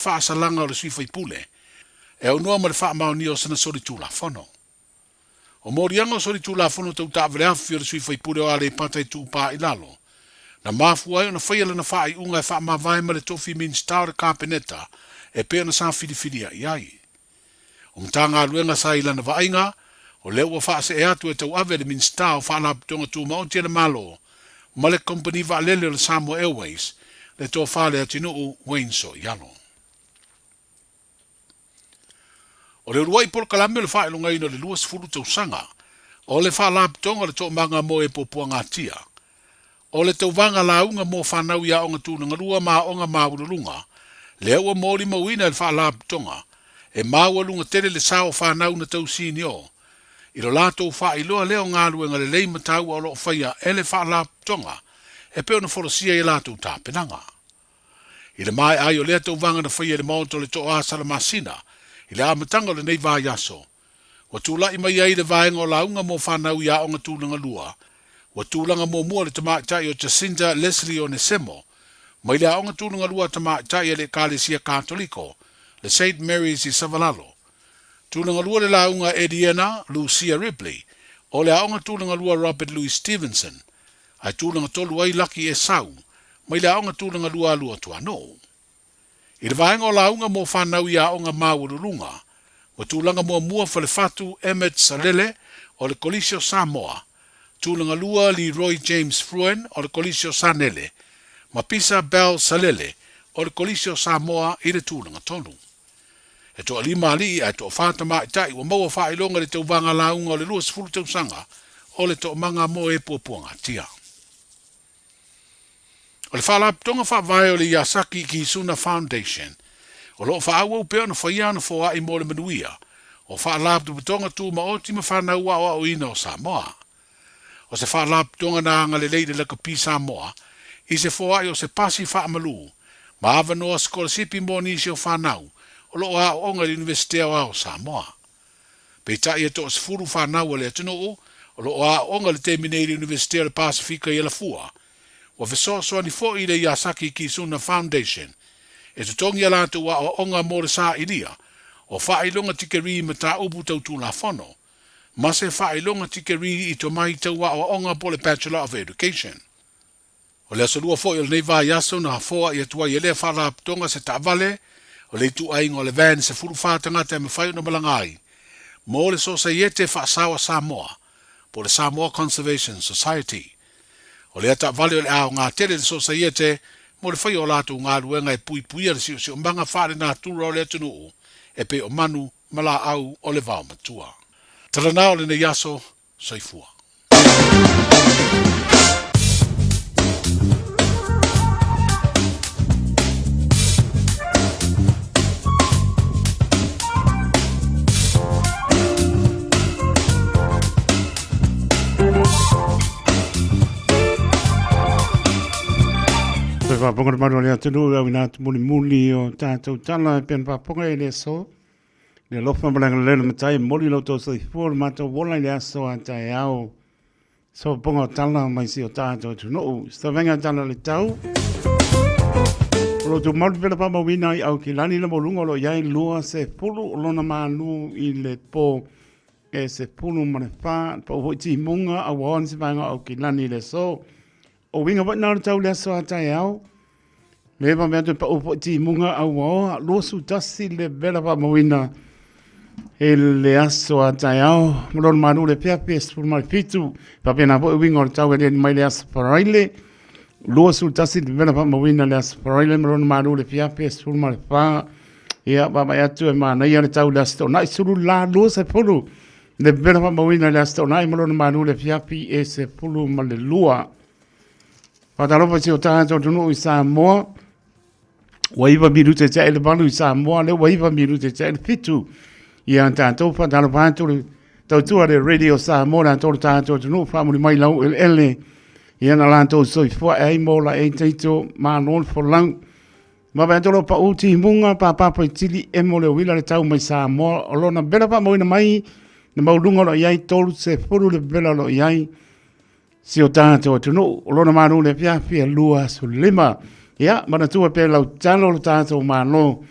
Faasalaga o le sui faipule e aunoa ma le faamaonia o sana solitulafono. O moliaga o solitulafono tau taavaleafi o le sui faipule o Aleipata Itupa i Lalo, na mafua ai ona faia lana faaiuga e faamavae ma le tofi Minisita o le Kapeneta e pei ona sa filifilia i ai. O Matagaluega sa i lana vaaiga, o lea ua faasee atu e tauave e le Minisita o Faalapotopotoga Tumaoti a le Malo ma le Kamupani Vaalele o le Samoa Airways, le Tofa Leatinuu Wayne Soialo. O le uluai polokalame o le faailogaina o le 20 tausaga o le Faalapotopotoga o le Toomaga mo e Puapuagatia, o le tauvaga lauga mo fanau i aoga tulagalua ma aoga maualuluga, lea ua molimauina e le Faalapotopotoga e maualuga tele le sao o fanau na tausinio i lo latou faailoa lea o galuega lelei ma taua o lo o faia e le Faalapotopotoga e pei ona folasia i a latou tapenaga. I le maea ai o lea tauvaga na faia i le Maota o le Toa Salamasina i le amataga o lenei vaiaso, ua tulai mai ai le vaega o lauga mo fanau i aoga tulaga lua, ua tulaga muamua le tamaitai o Jacinta Leslie Onesemo mai le aoga tulaga lua a tamaitai a le Ekalesia Katoliko, le Saint Mary's i Savalalo. Tulaga lua le lauga a Ediena Lucia Ripley o le aoga tulaga lua Robert Louis Stevenson, ae tulaga tolu ai Lucky Esau mai le aoga tulaga lua a Luatuanuu. I le vaega o lauga mo fanau i aoga maualuluga, ua tulaga muamua Falefatu Emmett Salele o le Kolisi o Samoa, tulaga lua Leroy James Fruen o le Kolisi o Sanele, ma Pisa Bell Salele o le Kolisi o Samoa i le tulaga tolu. E toalima alii ae toafa tamaitai ua maua faailoga i le tauvaga lauga o le 20 tausaga o le Toomaga mo e Puapuagatia. O le Faalapotopotoga Faavae o le Yasaki Kizuna Foundation, o lo o faaauau pea ona faia ana foai mo le manuia o Faalapotopotoga Tumaoti ma Fanau Aoaoina o Samoa. O se faalapotopotoga na agalelei i le Lakapi Samoa i se foai o se pasi faamalu ma avanoa sikolasipi mo nisi o fanau o lo o aooga i le Iunivesite Aoao o Samoa. Peitai e toasefulu fanau a le atunuu o lo o aooga i le taimi nei i le Iunivesite o le Pasefika i Alafua, ua fesoasoani foi i le Yasaki Kizuna Foundation e totogi a latou aoaoga mo le sailia o faailoga tikerii mataupu tau Tulafono ma se faailoga tikerii i tomai tau aoaoga po o le Bachelor of Education. O le aso lua foi o lenei vaiaso na foai atu ai e lea faalapotopotoga se taavale o le ituaiga o le van 14 tagata e mafai ona malaga ai mo le Sosaiete Faasaoa Samoa po o le Samoa Conservation Society. O lea taavale o le a aoga tele i le Sosaiete mo le faia o latou galuega e puipuia le siosiomaga faalenatura o le atunuu e pei o manu ma laau o le vaomatua. Talanao lenei aso, soifua. Toe faafofoga le malu o le atunuu i au ina atu mulimuli o tatou tala e pei ona faafofoga i le aso. Le alofa ma le agalelei o le Matai e momoli lo outou soifua o le matou ola i le aso a taeao. Sopoga o tala mai si o tatou atunuu. Se tavega tala le tau. O lo tumau le pela faamauina ai au kilani le moluga o lo o i ai 20 o lona malu i le po e 14 pau foi timuga a ua se vaega o Aukilani i le aso. O uiga foi na o le tau le aso a taeao. Le va mea te pau foi timuga a ua oa 21 le vela faamauina e le aso a taeao. Ma lona malu le pea pe 17. Faapena foi uiga o le tau e le mai le aso Faraile. 21 le vela faamauina le aso Faraile ma lona malu le pea pe 14. Ia, vaavaai atu e manaia le tau i le Aso Toonai, sulu la 20 le pepela faamauina i le Aso Toonai ma lona malu i le afiafi e 12. Faatalofa i si o tatou atunuu i Samoa, ua 9 minute tea i le 8 i Samoa, lea ua 9 minute tea i le 7. Ia tatou faatalofa atu le tautua le Radio Samoa le atoa le tatou atunuu faamuli mai lau eleele. Ia na latou soifua e ai mo la e teito malo le folau. Vaavaai atu o lo o pau timuga pāpā faitili emo le uila le tau mai Samoa o lona vela faamauina mai le maualuga o lo o i ai 30 le vela o lo o i ai si o tatou atunuu o lona malu le afiafi e 25. Ia, manatua pea lau tatalo lo tatou Malo.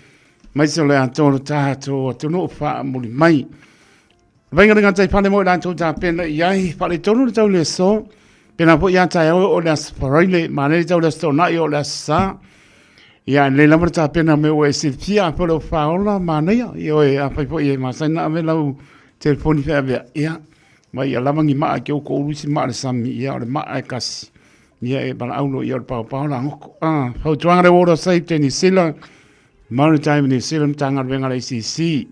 Aemaise o le atoa o le tatou atunuu faamuli mai. Vaiga le gatai fale mo i latou tapena i ai, faaletonu le tau le aso, pena foi ia taeao o le aso Faraile, manaia le tau le aso Toonai o le aso Sa. Ia, e lelei lava le tapena mea ua e silafia, afai o le faaola, manaia, ioe, afai foi e masani ona ave lau telefoni feaveai, ia, ma ia lava ni maa e te utu ulu isi maa i le sami, ia, o le maa e tasi, ia, e valaau loa, ia, o le paopao lagoko. Ah, fautuaga le Water Safety New Zealand, Maritime New Zealand, Matagaluega a le ACC.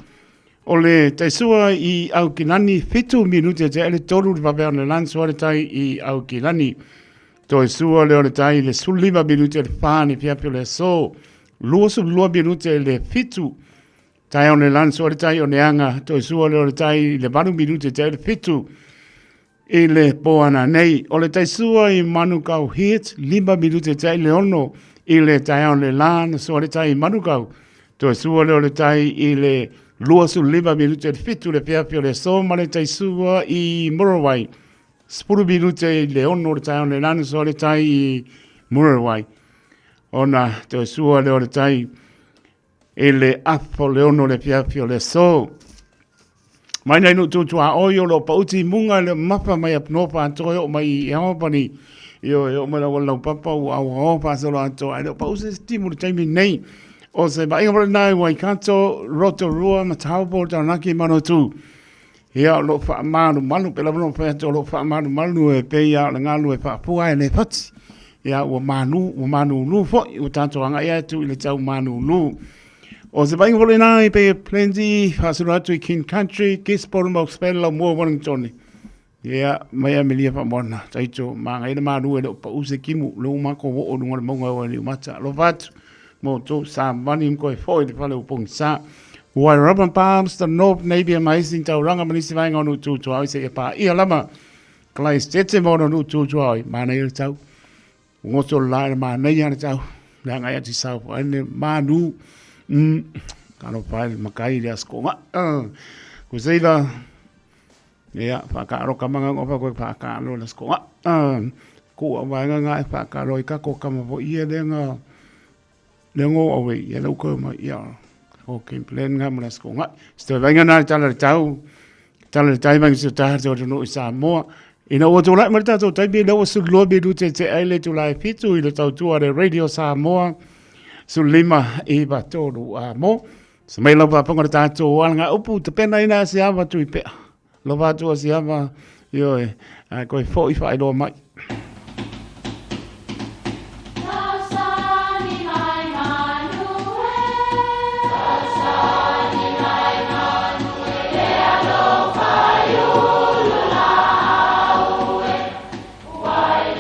O le taisua i Aukilani, 7 minute te ele 3 le vaveao le lan sua le tai i Aukilani. Toe sua lea o le tai le 15 minute le 4 ni fiafi o le aso. 22 minute le 7 taeao le lan sua le tai o Neaga. Toe sua lea o le tai le 8 minute te ele 7 I le po ana nei, o le taisua i Manukau Heat, 5 minute tai le 6 i le taeao le la na sua le tai i Manukau. Toe sua lea o le tai i le 25 minute le 7 le afiafi o le aso ma le taisua i Murarewai. 10 minute i le 6 le taeao le la na sua le tai i Murarewai. Ona toe sua lea o le tai i le apo le 6 le afiafi o le aso. Mai nei nuu tutuaoi o lo o pauti i muga le mapa mai Apunoa atoa e oo mai i Albany. Ioe, e oo mai lau laupapa ua auaoa faasolo atoa ae le o pau se isi timu i le taimi nei. O se vaaiga foi lena i Waikato, Rotorua ma Taupo, Taranaki, Manawatu. Ia, o lo o faamalumalu, pei lava ona ou fai atu o lo o faamalumalu e pei lava o le galu e faapua ae le fati. Ia, ua manu, ua manunu foi, ua tatou agai atu i le tau manunu. O se vaaiga foi lena i Bay of Plenty, faasolo atu i King Country, Gisborne, Hawke's Bay, Laumua, Wellington. Ia, mai Amelia Faamoana, taito, māngai le malu e le o pau se timu, le ua matou oo i luga o le mauga o Aliumata. Alofa atu, ma outou savali ma toe foi i le fale o pogisa. Wairarapa Palms, The North Napier ma isi taulaga ma nisi vaega o nuu tu tuaoi seia paia lava Christchurch ma ona nuu tu tuaoi, manaia le tau. Ua goto le la i le manaia le tau, le agai atu i South Island, manu, talofa e le makai i le aso koga. Kuseila, ia, whakaaro ka manga ngopa koe whakaaro le aso koga. Ko a waenga ngā e whakaaro i kako kama po ia le ngā, le ngō awe ia lau koe mai ia ko game plan ngā mo le aso koga. Se toi vainga nā le tala le tau, tala le tai mai se taha te no i Samoa. Ina ua tūlai mai le tātou taimi, lea ua 12 minute te ai le itula e 7 i le tautua le Radio Samoa, 15 9 3 a mo. Sa mai lau paponga le tātou alanga upu, te pena ina se ava tui pea. Lova atu o se ava, ioe, a koe foi whaeroa mai.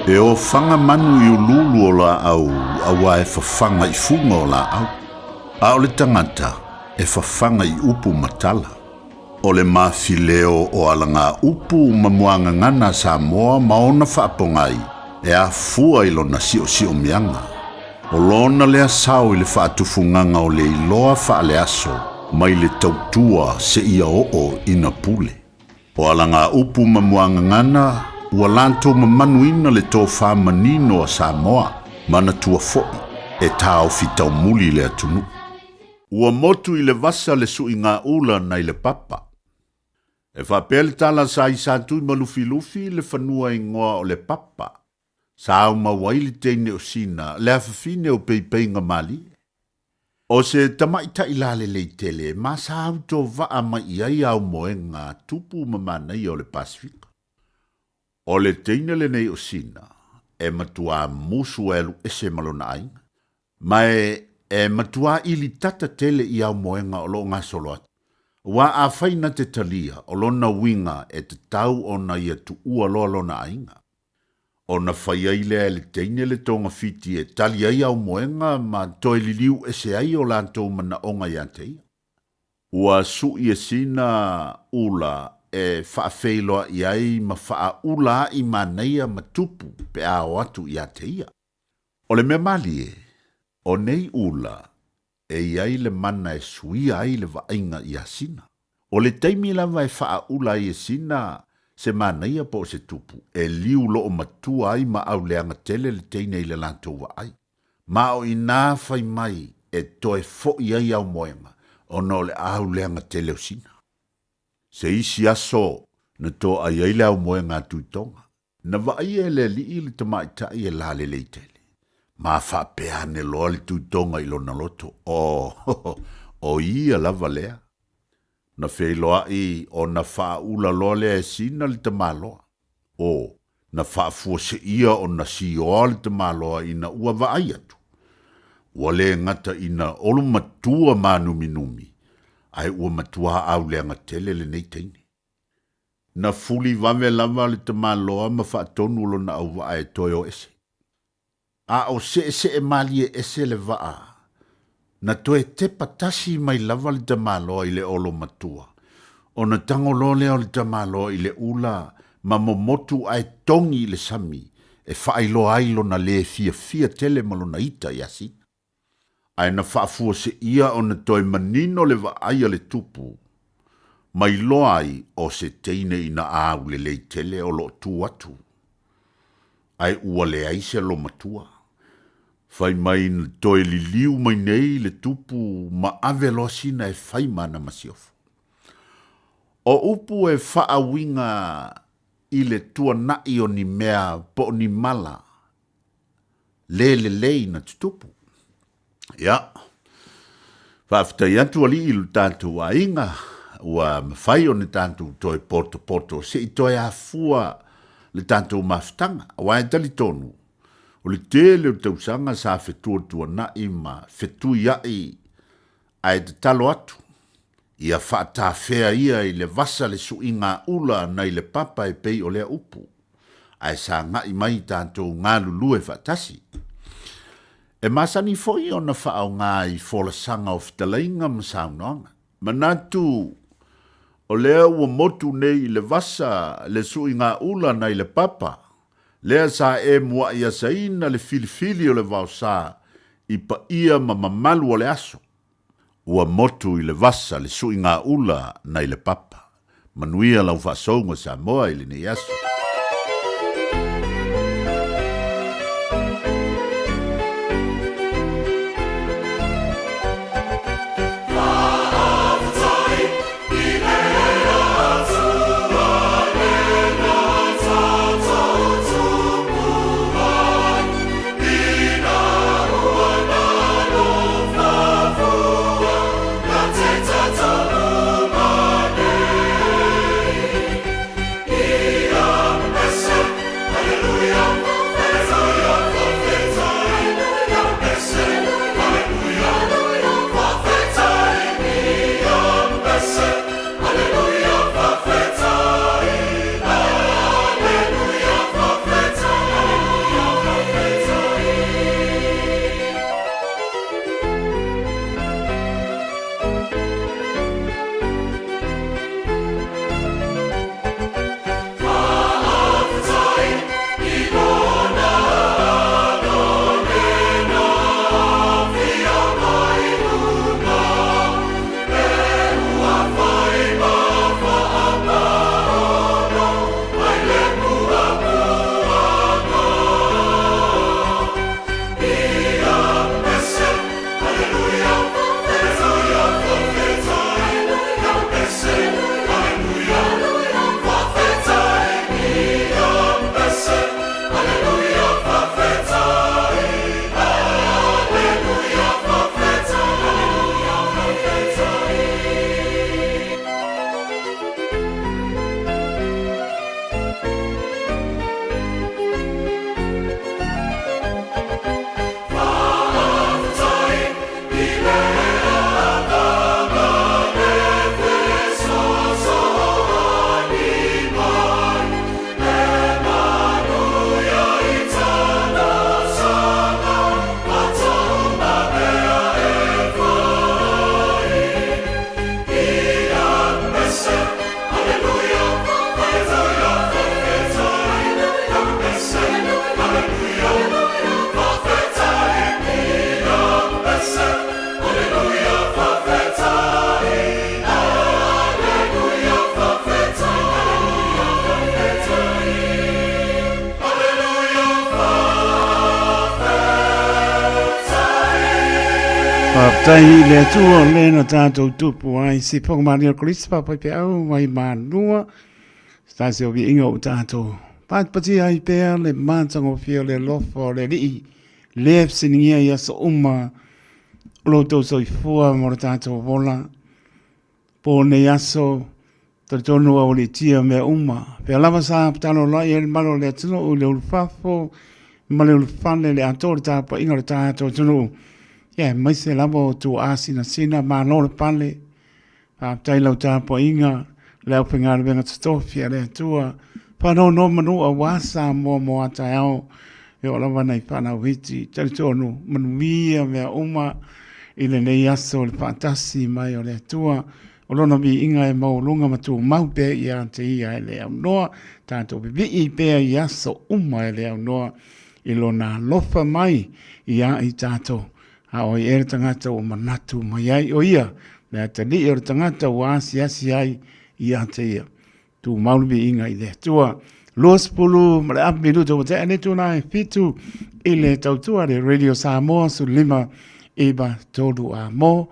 E ofaga manu i uluulu o laau auā e fafaga i fuga o laau, a o le tagata e fafaga i upu ma tala. O le mafileo o alagaupu ma muagagana a Samoa ma ona faapogai e afua i lona siosiomiaga. O lona lea sao i le faatufugaga o le iloa faaleaso mai le tautua seia oo ina pule. O alagaupu ma muagagana ua latou mamanuina le tofa manino a Samoa, manatua foi e taofi taumuli le atunuu. Ua motu i le vasa le suiga-ula nai le papa. E faapea le tala sa i Satui ma Lufilufi le fanua ingoa o le papa. Sa aumau ai le teine o Sina, le afafine o Peipeiga Malie. O se tamaitai lalelei tele ma sa autovaa mai i ai aumoega tupu ma manaia o le Pasifika. O le teine lenei o Sina, e matuā musu e alu ese ma lona aiga. Ma e matuā ili tata tele i aumoega o lo o gasolo atu. Aua afai na te talia, o lona uiga e tatau ona ia tuua loa lona aiga. Ona fai ai lea e le teine le togafiti e tali ai aumoega ma toe liliu ese ai o latou manaoga ia te ia. Ua suʻi e sina ula e faafeiloaʻi ai ma faaula aʻi manaia ma tupu pe a o atu ia te ia. O le mea malie, o nei ula e i ai le mana e suia ai le vaaiga iā Sina. O le taimi lava e faaula ai e Sina se manaia po o se tupu, e liu loo matua ai ma auleaga tele le teine i le latou vaai. Ma o inā fai mai e toe foʻi ai aumoega. ona o le auleaga tele o Sina. Se isi aso na toai ai le aumoega a Tuitoga, na vaaia e le alii le tamaitai e lalelei tele. Ma faapea ane loa le Tuitoga i lona loto, O, o ia lava lea. Na feiloai ona faaula loa lea e Sina le tamaloa. O, na faafuaseia ona sioa le tamaloa ina ua vaai atu. Ua le gata ina olomatua mānuminumi, ae ua matua auleaga tele lenei teine. Na fuli vave lava le tamaloa ma faatonu lona auvaa e toe o ese. A o seesee malie ese le vaa, na toe tepa tasi mai lava le tamaloa i le olomatua, ona tago loa lea o le tamaloa i le ula ma momotu ae togi i le sami e faailoa ai lona lē fiafia tele ma lona ita iā Sina. Ae na faafuaseia ona toe manino le vaai a le tupu, ma iloa ai o se teine ina aulelei tele o lo o tu atu, ae ua leai se olomatua. Fai mai na toe liliu mai nei le tupu ma ave loa Sina e fai ma ana masiofo. O upu e faauiga i le tuanai o ni mea po o ni mala le lelei na tutupu. Ia, faafetai atu alii i lo tatou aiga ua mafai ona tatou toe potopoto se i toe afua le tatou mafutaga, aua e talitonu o le tele o tausaga sa fetuatuanai ma fetuiai ae tatalo atu ia faatafea ia i le vasa le suiga ula nai le papa e pei o lea upu, ae sagai mai tatou galulue faatasi. E masani foi ona faaaoga i folasaga o fetalaiga ma saunoaga. Manatu o lea ua motu nei i le vasa le suiga ula nai le papa, lea sa e muai asaina le filifili o le vaosa i paia ma mamalu o le aso. Ua motu i le vasa le suiga ula nai le papa. Manuia lau faasouga Samoa i lenei aso. Faafetai i le Atua o le na tatou tupu ai sipoga malia o Keriso faafaifeau mai malua se tasi o viiga o tatou patipatia ai pea le matagofie o le alofa o le Alii le fesiligia i aso uma o lo outou soifua ma lo tatou ola po nei aso. Talitonu ua aualiitia mea uma. Pea lava sa fetalaloai ai le malu o le atunuu i le ulufafo ma le ulufale le atoa o le tapuaiga o le tatou atunuu. Ia, aemaise lava o tuaa sinasina, malo le pale. Faafetai i lau tapuaiga, le aufaigaluega totofi a le Atua. Faanonomanu aua Samoa mo a taeao. E oo lava nai fanau iti. Talitonu, manuia mea uma i lenei aso i le faatasi mai o le Atua. O lona viiga e maualuga ma tumau pea ia te ia e le aunoa, tatou vivii pea i aso uma e le aunoa i lona alofa mai ia i tatou. A o ai ea le tagata ua manatu mai ai o ia, le atalii o le tagata ua asiasi ai ia te ia. Tumau le viiga i le Atua. 20 ma le apu minuta ua tea nei tuna e 7 i le tautua le Radio Samoa 15 9 3 a mo.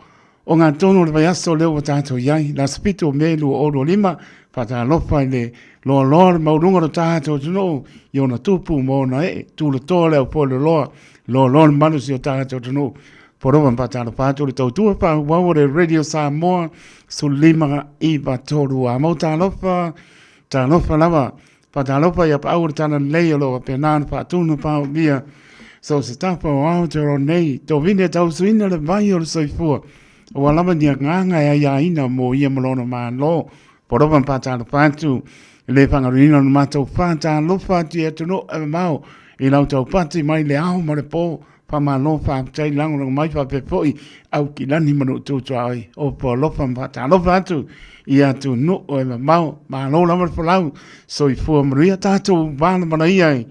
O ngā tonu o le vaiaso lea ua tātou i ai, le aso 7 o Me 2025, whakatalofa i le loaloa le maualuluga o le tātou atunuu i ona tupu ma ona ee, tūlotoa le au le loa, loaloa le malosi o tātou atunuu. Poroa ma whakatalofa atu le tautua whaauau o le Radio Samoa, 15 9 3 a mau talofa, talofa lava, whakatalofa i a paau o le tala lelei o lo o faapena ona faatunu paomia so o se tafa o Aotearoa nei, tovine tausuina le vai o le soifua, ua lava ni agaga e aiaina mo ia ma lona Malo. Poroa ma whakatalofa atu i le whangaruina o le matou whakatalofa atu i atunuu e mamao i lau taupati mai le ao ma le po. Faamalo, faafetai lagolago mai faapea foi au kilani ma lou tutuaoi o po alofa ma faatalofa atu i atunuu e mamao. Malo lava le folau, soifua manuia tatou malamalaia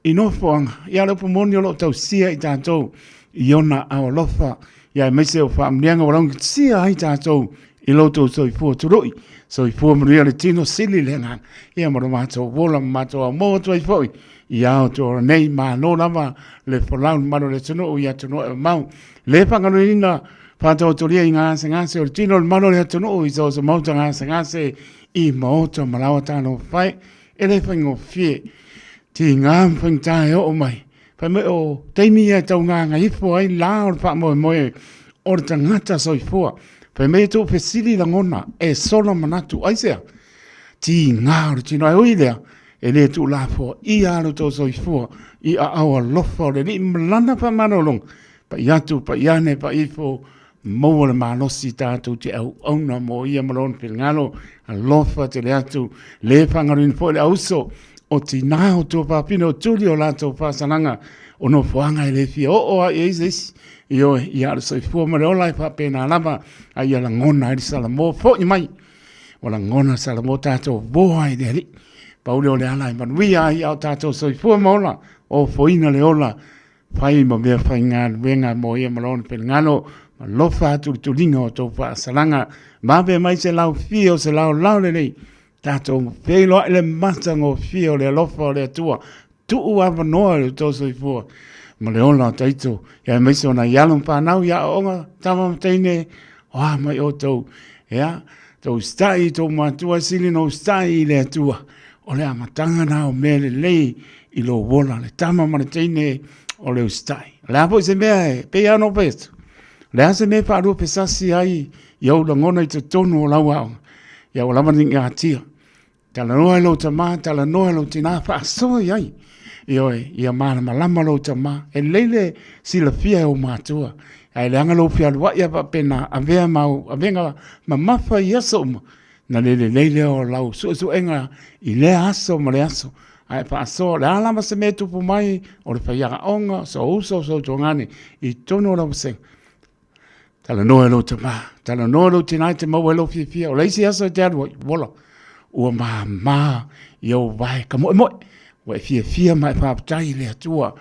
i nofoaga. Ia le upu moni o lo o tausia i tatou i ona ao alofa, ia aemaise o faamanuiaga ua laugatasia ai tatou i lo outou soifua tului. Soifua manuia le tino sili le agaga, ia ma lo matou ola ma matou aumo atu ai foi i Aotearoa nei. Malo lava le folau le malu o le atunuu i atunuu e mamao. Le faagaloina faataotolia i gasegase o le tino le malu o le atunuu i so o se maota gasegase i maota ma laoa talofa e, e le faigofie. Tiga ma faigata e oo mai. Fai mai o taimi ia e tau gagaifo ai la o le faamoemoe o le tagata soifua. Fai mai e tou fesili lagona e sola manatu. Aisea? Tiga o le tino. Ae ui lea, e le tuulafoaia lo tou soifua i aao alofa o le Alii ma lana faamalologa. Pai atu, pai ane, pai ifo, maua le malosi tatou te auauna mo ia ma lona finagalo. Alofa tele atu, le faagaloina foi le auso o tinā o tuafafine o tuli o latou faasalaga o nofoaga e le fia oo lava i ai se isi. Ioe, ia a o le soifua ma le ola e faapena lava, a ia lagona ai le Salamo foi mai. Ua lagona Salamo tatou moa ai le Alii. Pau lea o le ala e manuia ai a o tatou soifua ma ola, ofoina le ola, fai ma mea faigaluega mo ia ma lona finagalo, alofa atu i le tuliga o tou faasalaga, vave mai se laufia o se laolao lelei, tatou feiloai le matagofie o le alofa o le Atua, tuu avanoa i lo outou soifua ma le ola o Taito, ia aemaise o nai alo ma fanau i aoaoga, tama ma teine, o a mai outou, ia, tou usitai i tou matua, sili ona usitai i le Atua, o le amataga na o mea lelei i lou ola, le tama ma le teine o le usitai. O le a foi se mea e pei lava ona ou fai atu, o le a se mea e faaluafesasi ai i ou lagona i totonu o lau aoga, ia ua lava ni gatia. Talanoa i lou tama, talanoa i lou tinā, faasoa i ai. Ioe, ia malamalama lou tama. E lelei le silafia e ou matua, ae leaga lou fealuai a faapena, avea ma au avega mamafa i aso uma, na le lelei lea o lau suesuega i lea aso ma le aso. Ae faasoa, o le a lava se mea e tupu mai, o le faiaoga, o sou uso, o sou tuagane, i totonu o lau vasega. Talanoa e lou tama, talanoa e lou tinā e te maua ai lou fiafia. O le isi aso e te alu ai, ola, ua māmā i ou vae ka moemoe. Ua e fiafia ma e faafetai i le Atua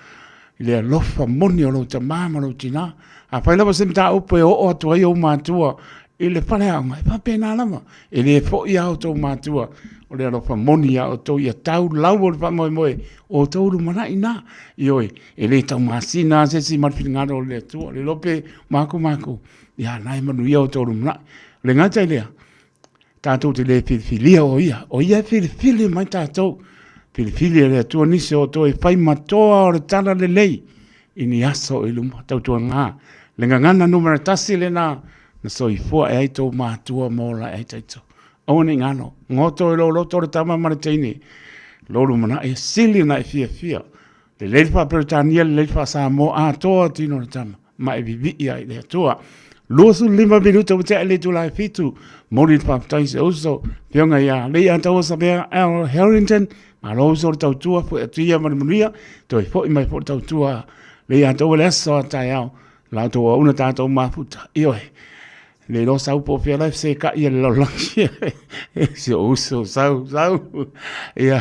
i le alofa moni o lou tama ma lou tinā. Afai lava se mataupu e oo atu ai ou matua I le faleaoga, e faapena lava, e le foi a outou matua o le alofa moni ia outou ia tau lau o le faamoemoe o outou lumanai na. Ioe, e le taumasina lava se isi ma le finagalo o le Atua, le iloa pe maku maku, ia na e manuia outou lumanai. E le gata i lea, tatou te le filifilia o ia, o ia e filifili mai tatou. Filifili e le Atua nisi o outou e fai ma toa o le tala lelei i ni aso i luma. Tautuana le gagana numera tasi lena na soifua e ai tou matua ma ola ai taito. Aua ne i galo, goto i lou loto le tama ma le teine, lou lumanai e sili ona e fiafia. Lelei le faa-Peretania, lelei le faa-Samoa, atoa tino o le tama, ma e vivii ai i le Atua. 25 minuta ua tea i le itula e 7, momoli le faafetai i si ou uso, Afioga ia Leiataua Savea L. Harrington, malo uso le tautua, foi atu ia ma le manuia, toe foi mai foi le tautua Leiataua i le aso a taeao, la outou auauna tatou mafuta, ioe. Le iloa sau po o fea la e fesekai e le lalolagi. Si ou uso, sau, sau. Ia,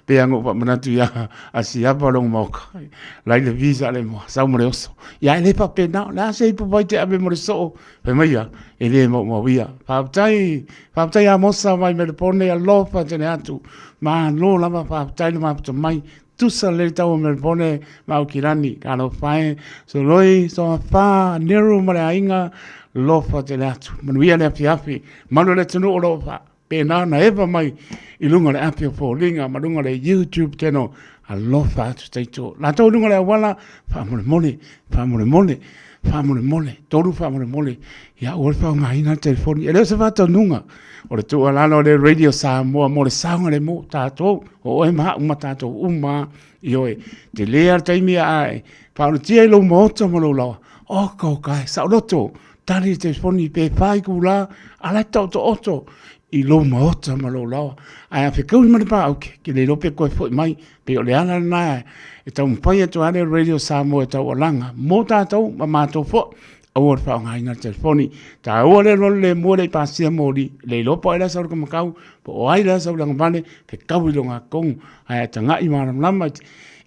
pe ana ou faamanatu ia Asiapa lona maoka. Lai le visa le moa, sau ma le oso. Ia, e le faapena, o le a se ipu vai te ave mo le soo. Fai mai ia, e le maumauia. Faafetai, faafetai Amosa mai Melepone, alofa tele atu. Malo lava, faafetai le mafuta mai. Tusa lelei tau o Melbourne ma Aukilani, talofa e, soloi, soafa, Nero ma le aiga, lofa tele atu. Manuia le afiafi, malu le atunuu o lo o faapena ona eva mai i luga o le api o foliga ma luga o le YouTube channel, alofa atu taito. Latou i luga o le auala, faamolemole, faamolemole, faamolemole, tolu faamolemole, ia aua le faaaogaina le telefoni. E le o se faatonuga, o le tuualalo a le Radio Samoa mo le saogalemu, tatou, o oe ma au ma tatou uma, ioe, tele lava le taimi a e faaolatia i lou maota ma lou laoa, oka oka e, saoloto, tali le telefoni pe fa itula, a la e taotooto i lou maota ma lou laoa. Ae a fetaui ma le paauke, ke le iloa pe toe foi mai, pei o le ala lena e taumafai atu ai le Radio Samoa e taualaga mo tatou ma matou foi. Aua le faaaogaina le telefoni. Taua le alu alu le mua le i pasia moli, le iloa po o ai la sau le kamakau, po o ai la sau le agavale, fetaui i loga tonu, ae a tagai malamalama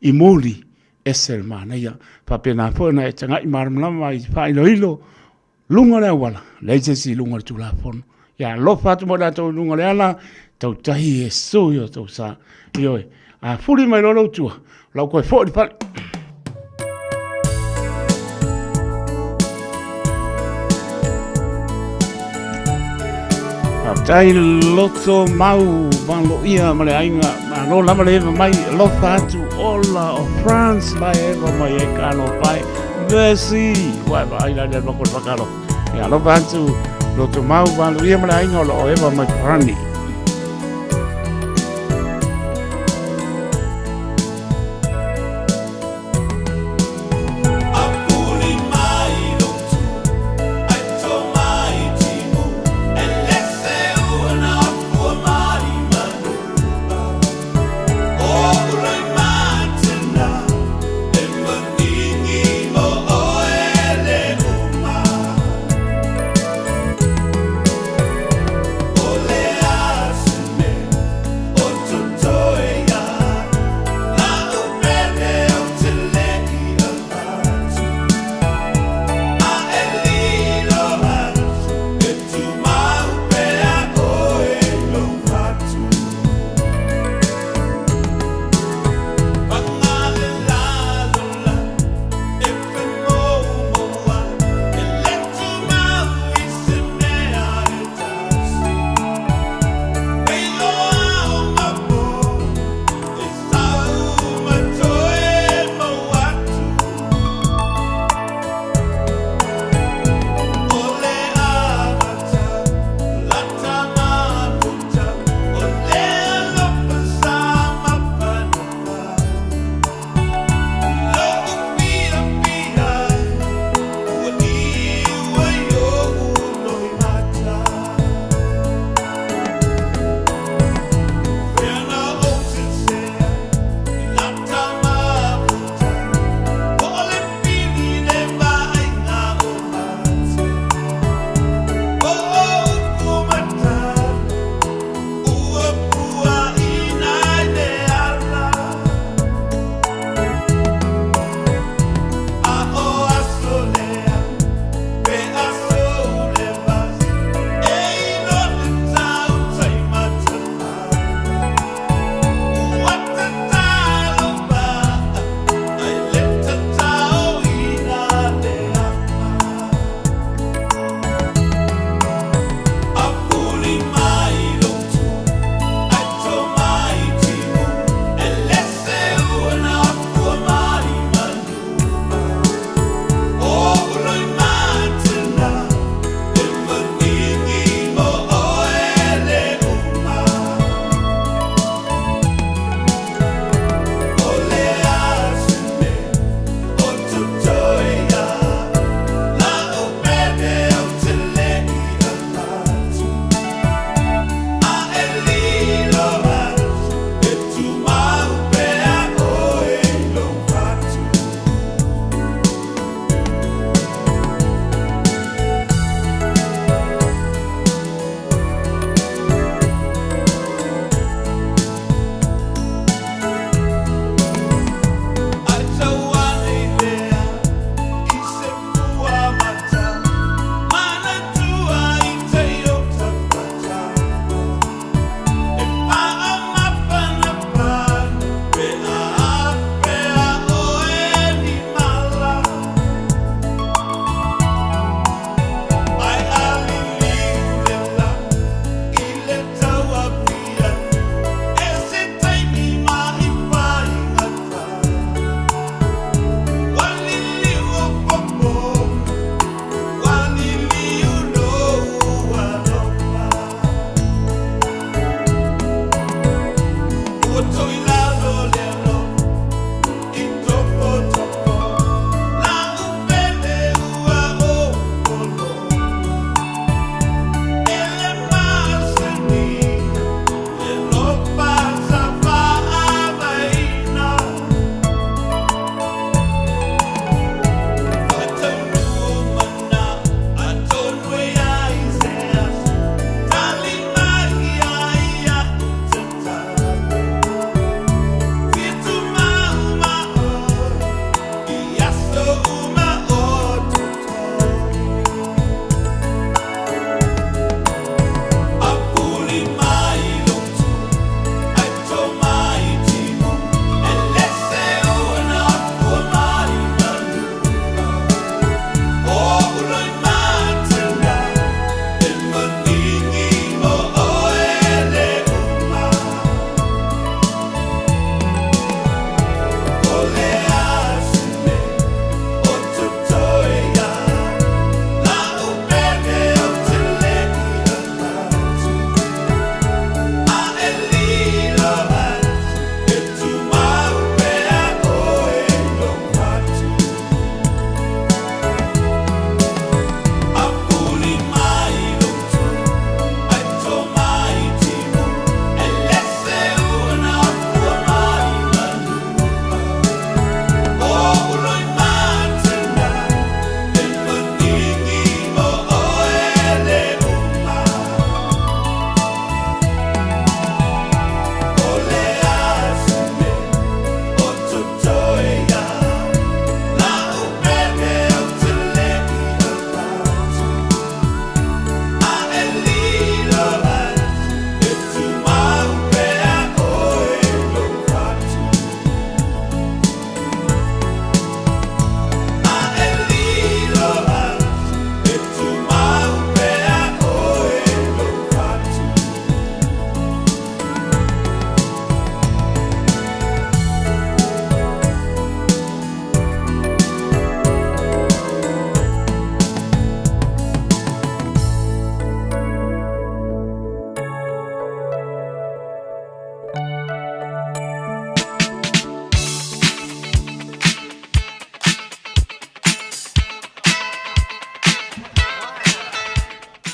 i moli, ese le manaia. Faapena foi ona e tagai malamalama i faailoilo luga o le auala, leai se isi i luga o le Tulafono. Ia alofa atu mo i latou i luga o le ala, tautai Iesu i o outou sa. Ioe, a fuli mai loa lou tua, o lau toe foi i le fale. Faafetai loto mau maloia ma le aiga malo lava le eva mai alofa atu ola o France la eva mai e kalo pai merci wa vai la le loko fakalo e alofa atu loto mau maloia ma le aiga o lo o eva mai Farani.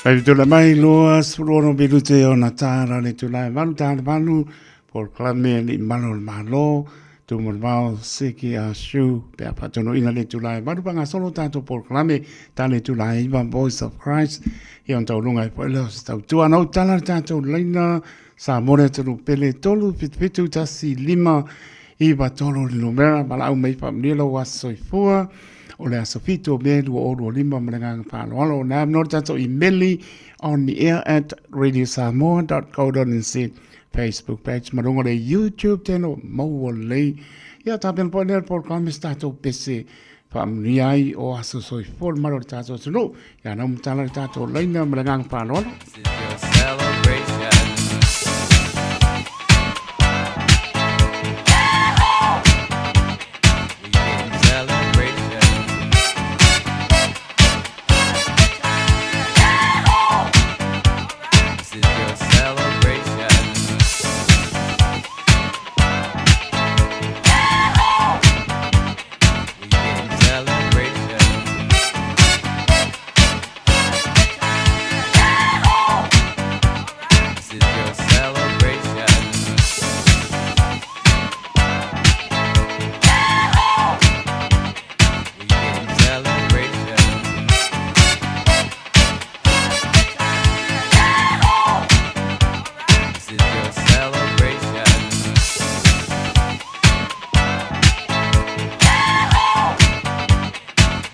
Kai tula mai 26 minute ona tāra le tula e valu tāra valu polokalame a alii malu o le Malo Tumalevao Siki a Shu pe a faatonuina le itula e valu faagasolo tatou polokalame tala itula e iva Voice of Christ ia ona tauluga ai foi lea o se tautua. Ana ou tala le tatou laina Samoa le atunuu pele 3 7 7 1 5 9 3 le numera valaau mai faamanuia lou aso soifua o le aso 7 o Me 2025 ma le agaga faaaloalo. O lena avanoa le tatou imeli on the air at radiosamoa.co.nz Facebook page ma luga o le YouTube channel maua lelei. Ia tapena foi lea le polokalame se tatou pese faamanuia ai o aso soifua le mamalu o le tatou atunuu. Ia nau matala le tatou laina ma le agaga faaaloalo. This is your celebration. We getting celebration. This is your celebration. We getting celebration. This is your celebration. We getting celebration. This is your celebration.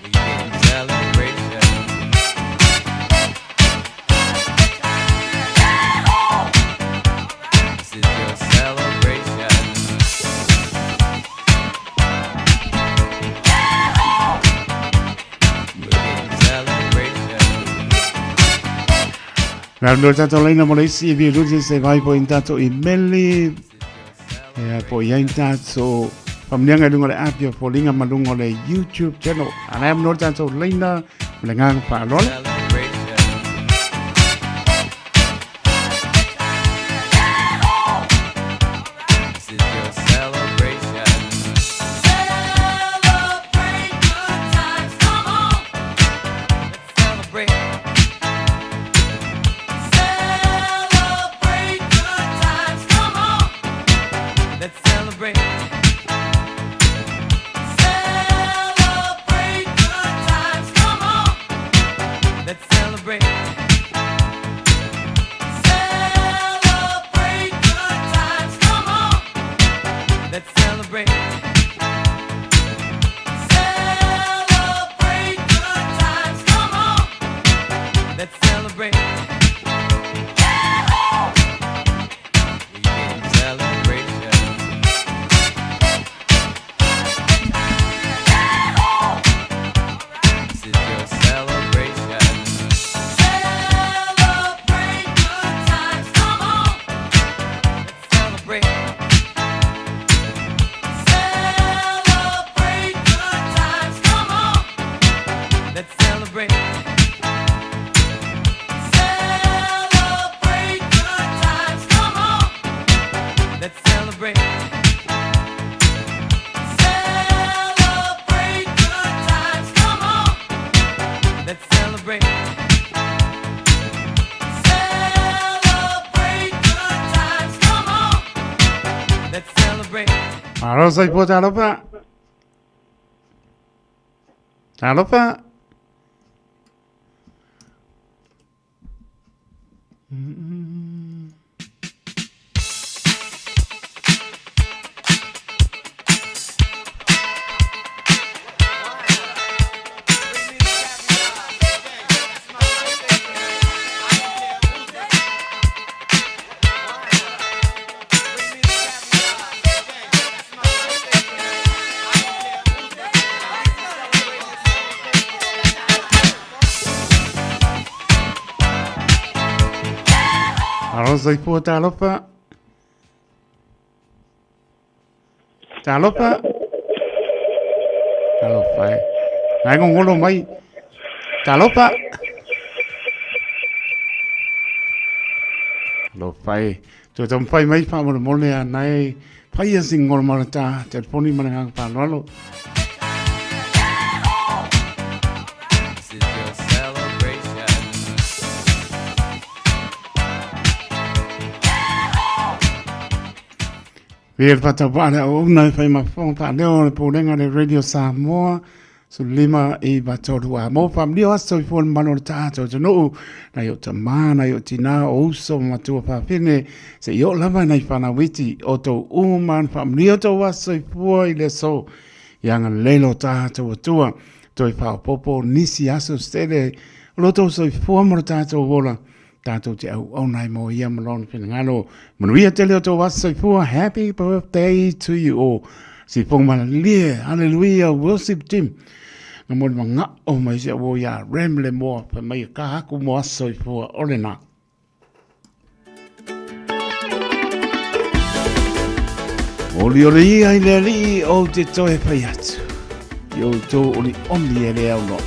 We getting celebration. This is your celebration. We getting celebration. Na no tatou laina mo le isi e via se vai po in tatou imeli e po i ai tatou faamaniaga i luga o le api o foliga ma luga o le YouTube channel. A na no tatou laina ma le agaga faaaloalo. Celebration. This is your celebration. Celebrate good times, come on. Let's celebrate. Celebrate good times, come on. Let's celebrate. Celebrate good times, come on. Let's celebrate. Celebrate good times, come on. Let's celebrate. Celebrate good times, come on. Let's celebrate. We getting celebration. This is your celebration. Celebrate good times, come on. Let's celebrate. Celebrate good times, come on. Let's celebrate. Celebrate good times, come on. Let's celebrate. Celebrate good times, come on. Let's celebrate. Celebrate good times, come on. Let's celebrate. Malo soifua talofa. Talofa. Malo soifua talofa. Talofa. Talofa e. Nai gogolo mai. Talofa. Talofa e. Toe taumafai mai faamolemole a nai fai a singolo marata telefoni ma le agaga faaaloalo. This is your celebration. Ia le faatauvaa le auauna e fai ma fofoga faaleo o le Pulega le Radio Samoa 15 i 3 a mo faamanuia o aso soifua le mamalu o le tatou atunuu nai o tama nai o tina o uso ma matua fafine se i oo lava nai fanau iti o tou uma na faamanuia o tou aso soifua i le aso ia agalelei lo tatou Atua toe faaopoopo nisi aso se tele o lo tou soifua ma lo tatou ola tatou te auauna ai mo ia ma lona finagalo. Manuia tele o tou aso soifua. Happy birthday to you all. Sifoga malie. Hallelujah. Worship team. Nga mo le mangao mai se o ia rem le moa pa mai ka aku mo aso soifua o lena. Oli oli ia i le alii o te toe whai atu. I o tō oli oni e le au noa.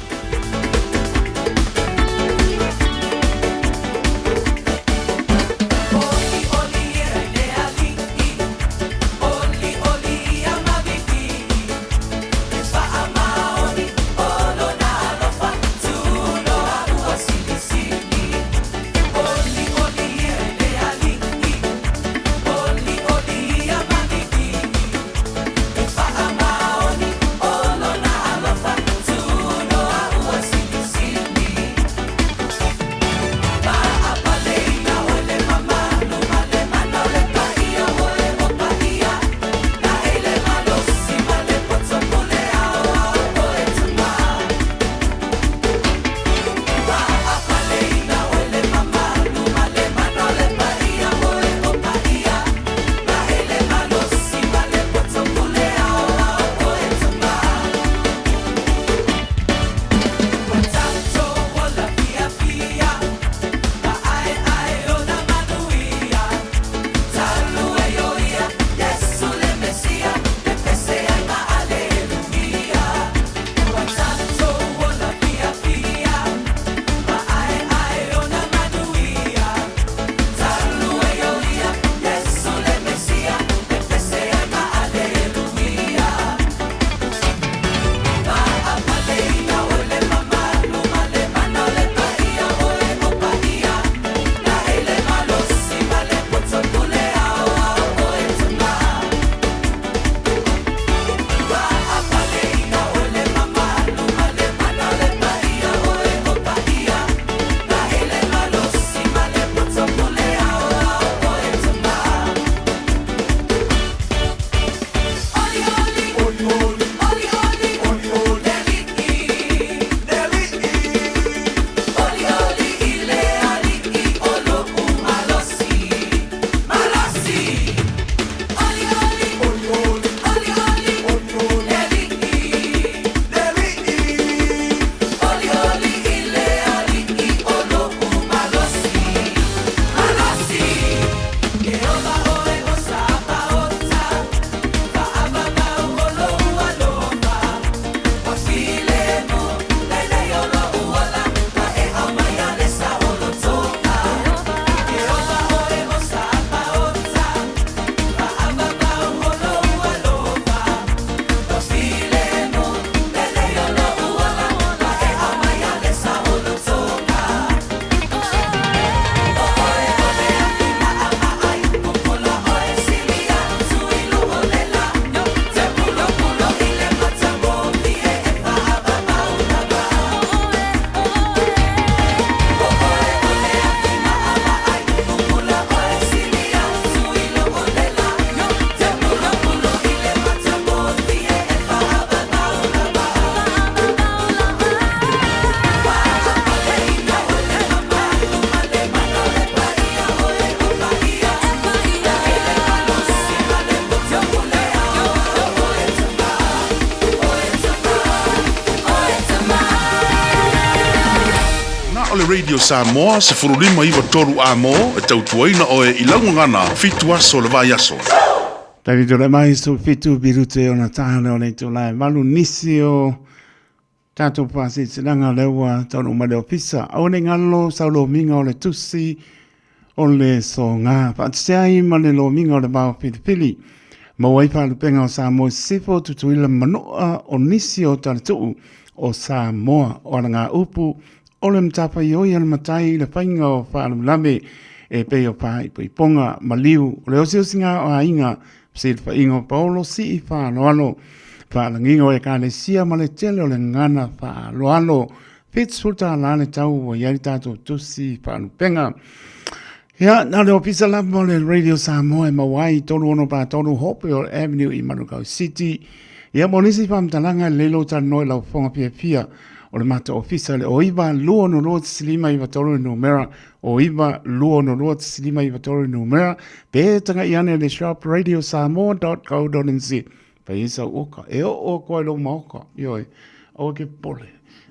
Na o le Radio Samoa 15 93 amo e tautuaina oe i lau gagana fitu aso o le vaiaso. David Ole mai so fitu birute ona tāne o le itula e malu nisi o tātou pāsitinaga lea ua taunuu mai le ofisa. Aua ne i galo sau lomiga o le tusi o le soga. Faatasi ai ma le lomiga o le vao filifili. Maua ai faalupega o Samoa i Sisifo, Tutuila ma Manua o nisi o talatuu o Samoa. O alagaupu o le matafaioi a le matai i le faiga o faalavelave e pei o pāipoipoga, maliu, o le osiosiga o aiga, Fesilafaiga o Paolo sii faaaloalo, faalagiga o Ekalesia ma le tele o le gagana faaaloalo. $70 le tau ua i ai le tatou tusi faalupega. Ia, na o le ofisa lava o le Radio Samoa e maua ai 3643 Hopewell Avenue i Manukau City. Ia, mo nisi faamatalaga e lelei lou talanoa i lau fofoga fiafia o le matou ofisa le 09 262 593 le numera o 9 2 6 5 9 3 numera pe taga'i ane le shop radiosamoa.co.nz fai ai sau oka e oo atu ai lou maoka ioe aua ke popole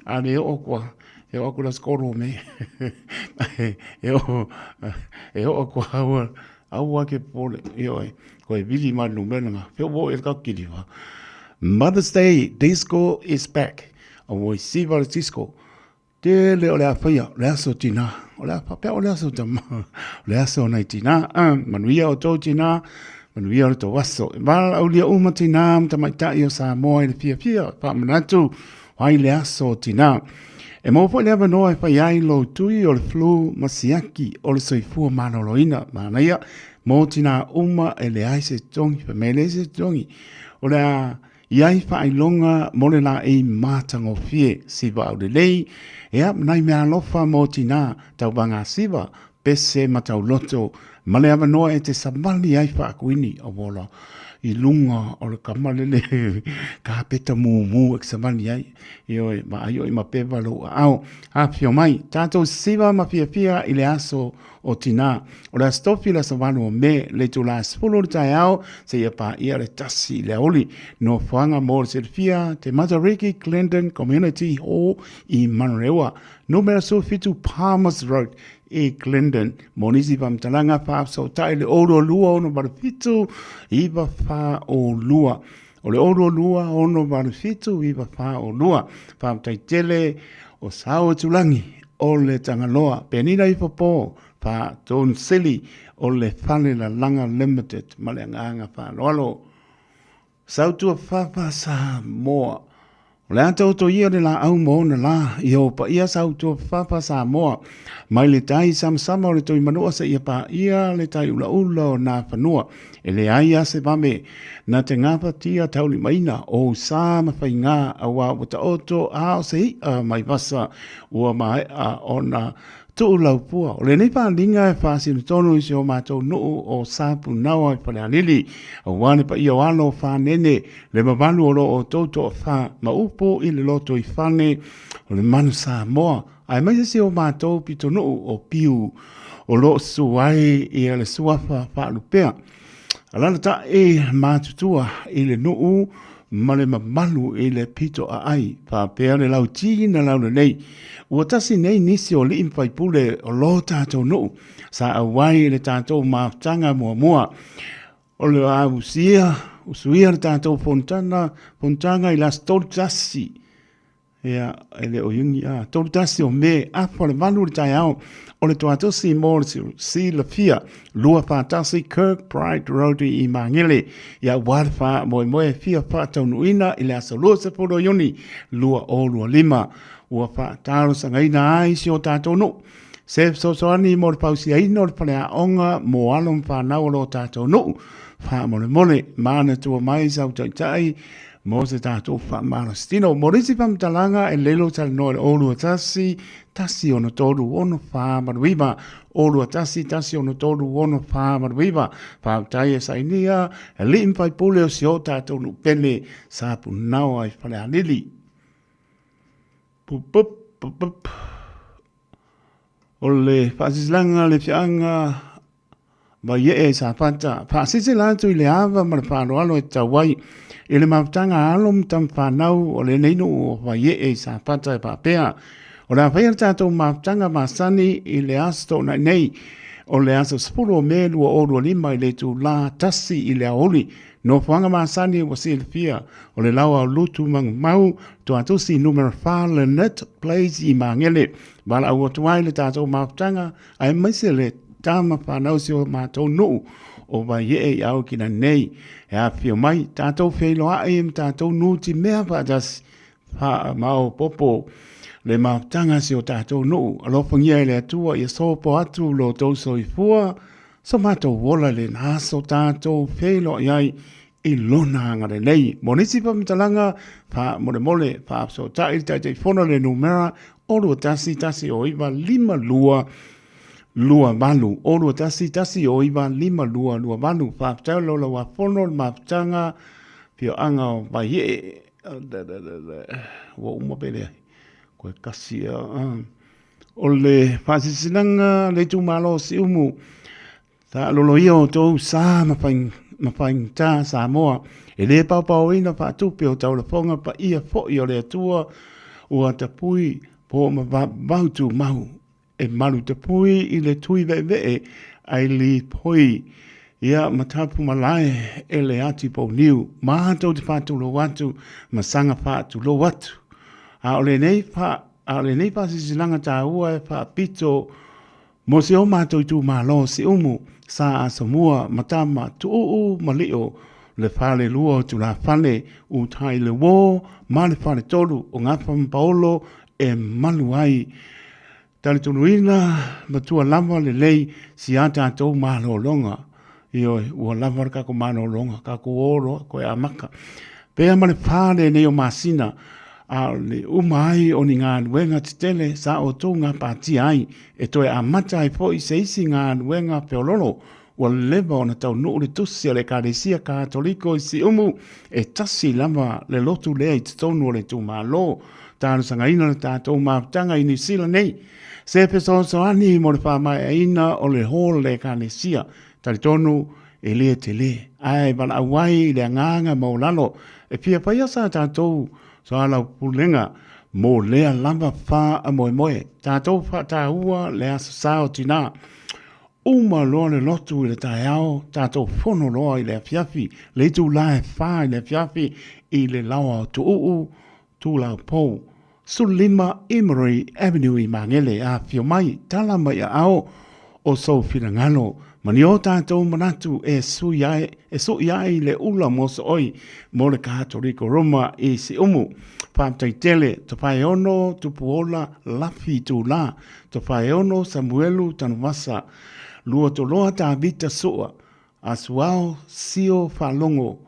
a le oo atu lava e oo atu i le aso tolu o Me e oo e oo atu lava aua ke popole ioe koe vili mai le numera lena fea ua oo i ai le tatou kiliva Mother's Day disco is back ua i siva le disco Tele o le a faia, o le aso tinā, o le a faapea o le aso tama, o le aso o nai tinā, a, manuia o tou tinā, manuia o le tou aso. E valaaulia uma tinā ma tamaitai o Samoa i le fiafia, faamanatu ai le aso o tinā. E maua foi le avanoa e fai ai lou tui o le flu ma siaki o le soifua maloloina. Manaia, mo tinā uma e leai se togi, fai mai e leai se togi. O le a I ai faailoga mo le laei matagofie, siva aulelei, ea ma nai meaalofa mo tinā, tauvaga siva, pese ma tauloto, ma le avanoa e te savali ai faakuini, auola, i luga o le kama lele kapeta mumu e savali ai, ioe, vaai oi ma pewa lou aao. Afifio mai, tatou siva ma fiafia i le aso o Tinā. O le Aso Tofi le aso 8 o Me, le itulā 10 o le taeao seia paia le 1 i le aoauli. Nofoaga mo le silafia, Te Matariki Glendon Community Hall i Manurewa, numera 17 Palmers Road i Glendon. Mo nisi faamatalaga, faafesootai le 022 687 9402. O le 022 687 9402. Faafetai tele o Sao Itulagi o le Tagaloa, Penina Ifo Po, Fa Tonsili o le Fale Lalaga Limited ma le agaga faaaloalo. Sautuafafa Samoa. O le a taoto ia le laau ma ona lā, ia o paia Sautuafafa Samoa. Mai le tai samasama o le Toimanua seia paia le tai ulaula o Nafanua. E leai a se vave na te gafatia taulimaina o ou sa ma faigā auā ua taoto a o se iʻa mai vasa ua maea ona tuu laupua. O lenei paaliga e faasino tonu i si o matou nuu o Sapunaoa i Falealili, auā le paia o alo o Fanene, le mamalu o lo outou toafa ma upu i le lotoifale o le Manu Samoa, aemaise si o matou pitonuu o Piu o lo o susu ai ia le suafa faalupea. Alalatai matutua i le nuu ma le mamalu i le pito aai, faapea le lauti na laulelei. Ua tasi nei nisi o alii ma faipule o lo tatou nuu sa auai i le tatou mafutaga muamua. O le a usia, usuia le tatou fonotaga, fonotaga i le aso 31 Ia, e le o Iuni, a, 31 o Me, afa o le 8 i le taeao, o le Toatosi mo le silafia, 241 Kirkbride Road i Magele. Ia, ua le faamoemoe e fia faataunuuina i le aso 20 o Iuni 2025. Ua faatalosagaina ai si o tatou nuu. Se fesoasoani mo le fausiaina o le faleaoga mo alo ma fanau o lo tatou nuu. Faamolemole, manatua mai sau taitai Mo se tatou faamalositino. Mo le isi faamatalaga e lelei lou talanoa i le 021 163 6489, 021 163 6489. Faafetai e sainia e alii ma faipule o si o tatou nuu pele Sapunaoa i Falealili. Pup, pup, pup, pup. O le faasilasilaga le fiaaga Vaiee i Safata, faasilasila atu i le ava ma le faaaloalo e tatau ai i le mafutaga a alo ma tama fanau o lenei nuu o Vaiee i Safata e faapea, o le a faia le tatou mafutaga masani i le Aso Toonai nei, o le aso 10 o Me 2025 i le itula 1 i le aoauli. Nofoaga masani ua silafia o le laoa o Lutu Magumau, Tuatusi Numera 4 Lynette Place i Magele. Valaau atu ai le tatou mafutaga aemaise le tama fanau si o matou nuu o Vaiee i Aokina nei. E afifio mai, tatou feiloai ma tatou nutimea faatasi, faamaopoopo le mafutaga si o tatou nuu. Alofagia e le Atua ia sopo atu lo outou soifua. So matou ola i lena aso tatou feiloai ai i lona agalelei. Mo nisi faamatalaga faamolemole, faafesootai i le Taitaifono i le numera o 21 19 52 28, o 21 19 52 28. Faafetai o le laulauafono le mafutaga afioaga o Vaiee. Ua uma pe leai? Koe kasi a. O le faasilasilaga a le itumalo o Siumu, taalolo ia outou sa ma faigata Samoa, e le paopaoina faatupe o taulafoga paia foi o le Atua ua tapui po ma vavau tumau e malu tapui i le tui veevee ai lipoi ia ma tapu malae e le ati pouniu matou te faatulou atu ma saga faatulou atu. A o lenei fa A o lenei faasilasilaga taua e faapito mo si o matou itumalo o Siumu, Sa Asomua, Matama, Tuuu ma Lio, le falelua o Tulafale, uta i le uo ma le faletolu o Gafa ma Paolo e malu ai. Talitonuina matua lava lelei si a tatou malologa. Ioe, ua lava le tatou malologa, tatou o loa toe amata. Pea ma le fa lenei o masina, a o le uma ai o ni galuega tetele sa outou gapatia ai, e toe amata ai foi se isi galuega feololo. Ua leva ona taunuu le tusi a le Ekalesia Katoliko i Siumu, e tasi lava le lotu lea i totonu o le itumalo. Talosagaina le tatou mafutaga i Niu Sila nei. Se fesoasoani mo le faamaeaina o le hall le Ekalesia. Talitonu e le tele, ae valaau ai i le agaga maualalo e fia faia sa tatou soalaupulega mo lea lava faamoemoe. Tatou faataua le Aso Sa o Tina. Uma loa le lotu i le taeao, tatou fono loa i le afiafi, le itula e 4 i le afiafi i le laoa o Tuuu, Tulaupou, 15 Emery Avenue i Magele. Afifio mai, tala mai aao o sou finagalo, ma ni o tatou manatu e sui ai, e sui ai le ula mosooi mo le Katoliko Roma i Siumu. Faafetai tele, Tofaeono Tupuola Lafi Itula, Tofaeono Samuelu Tanuvasa, Luatoloa Tavita Sua, Asuao Sio Faalogo,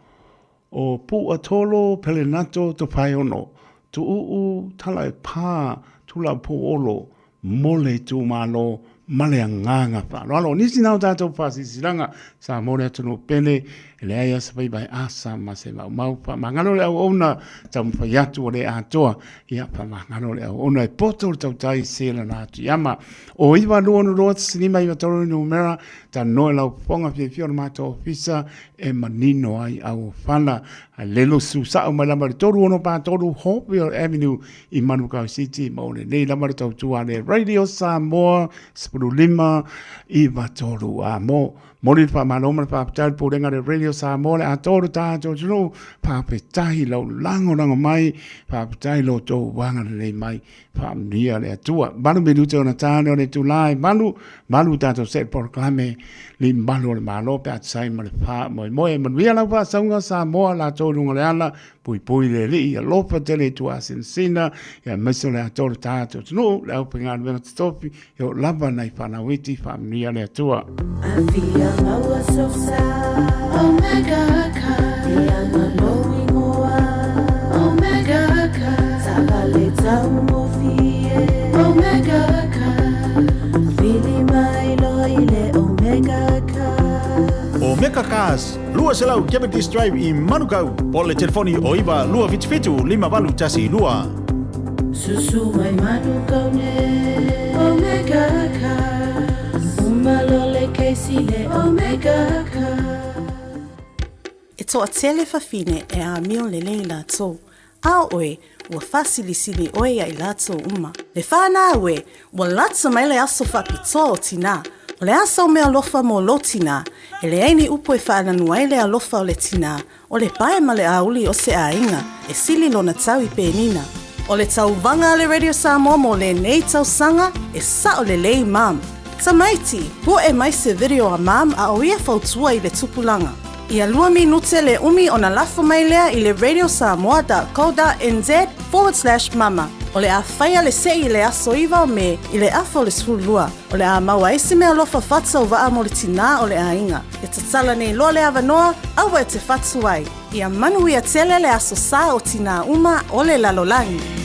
O Puʻatolo Pelenato Tofaeono, Tuuu Talaepā Tulaupouolo mo le itumalo ma le agaga faaaloalo. O nisi na o tatou faasilasilaga sa mo le atunuu pele, e leai lava se faiva e asa ma se maumau. Faamagalo le auauna, taumafai atu ua le atoa, ia faamagalo le auauna e poto le tautai se lana atu iama. O 926 593 le numera, talanoa i lau fofoga fiafia o le matou ofisa e manino ai auofala. Ae lelo susao mai lava i le 3643 Hopeville Avenue i Manukau City ma o lenei lava le tautua a le Radio Samoa 15 93 a mo. Moli le faamalo ma le faafetai i le Pulega a le Radio Samoa le atoa o le tatou atunuu. Faafetai lau lagolago mai, faafetai lo outou agalelei mai. Faamanuia le Atua. 8 minute ona tane o le itula e 8, 8 tatou see polokalame le malu o le Malo pe a tusa ai ma le faamoemoe. Manuia lau faasauga Samoa latou i luga o le ala, puipui le Alii, alofa tele i tuasinasina, aemaise o le atoa o le tatou atunuu, le aufaigaluega totofi, e oo lava nai fanau iti, faamanuia le Atua. Afia maua sosa Omega car Ianga lou ingoa Omega car Taavale taugofie Omega car Vili mai loa i le Omega car Omega Cars, 200 Cavendish Drive i Manukau, po o le telefoni o 9 277 5812. Susu mai Manukau nei Omega Cars Uma loa le kesi le Omega Cars. E toatele fafine e amio lelei latou, a o oe, ua faasilisili oe ia i latou uma. Le whanau e, ua lata mai le aso faapitoa o tinā. O le a sau meaalofa mo lou tinā, e leai ni upu e faananu ai le alofa o le tinā, O le pae ma le auli o se aiga e sili lona tau i Penina. O le tauvaga a le Radio Samoa mo lenei tausaga e sao lelei mum. Tamaiti, poe mai se video a mum a o ia fautua i le tupulaga. Ia lua minute le umi ona lafo mai lea i le radiosamoa.co.nz/mama. O le a faia le se'i i le aso 9 o Me i le afa o le 12. O le a maua ai se meaalofa faatauvaa mo le tinā o le aiga. E tatala nei loa le avanoa, aua e te fatu ai. Ia manuia tele le Aso Sa o Tinā Uma o le Lalolagi.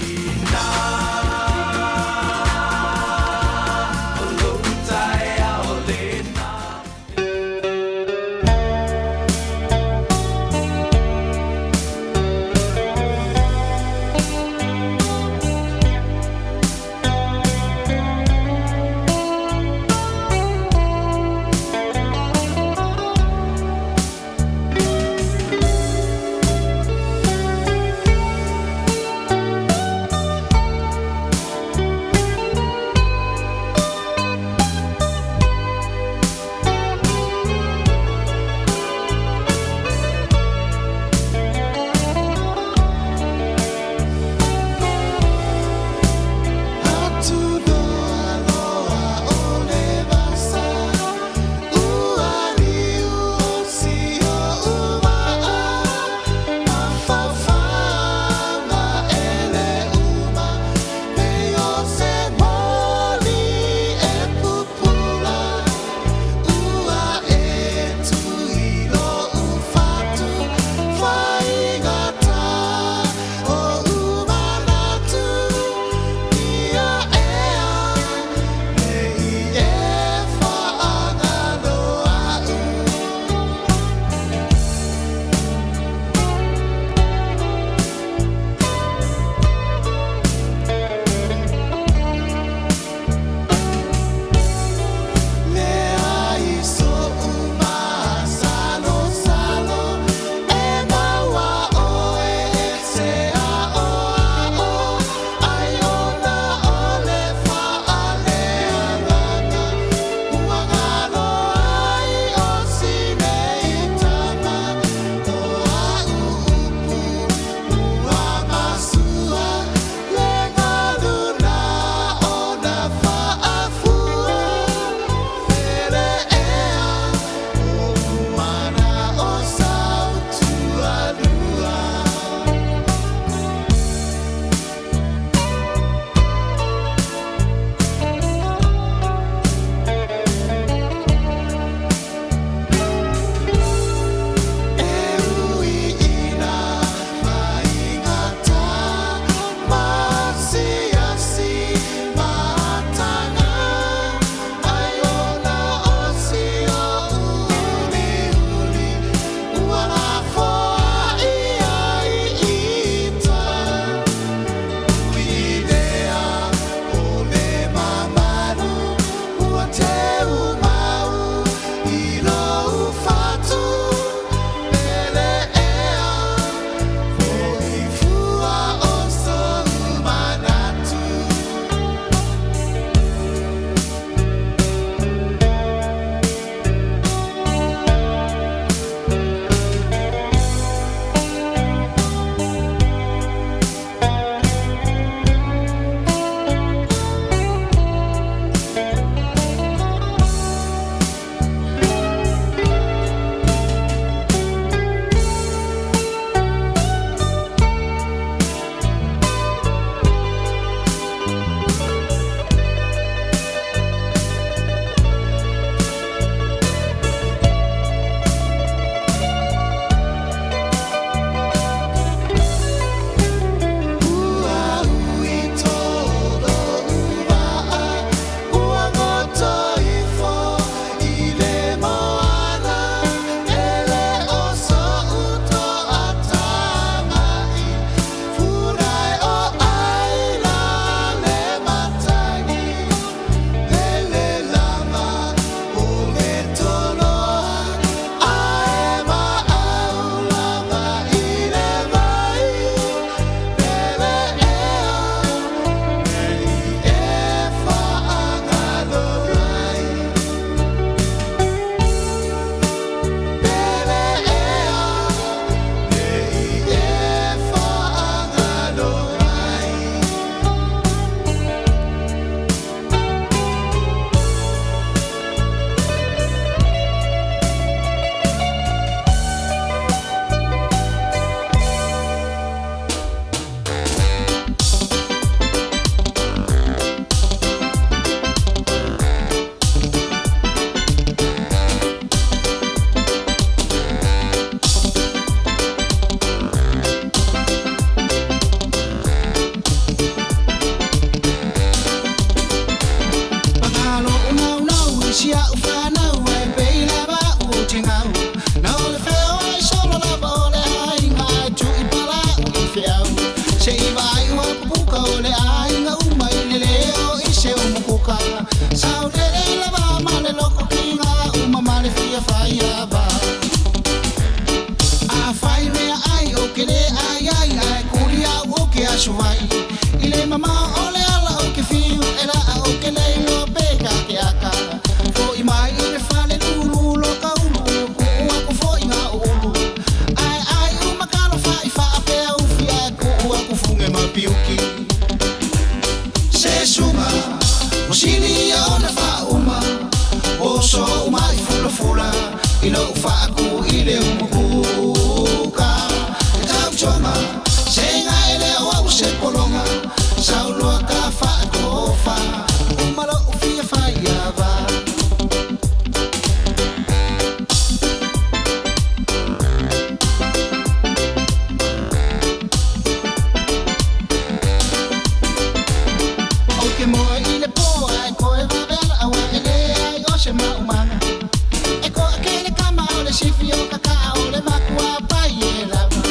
lau fanau e pei lava au ou te gau. Na o le feoai solo lava o le aiga ae tuu i pala au i feau. Se i vaai ua pupuka o le aiga uma i le leo i se umukuka. Saolele lava ma le loko kiga uma ma le fia fai ava. Afai mea ai o ke lē ai ai ae kuli au o ke aso vai. I le mamao o le ala o ke fiu e laa o ke le iloa pe ka ke aka. Fo'i mai i le fale lulu lo ka ulu kuu aku fo'i ngā ulu. Ae ai uma kalo fa'i faapea ufi ae kuu aku fuge ma piuki. Se suga o sili ia ona faauma oso uma i fulafula i lou faaku i le umukuka. E tautoga sega e le o au se pologa sauloa ka faatofa uma lou fia faiava. Ou te moe i le pō ae koe vave ala aua e leai o se maumaga. E koa ke le kama o le sifi o kakaa o le makua pai e lava.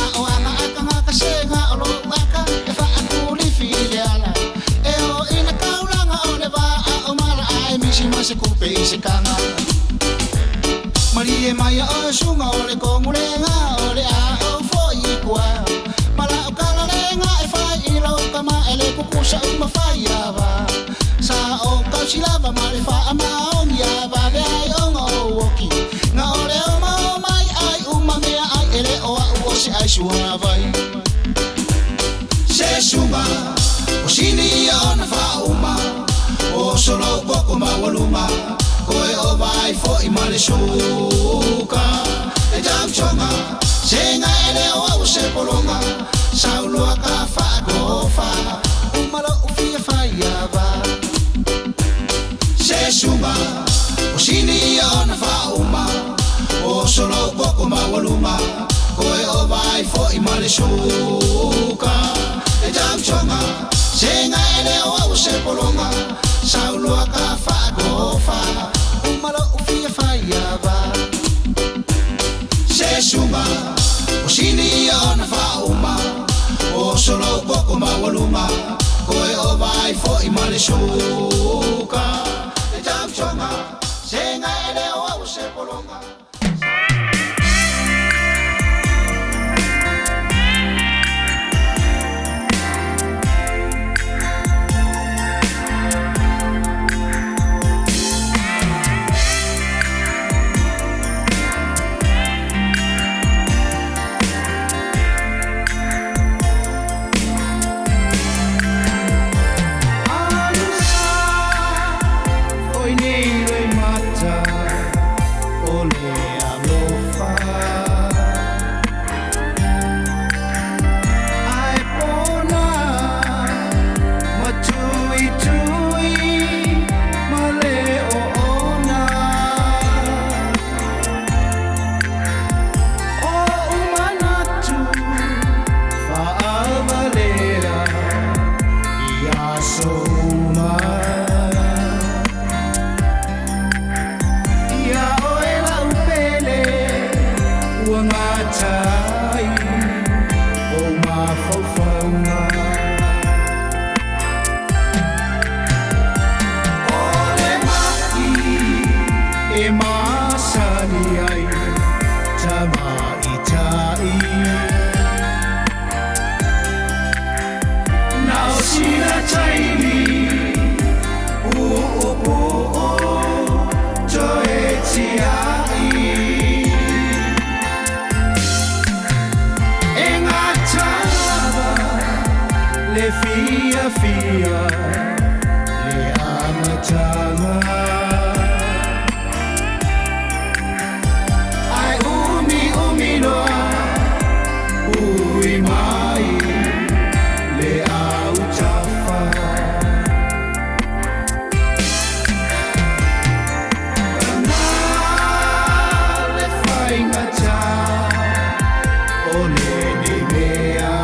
A o aga aka ngaka sega o lou aka e faakulifi i le ala. E o i le kaulaga o le vaa o mala ae misi ma se kupe i se kaga. Malie mai o sunga o le kongulenga o le a o foi i kua. Mala o kalalenga e fai i lau kama e le kukusa uma fai ava. Sa o kausilava ma le faa maongi a vave ai onga o oki. Nga o le o mao mai ai uma mea ai e le o au o se ai sua vai. Se sunga o sili ia ona faauma o solo poko maualuga koe o vai fo'i ma le suka. E tautoga sega e le o au se pologa sauloa ka faatofa uma lou fia faiava. Se suga o sili ia ona faauma o solo poko maualuga koe o vai fo'i ma le suka. E tautoga sega e le o au se pologa sauloa ka faatofa uma lou fia faiava. Se suga o sili ia ona faauma o solo poko maualuga koe o vai fo'i ma le suka. E tautoga sega e le o au se pologa. Oi nei le mata o le alofa. Ai pona matui tui ma le o ona. O umanatu faavalea ia soma. Ia oe lau pele ua gatai o mafaufauga. O le mai e masani ai tamaitai. Na o sina taimi uupuu toe tiai. E gata lava le fiafia le amataga. Ai umi umi loa ui mai le autafa. Na le faigata o lenei mea.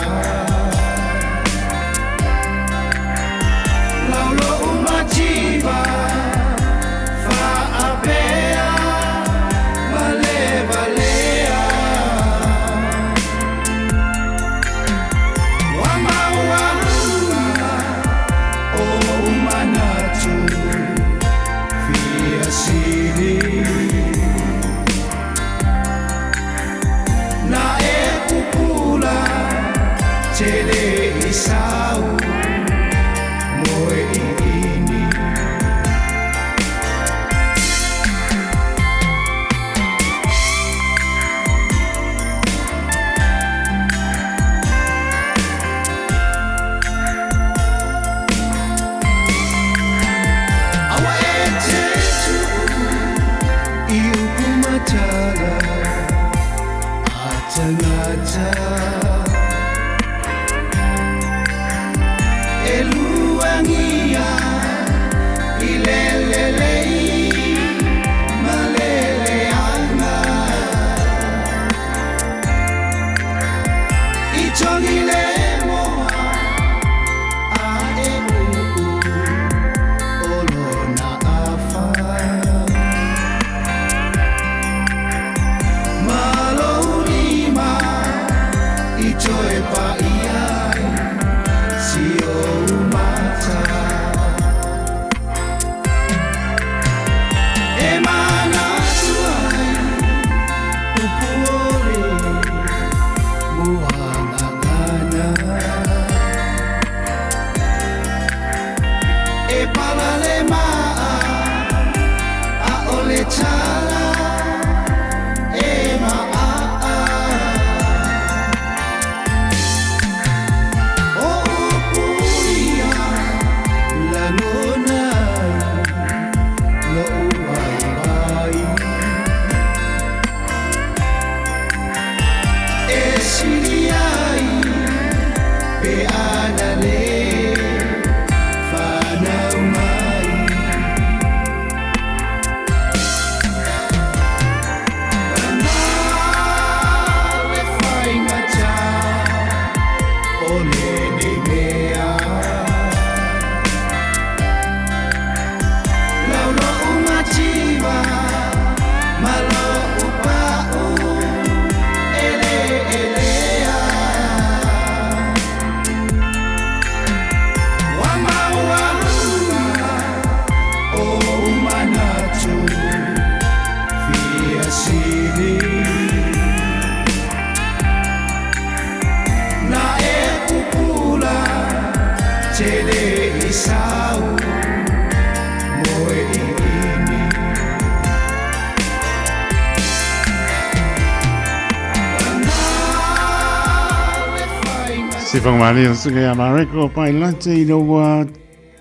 Se whangamāne o sunga ia Mareko pai late i lau ua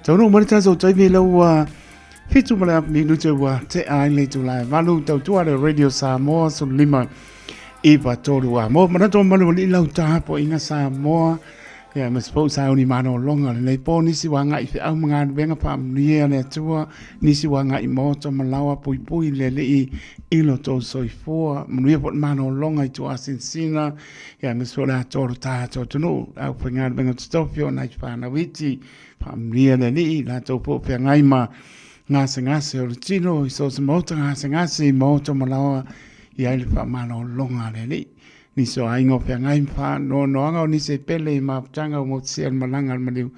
taunuu mai le tatou taimi i lau ua fitu ma le apu minute ua te ai le itula e valu tautua le Radio Samoa 15 iva tolu a mo manatu o malu ali lau tapo inga Samoa ia ma se pou sauni malōloga o lenei pō nisi ua agai i feau ma galuega faamanuia e le Atua nisi ua agai i maota ma laoa puipui le Alii i lo tou soifua manuia foi le malōloga i tuasinasina ia aemaise foi o le atoa o lo tatou atunuu le aufaigaluega totofi o nai fanau iti faamanuia le Alii latou foi o feagai ma gasegase o le tino i so o se maota gasegase i maota ma laoa i ai le faamalōloga a le Alii. Nisi o aiga o feagai ma faanoanoaga o nisi e pele i mafutaga ua motusia le malaga a le maliu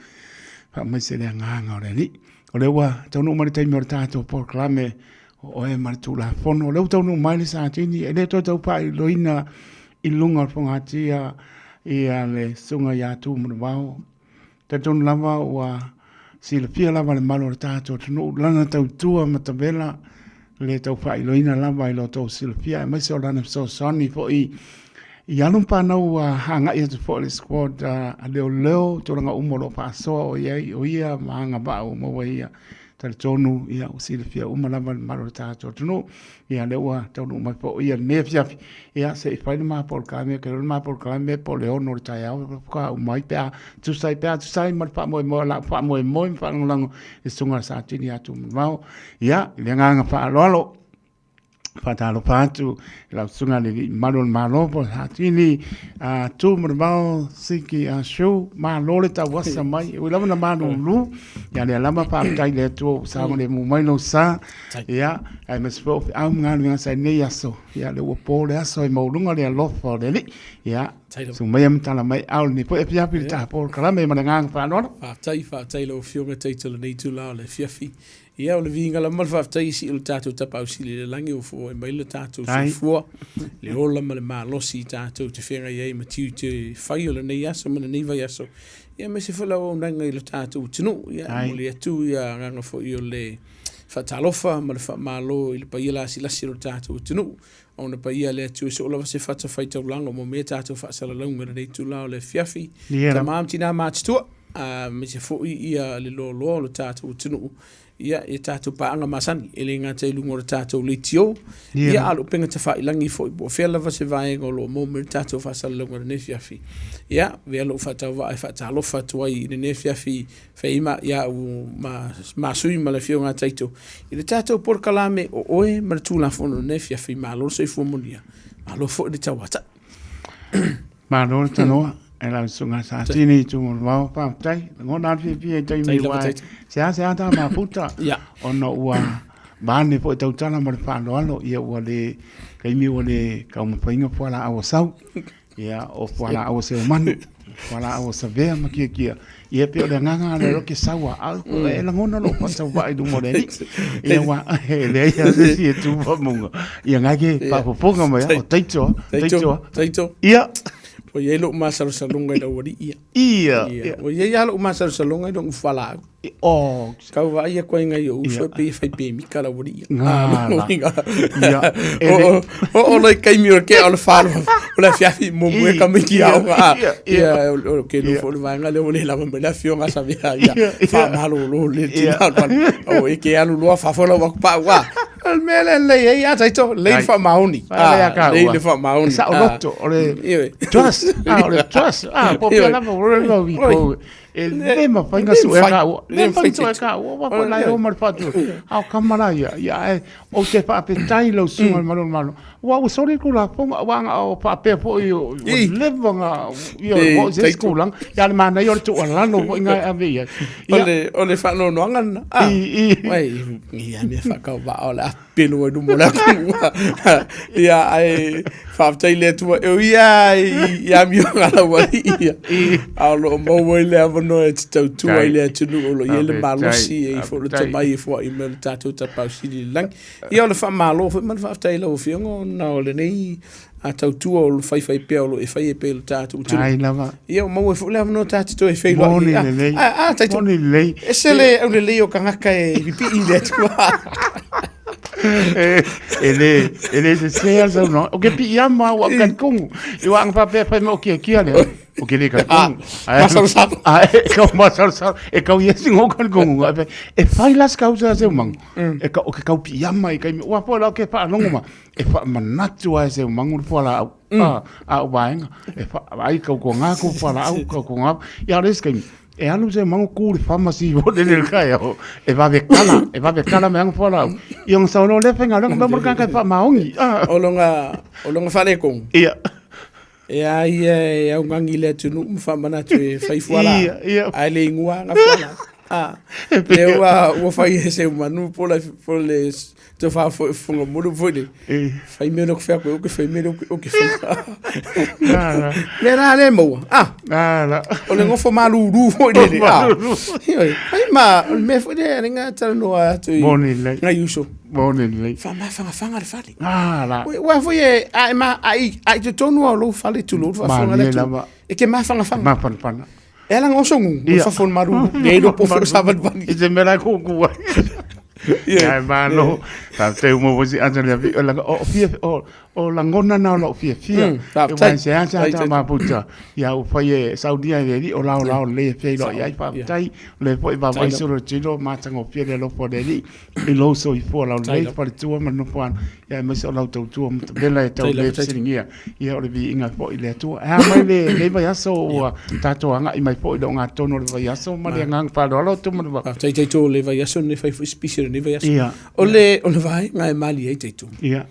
faamaise le agaga o le Alii. O lea ua taunuu mai le taimi o le tatou polokalame o oe ma le Tulafono. O lea ua taunuu mai le Satini, e le toe tau faailoina i luga o le fogatia ia le susuga ia Tumanuvao. Talitonu lava ua silafia lava le malu o le tatou atunuu, lana tautua matavela le tau faailoina lava i lo outou silafia, aemaise o lana fesoasoani foi i alo ma fanau ua agai atu foi le squad a leoleo, tulaga uma o lo o faasoa o i ai o ia ma agavaa ua maua ia. Talitonu ia ua silafia uma lava le mamalu o le tatou atunuu. Ia lea ua taunuu mai foi ia lenei afiafi, ia se i fai le ma polokalame, ke le ma polokalame po o le 6 o le taeao faatoa uma ai pe a tusa ai pe a tusa ai ma le faamoemoe o lau faamoemoe ma faalagolago i le susuga a Satini ia Tumanuvao. Ia, i le agaga faaaloalo, faatalofa atu i lau susuga i le Alii Mamalu o le Malo po o Satini a Tumanuvao Siki Ah Shu, malo le tauasa mai, e ui lava ina malulu, ia lea lava faafetai i le Atua ua saogalemu mai lou sa. Ia, aemaise foi o feau ma galuega sa i lenei aso, ia lea ua po le aso e maualuga le alofa o le Alii. Ia, susu maia ma tala mai ao lenei foi afiafi i le tapolokalame ma le agaga faaaloalo. Faafetai, faafetai i lau Afioga Taito i lenei itula o le afiafi. Ia, o le viiga lava ma le faafetai e sii o le tatou Tapaau Sili i le lagi ua foai mai le tatou soifua, le ola ma le malosi i tatou te feagai ai ma tiute fai o lenei aso ma lenei vaiaso. Ia, aemaise foi le auaunaga i lo tatou atunuu. Ia, e momoli atu ia agaga foi o le faatalofa ma le faamalo i le paia lasilasi o lo tatou atunuu. Ona paia le Atua i so o lava se fatafaitaulaga mo mea tatou faasalalauga i lenei itula o le afiafi. Tama ma tina matutua, aemaise foi ia le loaloa o lo tatou atunuu, ia, ia tatou paaga masani, e le gata i luga o le tatou leitio, ia, a o le upega tafailagi foi, po o fea lava se vaega o lo o maua mai le tatou faasalalauga i lenei afiafi. Ia, avea lou faatauvaa e faatalofa atu ai i lenei afiafi Feima ia au ma ma sui ma le afioga a Taito i le tatou polokalame o oe ma le Tulafono i lenei afiafi. Malo le soifua molia, malo foi le tauatai. Malo le tanoa e lau susuga Satini i Tumoluvao, faafetai. Lagona lava le fiafia i taimi ua seasea ta mafuta ona ua vaane foi tautala ma le faaaloalo, ia ua le taimi ua le taumafaina fualaau a sau. Ia, o fualaau a seomanu, fualaau a savea ma kiakia. Ia, pei o le agaga lea o ke sau a au, e lagona lou faatauvaa i luma o le Alii. Ia, aua, e leai lava se isi e tu faamuga. Ia, ngai ke faafofoga mai, o Taito, Taito. Taito. Ia. Ua i ai lou masalosaloga i lau alii ia. Ia. Ia. Ua i ai lava lou masalosaloga i lou fualaau. Oh. Kau vaai aku ai ngai o uso e pei e fai pemika lau alii. Ngā la. Ia. O o loi kaimi o ke o le whalo o le afiafi mo mue ka miki au a. Ia o ke no fo le vaenga le o le lava me le afioga sa vea ia. Wha malo lo le tina o e ke alu loa wha fola waku pa ua. O le mea le lei ai a taito lei wha maoni. Lei le wha maoni. Sa o loto o le trust. Ah o le trust. Ah po pia lava o le lau i ko. E le mafai na sue ka ua. Le mafai sue ka ua. Wa ko lai o ma le whatu. Ao kamara ia. Ia e, o te whaapetahi lau susuga i le Malo o le Malo. Ua ua soli le Tulafono, ua anga o faapea foi ua leva na, ia ua o se isi tulaga. Ia le manaia o le tuualalo foi na e ave i ai. Ia. O le faanoanoaga lena. I, i. Uai, ia mea whakauvaa o le a pelo ai luma o le atunuu. Ia, ae faafetai i le Atua, e ui lava i amioga a lau alii ia, a o lo o maua ai le avanoa e te tautua i le atunuu o lo o i ai le malosi, e i ai foi le tomai e foai mai o le tatou Tapaau Sili i le lagi. Ia, o le faamalo foi ma le faafetai i lau Afioga ona o lenei tautua o le faifaipea o lo o e faia pea i le tatou atunuu. Ai lava. Ia, ua maua ai foi le avanoa ta te toe feiloai. Moni lelei. A, a, taito. Moni lelei. Ese le aulelei o tagata e pipii i le Atua. E le, e le sese lava le saunoaga. Ou te piiama au au talitonu. I ua aga faapea e fai mai o kiakia lea. O ke le kalikongu. Masalosalo. A e kau masalosalo. E kau ia singo kalikongu. A e fai las kau sa se umangu. E ka o ke kau piama i kai ua po la ke pa longo ma. E fa manatu ai se umangu le po la au. A a o vaenga. E fa ai kau ko ngā ko pa la au kau ko ngā. Ia res kai E alu se mangu ku le pharmacy o le le kai o e vave kala e vave kala me angu fala i ong sa lo le fenga lo mo ka ka fa maongi o longa o longa fale kong ia e a ia e au ngangi le atunuu ma faamanatu e fai fuala ia ia ae le igua aga fuala a le ua ua fai e se manu po le po le to fa fo fonga mulu foi le fai mea ke fea koe o ke fai mea o ke fai mea la le maua ah la o le gofo malulu foi le le ah ioe fai ma o le mea foi le le nga talanoa atu i Moni lelei. ngai uso Moni lelei. faamafagafaga le fale Ah, la. Ua foi e a e ma a i a i totonu o lou fale tulou le faafofoga le Malie atunuu. lava. E ke mafagafaga. Mafanafana. E ala goso gu, o Ia. fafo o le malulu. Le iloa po o fea o savalivali. I se mea la e kuku ai. Ia. Ai malo. Faafetai uma foi si ata le afi. O langa o fia o o lagona na o lou fiafia. Faafetai. E se asa Faafetai. ta maputa. Ia ua fai e saunia e le alii o laolao lelei e feiloai ai. Faafetai. O lea foi vaavaai Faafetai se lou tino matagofie le alofa o le alii i lou soifua laulelei Faafetai. faletua ma le nofoaga. Ia aemaise o lau tautua matavela e tau Faafetai le lava, Taito. fesiligia. Ia o le viiga foi i le Atua. E a mai lenei vaiaso ua tatou agai mai foi i le ogatotonu o le vaiaso ma le agaga faaaloalo atu ma le va. Faafetai Taito o le vaiaso lenei fai foi sipisi o lenei vaiaso. Ia. O le o le vaega e malie ai Taito. Ia.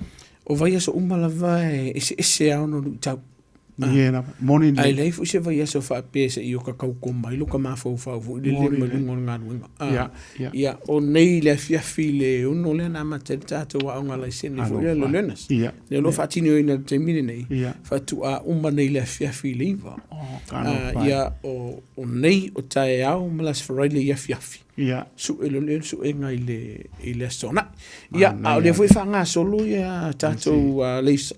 O vaiaso uma lava e eseese lava ona luitau. Ie lava. Moni Ae lelei. leai foi se vaiaso faapea seia o kakau mai lo ka mafaufau foi lele Moni ma lelei. luga o le galuega. Ia, ia. Ia, o nei le afiafi i le 6 lea na amata ai le tatou aoga laisene foi lea le Alofa. learners. Ia. Lea o lo o faatinoina i le taimi lenei, Ia. faatoa uma nei le afiafi i le 9. Oh, ka alofa. Ia, o nei o taeao ma le Aso Faraile i afiafi. Ia. Sue loa le suega i le i le Aso Toonai. Ia, a o lea foi e faagasolo ia tatou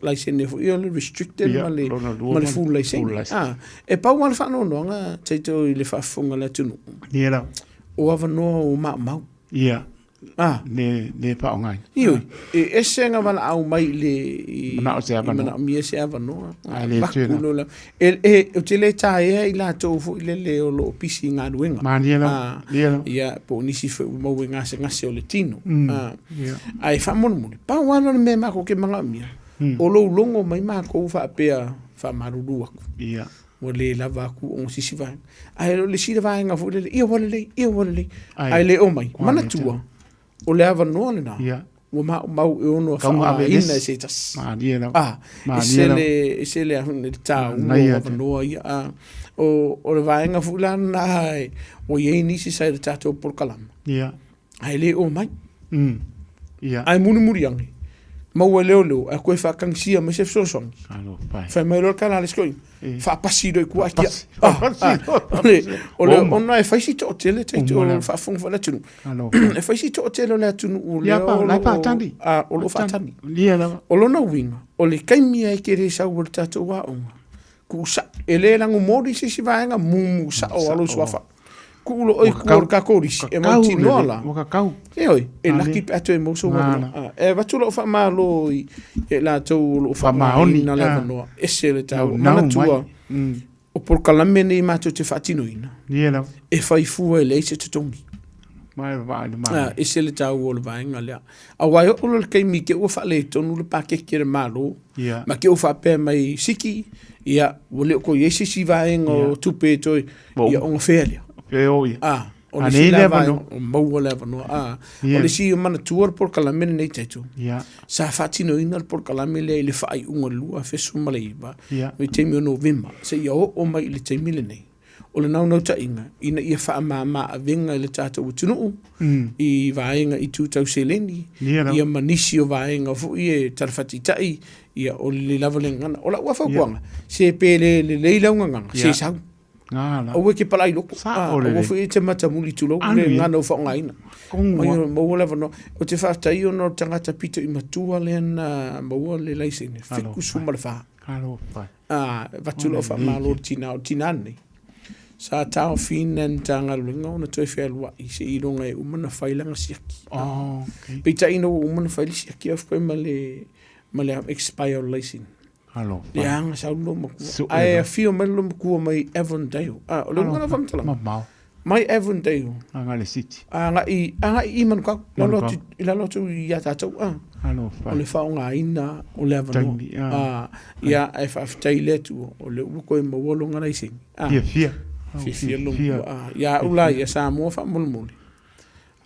laisene foi ia o le restricted Ia, ma le lona lua ma le ma full full laisene. license. Ah, e pau lava le faanoanoaga tatou i le faafofoga a le atunuu. Ia lava. O avanoa o maumau. Ia. Ah. Le, le faaaogaina. Ioe, e ese ga valaau mai i le i Manao se i avanoa. manaomia se avanoa. Ae le Vaku tele. loa la- E, e, ou te le taea i latou foi lele o lo o pisi i galuega. Malie lava. Ah, Malie lava. ia, po o nisi foi ua maua i gasegase o le tino. Ah, Ia. ae faamolemole, pau lava lea o le mea makou ke manaomia, o lou logo mai makou faapea faamalulu atu. Ia. Ua le lava atu ona sisi vaega. Ae o le isi vaega foi lele, ia ua lelei, ia ua lelei. Ai. Ae le omai. Ua le Manatua, o le avanoa lena, Ia. ua maumau e ono Kauga ave faaaogaina lesi. e se tasi. Malie lava. Ah, e Malie se lava. le, e se le, le taua Manaia o te. avanoa ia. Ah, o le vaega foi la lena, ua i ai nisi sa i le tatou polokalama. Ia. Ae le omai. Ia. Ae mulimuli ane, maua e leoleo, ae koe faatagisia mai se fesoasoani. Alofa e. Fai mai loa le tala a le sikoina, E. faapasi loa i tua akia. Faapasi, Ah, faapasi ah, loa, o le, o le, Ua uma. ona e fai si toatele taito Uma o le lava. faafofoga foi le atunuu. Alofa. E fai si toatele o le atunuu Ia lea pa, o la e loo- faatani. ah, o loo faatani. Ia lava. O lona uiga, o le taimi ai ke le sau o le tatou aoga, tuu sao, e le lagomoli se isi vaega, mumu sao alo Sao. suafa. Tuu loa i Ua tua o kakau. le tatou lisi, e Kakau mautinoa lelei. la. Ua kakau. Ioe, e Male. laki pe a toe mau sou Ngala. avanoa. Ah, e avatu lou faamalo i i latou o loo Faamaoni. faaaogaina le Ah. avanoa. Ese le taua. Naunau mai. Manatua, o polokalame nei matou te faatinoina, Ia lava. e fai fua e leai se totogi. Mai vaai le Ah, malo. ese le taua o le vaega lea. Aua e oo loa le taimi ke ua faaletonu le pakeke a le Malo, Ia. ma ke ua faapea mai siki, ia, ua le o toe i ai se isi vaega o Ia. tupe e toe, Ua ia uma. ona fea lea. Fea o ia. Ah, o le A isi nei la le vaega, avanoa. o maua le avanoa. Ah, Ia. o le isi o manatua le polokalame lenei taito. Ia. Sa faatinoina le polokalame lea i le faaiuga o le 2019, Ia. i le taimi o Novema, seia oo mai i le taimi lenei. O le naunautaiga, ina ia faamama avega i le tatou atunuu, i vaega i tu tau seleni, Ia lava. ia ma nisi o vaega foi e talafataitai, ia o le lava le gagana. O lau lava fautuaga, se pe le lelei lau gagana, se Ia. sau. Ngala. Aua e ke palai loko. Sao Ah, lelei. aua foi e te matamuli tulou Anu le ia. gagana o faaaogaina. Kongu Mai a. o maua le avanoa. O te faafetai ona o le tagata pito i matua lea na maua le laisene, Alofa. 74. Alofa. Ah, avatu lau faamalo i le tina, o le tina lenei. Sa taofiina e le Matagaluega ona toe fealuai seiloga e uma ona fai lana siaki. Oh, okay. Peitai ina ua uma ona fai le siaki, ae ma le ma le expire o le laisene. Alofa. Leaga sau le loomatua. Sue Ae loa. afio mai le loomatua mai Avondale. Ah, o le uiga lena o le faamatalaga. Mamao. Mai Avondale. Agai i le city. Agai, agai i Manukau. Lalo Manukau. atu, i lalo atu ia tatou. Ah. Alofa. O le faaaogaina o le avanoa. Taimi, ah. Ah, ia, ae faafetai i le Atua, o lea ua toe maua lona laisene. Ah. Fiafia. Fiafia le loomatua. Ah, ia au la ia Samoa faamolemole,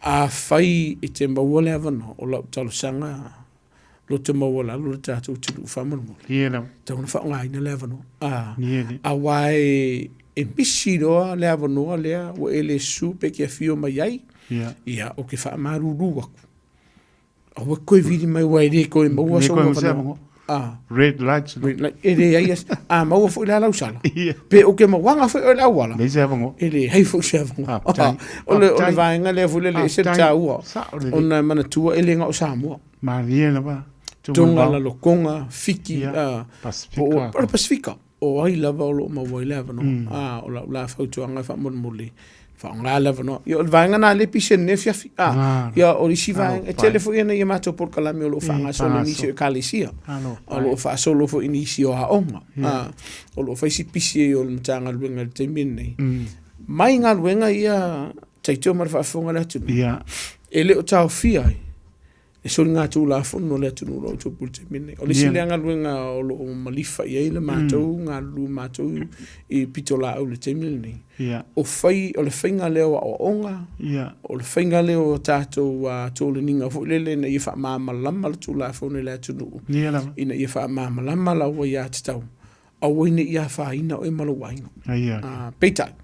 afai e te maua le avanoa, o lau talosaga, loto maualalo le tatou atunuu faamolemole. Ia lava. Tatau ona faaaogaina le avanoa. Ah, Ia le. aua e, e misi loa le avanoa lea ua e le susu pe ke afio mai ai. Ia. Ia, o ke faamalulu aku. Aua e toe vili mai aua e le toe maua Le sou toe maua se avanoa. avanoa. Ah. Red lights. Red light. E leai as, a maua foi la lau sala. Ia. Pe o ke mauaga foi oe le auala. Leai se avanoa. E leai foi se avanoa. Faafetai. O le, o le Faafetai. vaega lea foi lele e ese le Faafetai. taua. Sao lelei. Ona e manatua e le gao Samoa. Malie lava. Tonga, Lalokonga, Fiki, Ia. a, Pasifika. po o, o le Pasifika. O ai lava o loo maua ai le avanoa. A, o lau la fautuaga faamolemole, faaaoga le avanoa. Ia, o le vaega lena lea e pise i lenei afiafi. A, ia, o le isi vaega, e tele foi ana ia matou polokalame o lo o faagasolo i nisi o Ekalesia. O lo o faasolo foi i nisi o aoga. A, o lo o fai si pisi ai o le Matagaluega i le taimi lenei. Mai galuega ia taitio ma le faafofoga a le atunuu. E le o taofia ai e soligatulafono le atunuu o lo o tupu i le taimi lenei. O le isi lea galuega o lo o malifa i ai le matou galulue matou i pitolaau i le taimi lenei. O fai, o le faiga lea o aoaoga, o le faiga lea o tatou toleniga foi lele ina ia faamalamalama le Tulafono i le atunuu, ina ia faamalamalama lau aiatatau, aua ne i afaina oe ma lou aiga. Peitai,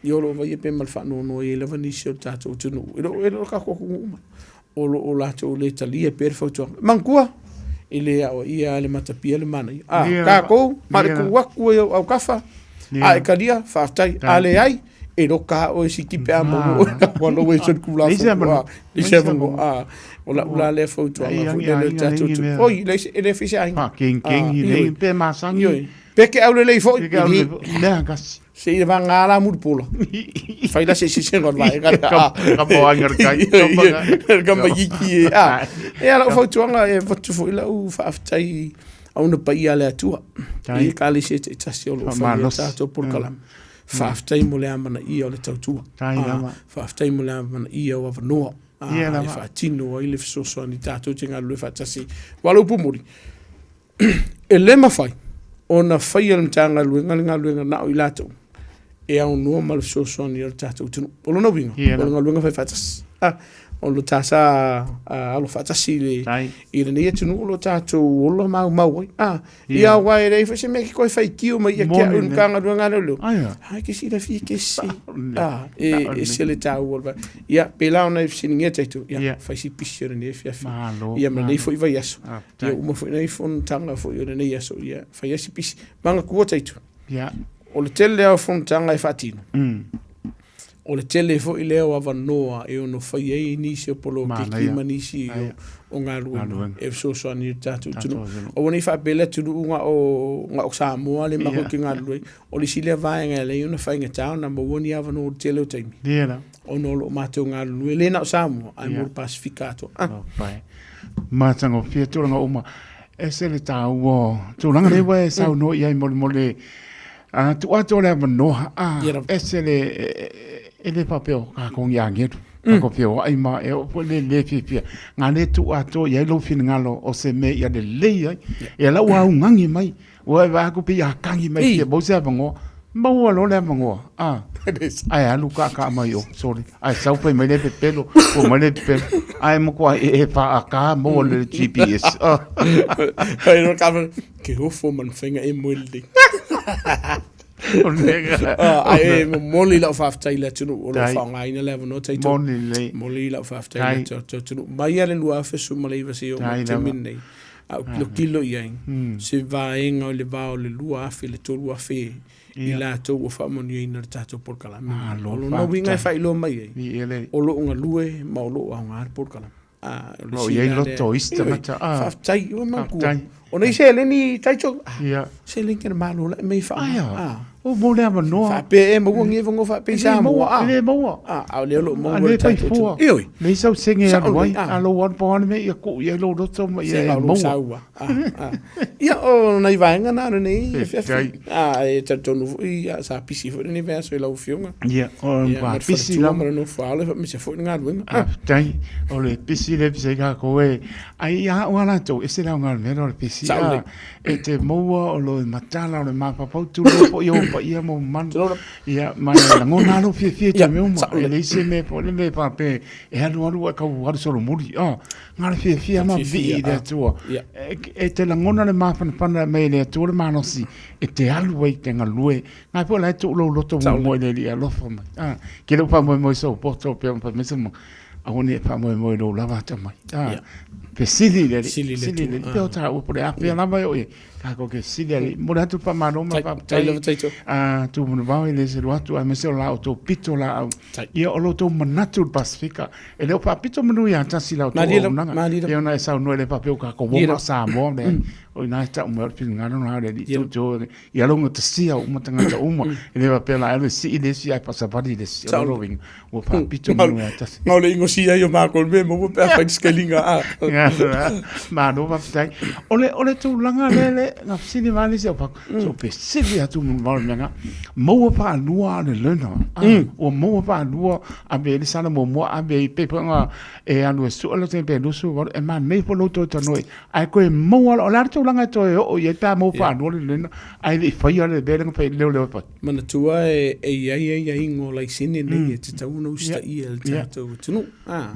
ia o lo o vaia pea ma le faanoanoa e i ai lava nisi o le tatou atunuu, e le o, e le o le tatou atunuu uma, o lo o latou le talia pea le fautuaga. Manatua, e le aoaia lava e le matapia le manaia. A, tatou, ma le tuu atu e ou autafa, a e talia, faafetai, a leai, e loka lava oe siti pe a maua oe ua lou e solitulafono. Leai se avanoa. A, o lau la lea fautuaga foi lea i le tatou atunuu. Oi, e le fai se aiga. Faakengkengi lelei pe masani. Ioe. Pe ke aulelei foi. Pe ke aulelei foi. Mea kasi. Se i vagā la mulipola. Fai la se sesega o le vaega lea. Ka moaga le kai. Le kamaiki e. A, e a lau fautuaga e avatu foi lau faafetai auna paia a le Atua. I Ekalesia taitasi o lo o fai ai tatou polokalame. Faafetai mo le amanaia o le tautua. Faafetai mo le amanaia o avanoa e faatino ai le fesoasoani tatou te galulue faatasi. Aua o le upu moni, e le mafai ona faia e le Matagaluega le galuega na o i latou e aunoa ma le fesoasoani a le tatou atunuu. O lona uiga, o le galuega fai faatasi. O lo ta sa alo faatasi i le, i lenei atunuu o lo tatou ola maumau ai. Ia aua e leai foi se mea e te toe faitio mai ia te au i le Matagaluega a Leoleo. Ai ke silafia e ke se. E ese le taua o le vaega. Ia, pēlā ona e fesiligia tatou, ia, fai si pisi o lenei afiafi. Ia ma lenei foi vaiaso. Ia uma foi nei fonotaga foi o lenei aso, ia, fai lava si pisi. Manatua tatou, o le tele lava o fonotaga e faatino, o le tele foi lea o avanoa e ono fai ai nisi o poloketi ma nisi o galuega e fesoasoani i le tatou atunuu. Aua ne i faapea le atunuu na o, na o Samoa lea matou te galulue ai. O le isi lea vaega e ala ai ona faigata ona maua ni avanoa i le tele o taimi, ona o lo o matou galulue le na o Samoa ae mo le Pasefika atoa. Matagofie tulaga uma. Ese le taua o tulaga nei ua e saunoa i ai molemole A tuu atu o le avanoa, a, ese le, e le faapea o kākou ni agelu, kākou feoai ma e oo foi le le fiafia. Ngā le tuu atoa i ai lou finagalo o se mea ia lelei ai. Ia la ua augani mai, ua e vaai atu pei a kagi mai fia maua se avanoa. Maua loa le avanoa, a, ae alu kaakaa mai o, sorry, ae sau fai mai le pepelo, ua mai le pepelo, ae matua e faaka maua le GPS. Ai no ka Ke ofo ma le mafaiga e moe lelei. Ae momoli lau faafetai i le atunuu o lo o faaaogaina le avanoa tatou. Moni lelei. Momoli lau faafetai i le atunuu. Mai lava le 2019 seia oo mai i le taimi lenei, a ou tilotilo i ai, se vaega o le va o le 2,000 i le 3,000 i latou ua faamanuiaina i le tatou polokalame. O lona uiga e faailoa mai ai, o lo o galue ma o lo o aoga le polokalame. Ah, o le O i ai loto o isi tagata. Ah, Faafetai, ua manatua. Faafetai. O nei seleni taito, ah, Ia. seleni a le Malo la e mei wha. Aia. Ah. O mo le avanoa. Faapea e maua ni avanoa faapea i Samoa, a. E le maua. A, a o lea o lo o maua e le tatou fua. Ioe. Leai sau sege e alu ai, a lou alu pau lava le mea ia tuu i ai lou loto ma ia e maua. Ia, o nai vaega na o lenei afiafi. A, e talitonu foi, ia, sa pisi foi lenei vaiaso i lau Afioga. Ia, o le matua pisi lava. Ma le nofoa faamaise foi le galuega. Faafetai. O le pisi lea e pisi ai tatou e, ai ia au lava latou, ese le aoga o le mea lea o le pisi. Sao lelei. E te maua o lo matala o le mafaufau tulou foi ou paia ma ou mamalu. Ia, ma e lagona lava lou fiafia i taimi uma. E leai se mea foi lele e faapea e alu alu ae tau alu solomuli. Oh, na o le fiafia ma vii i le Atua. E te lagona le mafanafana mai e le Atua le malosi e te alu ai i te galue. Ngai foi la e tuu lou loto muamua i le Alii e alofa mai. Ah, ke le o faamoemoe i sou poto pea ma fai mai se ma aua ne i faamoemoe i lou lava atamai. Ah, fesili i le Alii. Sili i le Sili i le Atua. Alii. Pe o tāua po o le a fea lava e oo i ai. Tākou ke sili i le Alii. Momoli atu le faamalo ma le Tai- faafetai. tai lava, Taito. Ah, Tumanuvao e le selu atu aemaise o la outou pito laau. Tai. Ia o lo outou manatu i le Pasefika. E le o faapito manu ia tasi la outou Malie lava, auaunaga. malie lava. Pei ona e saunoa e le faapea ua kākou Malie uoga lava. o Samoa le o ina e tau mai o le finagalo na o le Alii Ia. tautua ia laugatasia uma tagata uma. E le faapea la e alu e sii le isi ae faasavali le isi. O Sao lona lelei. uiga ua faapito manu ia tasi. Ma o le ingosia ai o mākou i le mea e maua pe a fai le scaling-a, a. Malo faafetai. O le, o le tulaga lea le, na fesili mai le isi au pako, so fesili atu mo le mea na, maua faalua le learner. Ah, ua maua faalua, ave ai le sala muamua, ave ai pei foi ona e alu e sue le pe 28, e manaia foi lou toe talanoa i, ae toe maua, o le a le tulaga e toe oo i ai pe a maua faalua le learner, ae le i faia le mea lea na fai leoleo e fai. Manatua e i ai aiaiga o laisene nei e tatau ona usitaia e le tatou atunuu. A,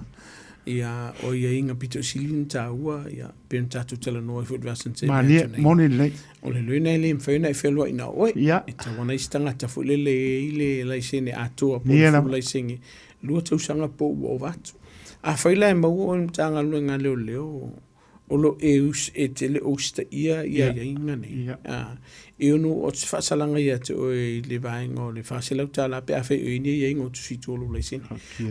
ia, o aiaiga pito sili ona taua, ia, pei ona tatou talanoa ai foi i le vaiaso na tea Malie, atu nei. moni lelei. O le learner e le mafai ona e fealuai na o oe. Ia. E tatau ona i ai se tagata foi lele e i ai le laisene atoa po o Ia le lava. full laisene, 2 tausaga po o ua ova atu. Afai la e maua oe i le Matagaluega a Leoleo, o lo e us, e te le o usitaia ia aiaiga nei. A, e ono oo atu se faasalaga ia te oe i le vaega o le $400 pe afai o i ai ni aiaiga o tusi i tua o lou laisene.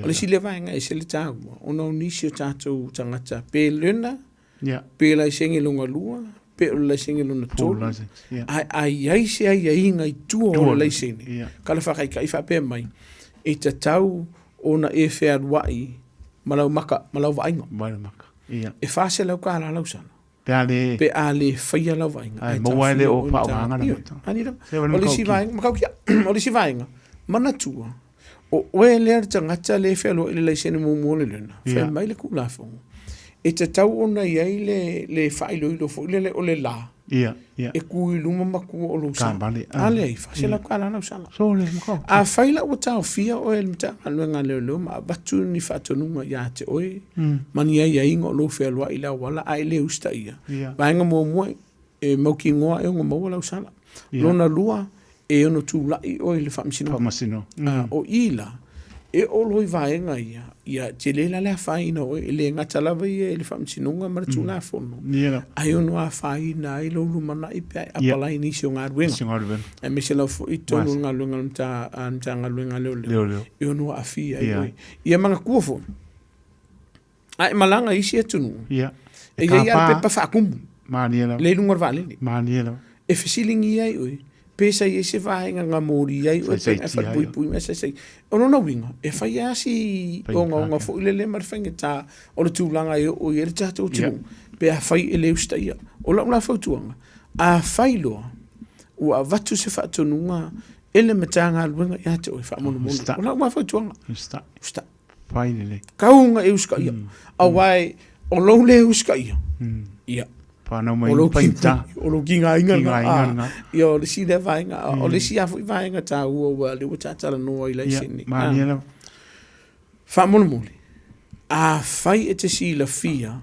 O le isi lea vaega e ese le taua, ona o nisi o tatou tagata pe learner, pe laisene lona lua, pe o le laisene lona tolu, ae a i ai se aiaiga i tua o le laisene, kala faataitai faapea mai, e tatau ona e fealuai ma lau maka, ma lau vaaiga. Ia. E $400 lau sala. Pe a le... Pe a le faia lau vaaiga. Ae maua ai le o faaaogaina la mata. Ani lava. Se o le O le isi matautia. vaega, matautia. O le isi vaega, manatua, o oe lea le tagata lea e fealuai i le laisene muamua o le learner, Ia. fai mai le Tulafono, e tatau ona i ai le, le faailoilo foi lele o le la, Ia, ia. e tu i luma ma tua o lou sa. Taavale, ah. A leai, $400 lau sala. Sole, matautia. Afai la ua taofia oe e le Matagaluega a Leoleo ma avatu ni faatonuga ia te oe ma ni aiaiga o lou fealuai i le auala ae le usitaia, Ia. vaega muamua e mautinoa e ono maua lau sala. Ia. Lona lua, e ono tulai oe i le faamasinoga. Faamasinoga. A, o i la, e oo loa i vaega ia, ia tele la le afaina o oe, e le gata lava ia i le faamasinoga ma le Tulafono, Ia la. ae ono afaina ai lou lumanai pe a e Ia. apalai i nisi o galuega. Nisi o galuega. Aemaise lava foi i totonu o le galuega a le Mata, a le Matagaluega a Leoleo, Leoleo. e ono aafia ai Ia. oe. Ia manatua foi, a e malaga i isi atunuu, Ia. e i ai lava le pepa faakumu, Malie lava. lea i luga o le vaalele. Malie lava. E fesiligia ai oe, pe sa i ai se vaega na moli ai oe, pe na Saisaitia ai oe. falepuipui ma saisai. O lona uiga, e fai lava si Faigata. ogaoga foi lele ma le faigata o le tulaga e oo i ai le tatou Ia. atunuu, pe afai e le usitaia. O lau la fautuaga, afai loa ua avatu se faatonuga e le Matagaluega ia te oe, faamolemole. Usitai. O lau lava fautuaga, Usitai. usitai. Fai lelei. Tau na e usitaia. Aua o lou le usitaia, ia, Whanau mai o lou faigata. o lou tigaina lena. Tigaina lena. Ia, o le isi lea vaega, o le isi lava foi vaega taua ua lea ua tatalanoa i Ia, laisene. malie lava. Faamolemole, afai e te silafia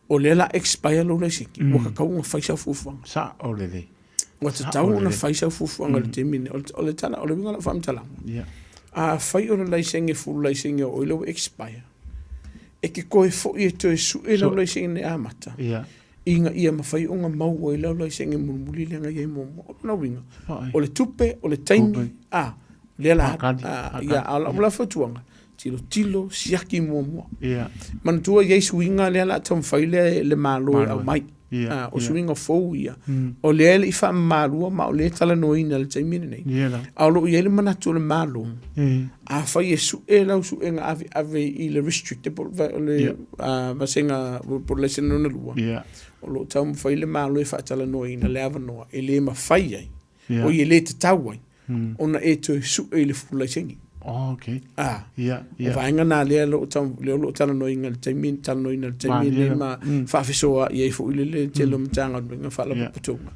o lea la expire lou laisene, ua tatau ona fai sau fuafuaga. Sao lelei. Ua tatau ona fai sau fuafuaga i le taimi lenei. O le tala, o le uiga o lau faamatalaga, Ia. afai o le laisene full laisene o oe lea ua expire, e te toe foi e toe sue lau laisene amata, Ia. ina ia mafai ona maua ai lau laisene mulimuli lea na i ai muamua. O lona uiga, Fai. o le tupe, o le taimi, Tupe. a, lea la, Faakali, a, faakali. ia, a o lau la fautuaga, tilotilo, siaki muamua. Ia. Manatua i ai suiga lea la taumafai lea e le Malo e Malo. aumai. Ia, Ah, o ia. suiga fou ia, o lea e le i faamamalua ma o lea e talanoaina i le taimi lenei. Ia lava. A o lo o i ai le manatu o le Malo, E. afai e sue lau suega aveave i le restricted po o le Ia. vasega po o le laisene lona lua, Ia. o lo o taumafai le Malo e faatalanoaina le avanoa e le mafai ai, Ia. oi e le tatau ai ona e toe sue i le full laisene. Oh, okay. Ah, Ia, ia. O vaega na lea o lo o tau, lea o lo o talanoaina i le taimi, talanoaina i le taimi lenei ma faafesoa i ai foi le le tele o Matagaluega Faalapotopotoga.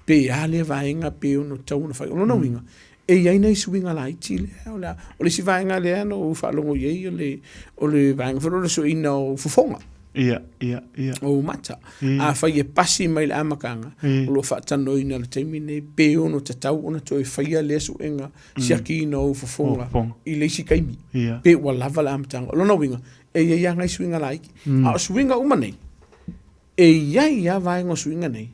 Pe a lea vaega pe ono tatau ona fai. O lona uiga, e i ai nai suiga laiti lea, o le a, o le isi vaega lea na ou faalogo i ai o le, o le vaega foi lea o le sueina o fofoga. Ia, ia, ia. O mata. Ia. Afai e pasi mai le amataga, Ia. o lo o faatalanoaina i le taimi lenei, pe ono tatau ona toe faia lea suega siakiina o ou fofoga Fofoga. i le isi taimi. Ia. Pe ua lava le amataga. O lona uiga, e i ai lava nai suiga laiti. A o suiga uma nei, e i ai lava vaega o suiga nei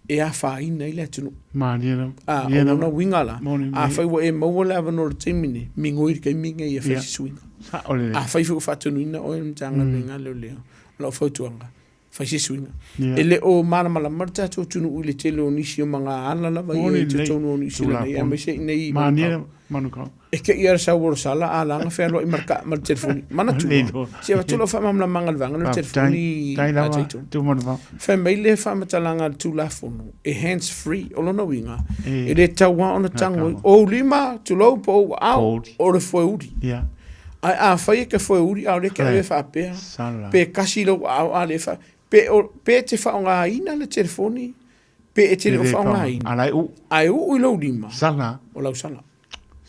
e afaina ai le atunuu. Malie lava. A, o Ia lona lava. uiga la, Moni mai. afai ua e maua le avanoa i le taimi lenei, migoi i le taimi lenei e fai Ia. se suiga. Sao lelei. Afai foi ua faatonuina oe e le Matagaluega a Leoleo, o lau fautuaga, fai se suiga. Ia. E le o malamalama le tatou atunuu i le tele o nisi o magaala lava ia Moni i lelei. totonu o Niu Sila nei, Tulafono. aemaise i inei i Malie Manukau. lava, Manukau. E te i a le sau o le sala a laga fealuai ma le ka, ma le telefoni. Manatua, Lei loa. se avatu lau faamalamalamaga i le vaega lea o le telefoni Faafetai a lava, Taito. Tumanuvao. Fai mai le faamatalaga a le Tulafono, e hands free, o lona uiga, E. e le tatau lava ona tago ai, ou lima, tulou, po o ou aao, Foeuli. o le foeuli. Ia. Ae afai e te foeuli a o lea e te ave faapea, Sala. pe kasi lou aao a le fa, pe, o, pe e te faaaogaina le telefoni, pe e te le o faaaogaina. A la e uu. Ae uu i lou lima. Sala. O lau sala.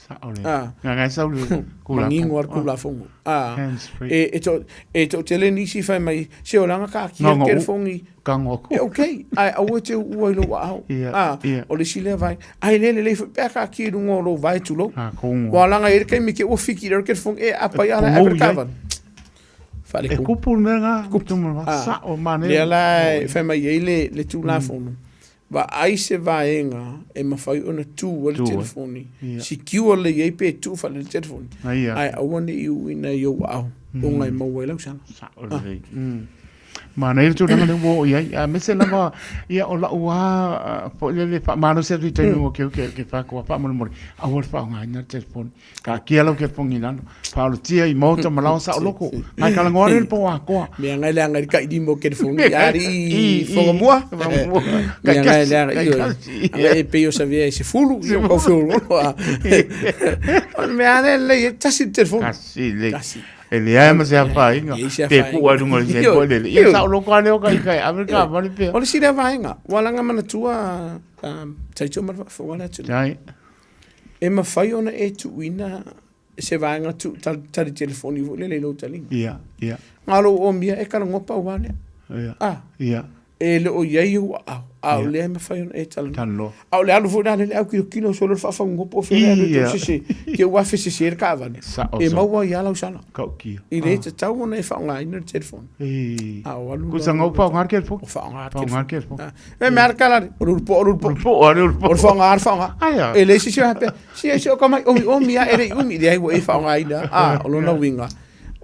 Sao le. Ah. Nga ngai sau le kula. Mangingo a le Tulafono. Ah. Hands free. E, e to, e toatele nisi fai mai, se o langa ka akia Ngongo u. telefoni. Ka ngoko. E okay, ae aua e te uua i lou aao. Ia, Ah, ia. o le isi lea vai. Ai le lelei foi pe a ka akia i luga o lou vae tulou. Ah, kongo. Ua langa i le taimi ke ua fiki i le telefoni, e apa i ala E e pongou i ai. kavana. Fale E kupu le mea nga. Kupu. Ah. Sao mane. Lea la e fai mai ai le, le Tulafono. Vaai se vaega e mafai ona tu ai le Tu ai. telefoni. Ia. Secure lelei ai pe tuu fale le telefoni. Ia. Ae aua ne i uina i ou aao, ona e maua ai lau sala. Sao lelei. Manaia le tulaga lea ua oo i ai. Aemaise lava, ia, o lau lava foi lele faamalosi atu i taimi ua keuke ke whakoa faamolemole, aua le faaaogaina le telefoni. Taatia lau telefoni i lalo, faaolotia i maota ma laoa saoloko. Ae talanoa lea i le po atoa. Mea ngai leaga i le tailima o telefoni alii Whangamua. Whangamua. Mea ngai leaga i Kaikasi. Anga e pei o savea e sefulu, i o kau feololo. O le mea lea lelei e tasi le telefoni. Tasi lelei. Tasi. E leai ma se afaina. Leai se Pe afaina. kua i lunga o le Ioe. seko lele. Ia Ioe. saoloko lava lea o ka ika e ave le taavale pea. O le isi lea vaega, ua laga manatua Taito ma le faafofoga a le atunuu. Tai. E mafai ona e tuuina se vaega tuu tali telefoni foi lele i lou taliga. Ia, ia. Na o lou omia e talanoa pau lava lea. Ia. Ah. Ia. E le o i ai ou aao, a o lea e mafai ona e talanoa. Talanoa. A o le alu foi la lea le aukilokilo solo le faafagogopo po o fea le alu e tau sese, ke ua fesese le taavale. Sao E sao. maua ai lava lau sala. Tautia. E le tatau ona e faaaogaina le telefoni. E. A o alu Kusa ngau faaaoga le telefoni. O faaaoga le Faaaoga le telefoni. E mea le kala o le ulupo, o le ulupo. Ulupo, o le ulupo. O le faaaoga, le faaaoga. Aia. E leai se isi faapea, se se o ka mai omi omi lava e le i umi, leai ua e faaaogaina. A, o lona uiga,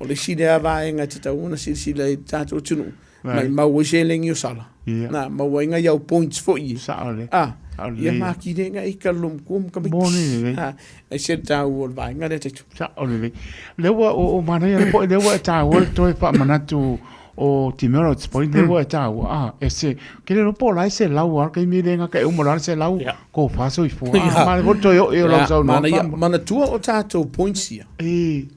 o le isi lea vaega e tatau ona silasila i le tatou atunuu, maimau ai seleni o sala. Ia. Na, maua ai nai au points foi ia. Sao lelei. A, Sao lelei. ia makile ngai ka lo matua ma tamaiti. Moni lelei. A, e se le taua o le vaega lea taitu. Sao lelei. Lea ua, o, o manaia le poe, lea ua e taua le toe faamanatu o demerits point, lea ua e taua, a, e se, ke le iloa po o la e selau lava le taimi e le gata e uma loa le selau, tofa soifua. A, manaia foi le toe oo o lau saunoaga. Manaia, manatua o tatou points ia. E.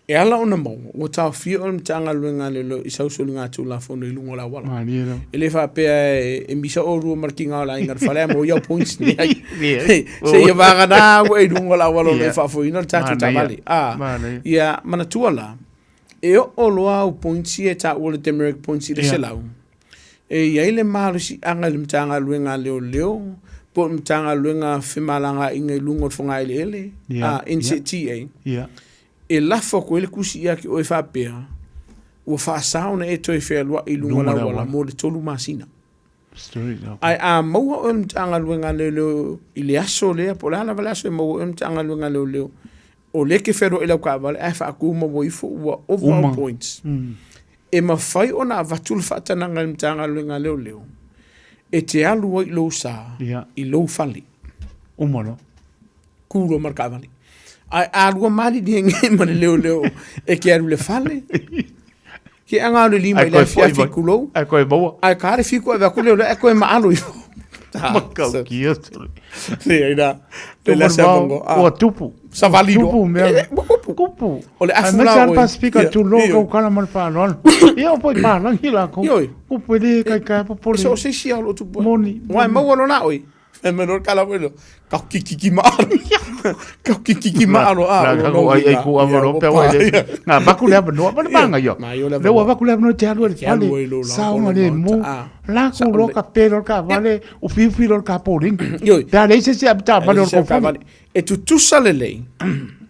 E ala ona maua, ua taofia o le Matagaluega a Leoleo i sau soligatulafono i luga o le auala. Malie lava. E le faapea e misa oulua ma le tiga o le aiga i le fale ae maua i au points nei. Seia vagana ua e i luga o le auala o lo o faafoeina le tatou taavale. A, ia manatua la, e oo loa au points ia e taua le demerit points i le 100, e i ai le malosiaga i le Matagaluega a Leoleo po o le Matagaluega a Femalagaaiga i luga o le fogaeleele, NCTA, E lafo atu ai le tusi ia te oe faapea, ua faasa ona e toe fealuai i luga o le auala mo le tolu masina. Ae a maua oe e le Matagaluega a Leoleo i le aso lea, po o le a lava le aso e maua oe e le Matagaluega a Leoleo, o lea e te fealuai i lau taavale ae faatumau ifo ua over au points, e mafai ona avatu le faatanaga i le Matagaluega a Leoleo. E te alu ai i lou sa i lou fale. Uma loa. Kū loa ma le taavale. Ae a lua malilie ma le leoleo e ke alu i le fale, ke aga o le lima i le afiafi kulou. Ae koe maua. Ae ka le fiku ave aku leoleo, ae koe maalo ifo. Makaukia tole. Leai la. Le la se avango. Ua tupu. Savali loa. Tupu mea. Eh, ua tupu. Tupu. O le afu la oe. Aemaise lava le Pasifika tulou kau kala ma le faaaloalo. Ia o foi palagi lakou. Ioe. Kupu e le kaikai popole. So o se isi a o lo o tupu ai. Moni. Ua e maua lona oe. Fai mai loa le kala foi lea, Kau kikiki maalo. Kau kikiki maalo. La ka ko ai ai ku ava ro pe wa le. Nga baku le avanoa ma le manga ia. Le ua baku le avanoa te alu e le fale. Saoga le mo. La ku lo ka pe lo ka vale u fiu fiu lo ka poling. Pe a leai se isi ta vale o le fale. E tutusa lelei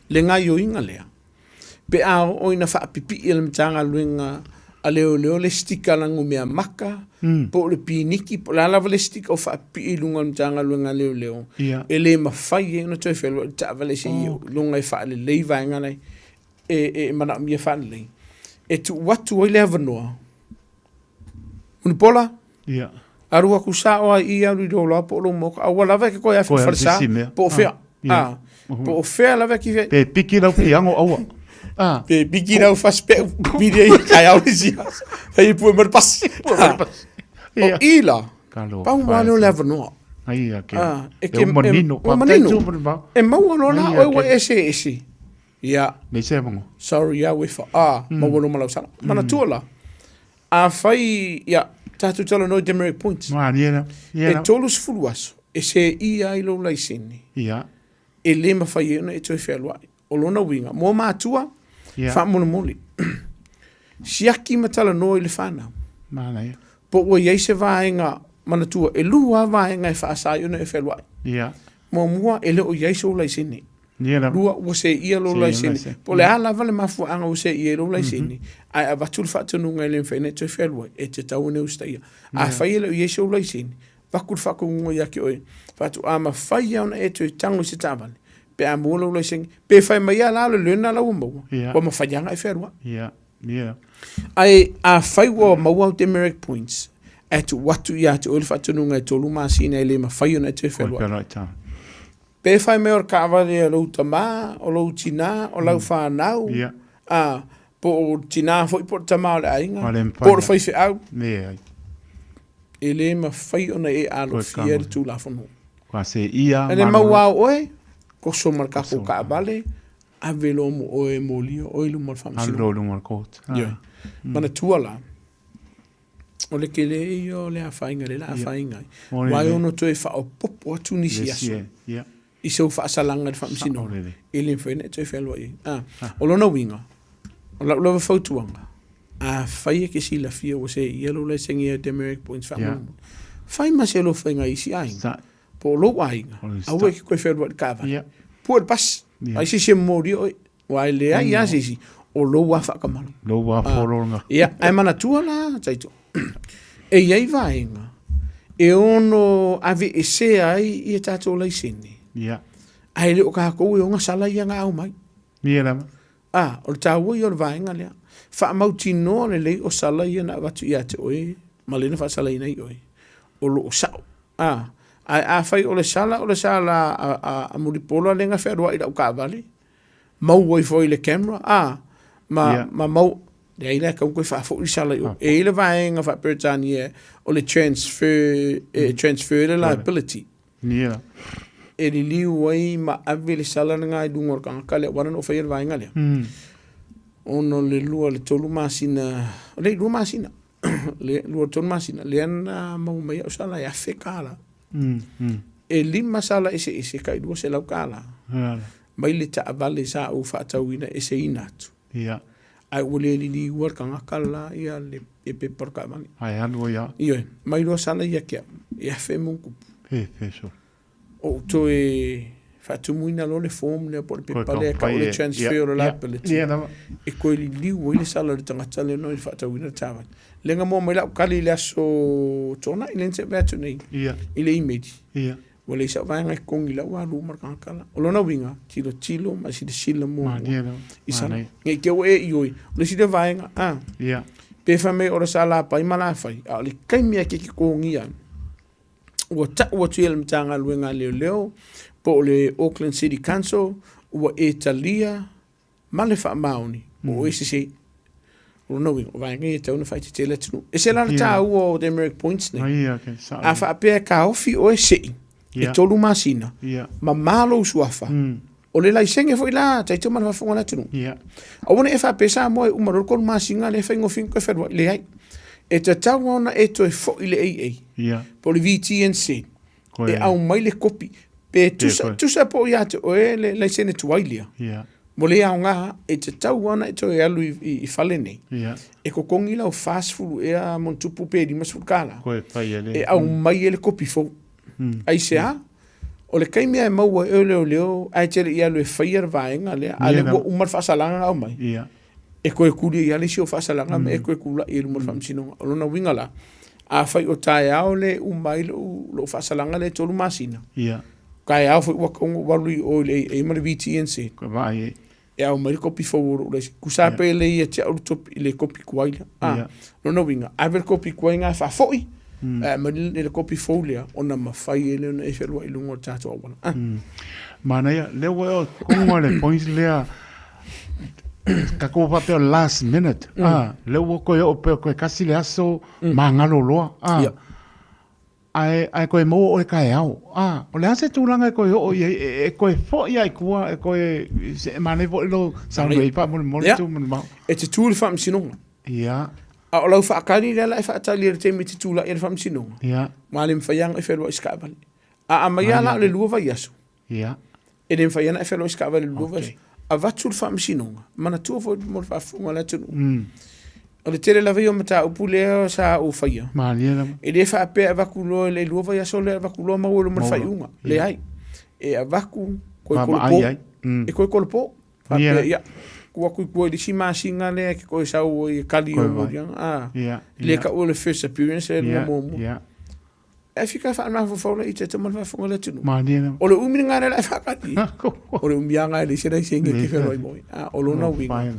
le gaioiga lea pe a oo ina faapipii e le Matagaluega a Leoleo le stika lagumea maka po o le piniki po o le a lava le stika o faapipii i luga o le Matagaluega a Leoleo, e le mafai ai ona toe fealuai le taavale seia oo i luga e faalelei vaega nei e manaomia faalelei. E tuu atu ai le avanoa, Mulipola, alu atu sao lava i i alu i lou laoa po o lou maota, aua lava e te toe afe i le falesa po o fea. Po o fea lava e te Pe piki lau fiago aua. Pe piki lau fasipeu, pili ai taeao le isi aso. Fai e pue mai le pasi. O i la, pau lava lea o le avanoa. Ai, ke. E manino. Ua manino. E maua loa la oe ua e se ese. Ia. Nei se avanoa. Sorry ia uefa. Maua loa ma lau sala. Manatua la, Afai, ia, tatou talanoa i demerit points. Malie la. Ia E 30 aso e seia ai lou laisene. Ia. E le mafai ai ona e toe fealuai. O lona uiga, mo matua, Ia. faamolemole, siaki ma talanoa i le whanau. Manaia. Po ua i ai se vaega, manatua, e lua lava vaega e faasa ai ona e fealuai. Ia. Muamua, e le o i ai sou laisene. Lua, ua seia lou laisene. Po o le a lava le mafuaaga ua seia ai lou laisene, ae avatu le faatonuga e le mafai ona e toe fealuai, e tatau ona e usitaia. Afai e le o i ai sou laisene, avatu le faatonuga ia te oe, faatoa mafai lava ona e toe tago i se taavale pe a maua lou laisene. Pe fai mai lava la o le learner la ua maua, ua mafai lava ona e fealuai. Ae afai ua maua au demerit points, ae tuu atu ia te oe le faatonuga e tolu masina e le mafai ona e toe fealuai. Pe fai mai o le taavale a lou tama, o lou tina, o lau fanau, a, po o le tina foi po o le tama o le aiga, po o le faifeau, e le mafai ona e alofia le Tulafono. E le mau lava o oe, toso ma le tatou taavale, ave loa mo oe e molia oe i luma o le Faamasinoga. Ioe. Manatua la, O le tele ia o le afaina lea o le a afaina ai. Aua e ono toe faaopoopo atu nisi aso i sou faasalaga i le faamasinoga, e le mafai ona e toe fealuai ai. A, o lona uiga, o lau lava fautuaga, afai e te silafia ua seia lou laisene ia demerit points faamolemole, fai ma se alofa i nai isi aiga, po o lou aiga, aua e te toe fealuai i le taavale, pue le pasi, ai se isi e momolia oe. Aua e leai lava se isi o lou lava faatamala. Lou lava folonga. Ia, ae manatua la, Taito, e i ai vaega e ono aveesea ai ia tatou laisene. Ia. Ae le o tatou e ogasala ia na aumai. Ia lava. A, o le taua ia o le vaega lea. Faamautinoa lelei o sala ia na avatu ia te oe ma lea na faasalaina ai oe, o lo o sao. A, ae afai o le sala o le sala a, a, a Mulipola lea na fealuai i lau taavale, maua ifo ai le camera a ma yeah. ma mau leai la e tatau ona toe faafoi le sala i o. E i ai le vaega faa-Peretania o le transfer, e transfer le liability. Yeah. E liliu ai ma ave le sala lena i luga o le tagata lea, aua na ou faia le vaega lea. Ona o le lua i le tolu masina, leai lua masina, le lua i le tolu masina, lea na maua mai ai au sala e $1,000. E lima sala eseese e tai $200. Mai le taavale sa ou faatauina e seina atu. Ae ua le liliua le tagata la ia le pepa o le taavale. Ae alu ai lava. Ioe, mai loa sala ia te au, e afe ma ona tupu. He, he so. Ou toe faatumuina loa le form lea po o le pepa lea e tau o le transfer o le liability. E toe liliu ai le sala o le tagata lea na faatauina le taavale. Lea na maua mai lau tali i le aso Toonai lea na se'e atu nei i le email. Ua leai sau vaega e totogi i lau alu ma le tagata la. O lona uiga, tilotilo ma silasila muamua i sala. Ne i te i ua e ioe, o le isi lea vaega, a, pe fai mai o le sala a pai ma la fai, a o le taimi lava e te totogia ai. Ua ta'u atu ia i le Matagaluega a Leoleo po o le Auckland City Council ua e talia ma le faamaoni o oe sese. O lona uiga, o vaega ia e tatau ona faaeteete le atunuu. E ese la le taua o demerit points nei. A faapea e taofi oe sei e 3 masina, mamā lou suafa, o le laisene foi la taito ma le faafofoga a le atunuu. Aua ne i e faapea Samoa e uma loa le 3 masina lea e faigofie ona toe fealuai. Leai. E tatau lava ona e toe foi i le AA po o le VTNC e aumai le kopi pe tusa, tusa po o ia te oe le laisene tuai lea. Mo le aoga, e tatau lava ona e toe alu i, i, i fale nei. E totogi lau 40 ea monitupu pe 50 tala. E aumai ai le kopi fou. Aisea? O le taimi lava e maua ai oe leoleo ae te le i alu e faia le vaega lea, a o lea ua uma le faasalaga na aumai, e toe tuli ai lava le isi ou faasalaga ma e toe tulai i luma o le faamasinoga. O lona uiga la, afai o taeao lea e uma ai lou, lou faasalaga lea e 3 masina, taeao foi ua tatau ona ou alu i o i le AA ma le VTNC, e aumai le kopi fou o lou laisene. Tusa pe le ia te au le topi, le kopi tuai lea. Ah, yeah. Lona uiga, ave le kopi tuai ngā faafoi, ae aumai le, le kopi fou lea, ona mafai ai lea ona e fealuai i luga o le tatou auala. Ah. Manaia, lea ua e o konga le points lea, ka kou faapea last minute, ah, lea ua koe oo pea koe kasi le aso, magalo loa, ah. Yeah. Ae, ae koe maua oe kaeao. A, o le a se tulaga e koe oo i ai, e, e koe fo'i ai kua, e koe, se e manaia fo'i lou saunoa i faamolemole Ia. tu manumao. E te tū i le faamasinoga. Ia, A o lau faatali lea la e faatali ai i le taimi e te tula'i ai le faamasinoga, ia, ma le mafai lava ona e fealuai i se taavale. A aumai lava la o le lua vaiaso, ia. e le mafai lava ona e fealuai i se taavale i le lua vaiaso. Avatu le faamasinoga, manatua foi mo le faafofoga a le atunuu. O le tele lava ia o mataupu lea sa ou faia. Malie lava. E le faapea e avatu loa i le lua vaiaso lea avatu loa maua loa ma le faaiuga. Leai. E avatu koe Vaavaai kolopo. ai. E koe kolopo. Faapea, ia, tuu atu i tua i le isi masina lea e te toe sau ai e kali Koe o vai. moliaga. Ah, Ia, le ia. taua o le first appearance lea Ia, luga muamua. ia. E fika faamafaufau la i te tama le faafofoga le atunuu. Malie lava. O le umi lena lea la e faakali. O le umi lava lena e leai se laisene e te fealuai moi. A o lona uiga,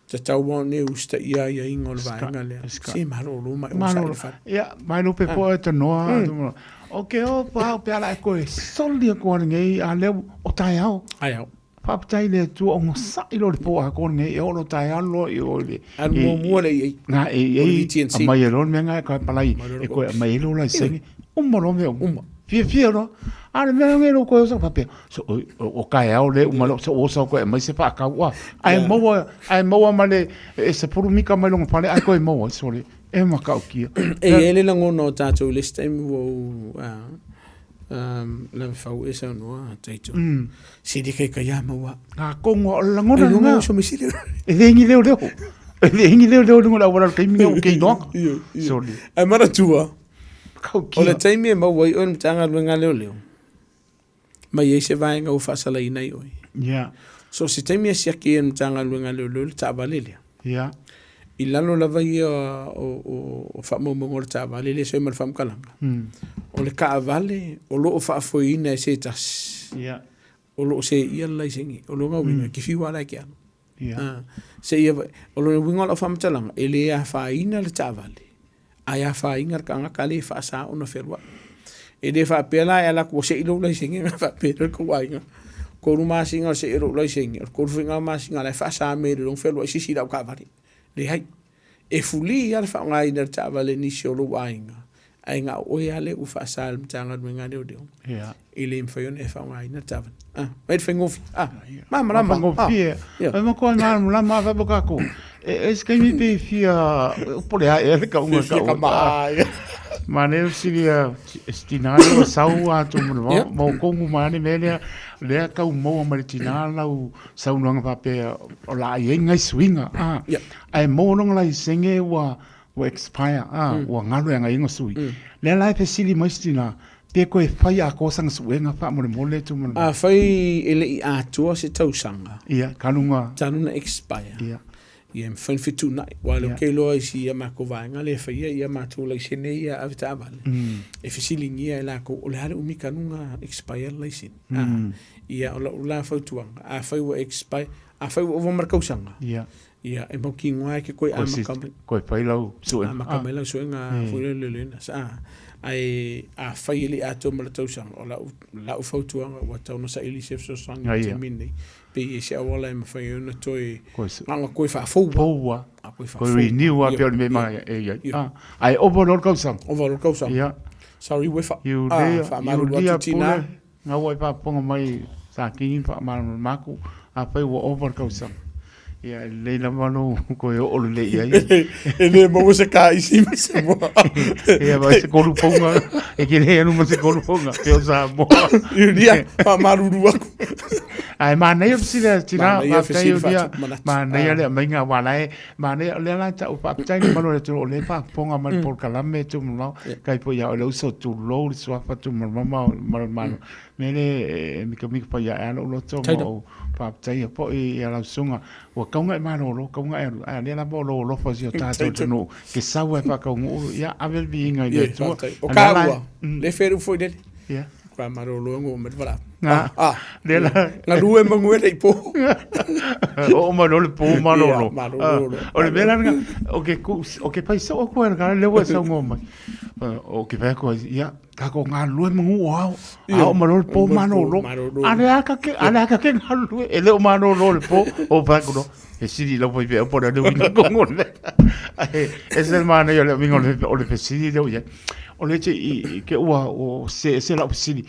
tatau lava ona e usitaia aiaiga o le vaega lea. Se malolo ma e onosai i le fale. Ia, mai lo pe po e tanoa. O ke o pa o pe ala e koe soli aku ana nei a lea o taeao. Taeao. Faafetai i le Atua ogasai loa le po atoa lenei e oo loa taeao loa i o i le Alu muamua le AA. Nga e O le ei VTNC. aumai ai loa le mea nga e koe palai e koe aumai ai lou laisene uma loa mea uma. Fiafia loa. A o le mea lenei lou koe oso faapea so o, o taeao le uma loa so oso koe aumai se faakau a ae maua ae maua ma le e 10 mita mai lona fale ae koe maua sole e matautia. E i ai le lagona o tatou i le isi taimi ua ou lave fau e saunoa Taito. Se le kaikai a maua. Ngā kongoa o le lagona Ai lena. luga o so misile. E le ingi leo leo. E le ingi leo leo lunga le auala o le taimi o kei noa. Sorry. Ai manatua. Kau O le taimi e maua ai oe i le Matagaluega a Leoleo, mai ai se vaega ua faasalaina ai oe. Yeah. So se taimi e siaki ai e le Matagaluega a Leoleo le taavale lea. Yeah. I lalo lava ia o, o, o faamaumauga o le taavale lea e ma le faamatalaga. O le taavale o lo o faafoeina e se tasi. Yeah. O lo o seia le laisene. O lona uiga, e te fiu lava la e te alu. Yeah. Ah, seia, o lona uiga o lau faamatalaga, e le afaina le taavale, ae afaina le tagata lea e faasa ona fealuai. E le faapea la e ala atu ua sei lou laisene ona faapea lea o le tou aiga, 3 masina o le sei o lou laisene, o le 3 foi lena o masina o la e faasa mai e le long fealuai se isi i lau taavale. Leai. E fuli lava le faaaogaina o le taavale i nisi o lou aiga, ae na o oe lava lea ua faasa e le Matagaluega a Leoleo. E le mafai ona e faaaogaina le taavale. Ah, mai le faigofie. Ah, malamalama. Faigofie. E matua malamalama lava mo tatou. E se taimi pe fia po le a ea le kauga Fia kau. kama. Ma lea sili a tina lea o sau a tu mo mo kongu ma ne me lea lea kau maua ma le tina lau saunoaga faapea o la ai ai ngai suiga a ae maua lona laisene ua ua expire a ua galo e agai sui. Lea la e fesili mai se tina pe koe fai atoa sana suega faamolemole tu mo Afai e le i atoa se tausaga. Ia, talu na talu na expire. Ia. Ia, e mafai ona fetuunai. Aua o lea ou te iloa i si a matou vaega lea e faia ia matou laisene ia ave taavale, e fesiligia e latou o le a le umi talu na expire le laisene. Ia, o lau la fautuaga, afai ua expire, afai ua ova ma le tausaga, Ia. ia, e mautinoa e te toe amata mai. Koe fai lau suega. Amata mai lau suega foi lea le lena. Ae afai e le i atoa ma le tausaga, o lau, lau fautuaga ua tatau ona saili se fesoasoani i le taimi lenei. Pe i ai se auala e mafai ai ona toe, na ona toe faafou lava. Fou lava. Toe renew lava pei o le mea e i ai. Ae ova loa le tausaga. Ova loa le tausaga. Ia. Sorry Uefa. Faamalulu atu tina. Na ua e faafofoga mai Satini ma faamalamalama atu, afai ua ova le tausaga, ia e lelei lava lou toe oo lelei i ai. E le maua se kaisi ma se moa. Ia ma se kolu ponga, e ke le anu ma se kolu ponga, pe o Samoa. Iulia, faamalulu atu. Ae manaia fesili a tina, faafetai Iulia, manaia le aumaiga aua la e Manaia, o lea la e tau faafetai le malu o le atunuu o lea e faafofoga mai le polokalame Tumalomao, kai foi ia oe le uso tulou le suafa Tumalomao ma le malo. Mea lea e mikamika pai ae a lou loto ma ou faafetaia foi ia lau susuga. Ua tatau ona e malolo, tatau ona e alu, ae o lea lava o lou alofa i si o tatou atunuu, ke sau ai faataunuu, ia ave le viiga i le Atua. O ka ua, le feru foi lele. Ia. Ka malolo ngo ma vala. Nga. Ah. Lea la. Galue ma ngue le po. O ma lo le po malolo. Malolo. O le mea la lena, o ke ku, o ke pai soo ku ka le ua sau ngo mai. O ke pai ko ia, ka ko galue ma ngu ao. Ao ma lo le po malolo. Ale a ka ke, ale a ka ke galue, e le o malolo le po, o pai ko no. E sili lau pai pe po le uiga kongo le. Ai, e se mana ia le uiga o le fesili lea ua i ai. O le te i ke ua o se se lau fesili.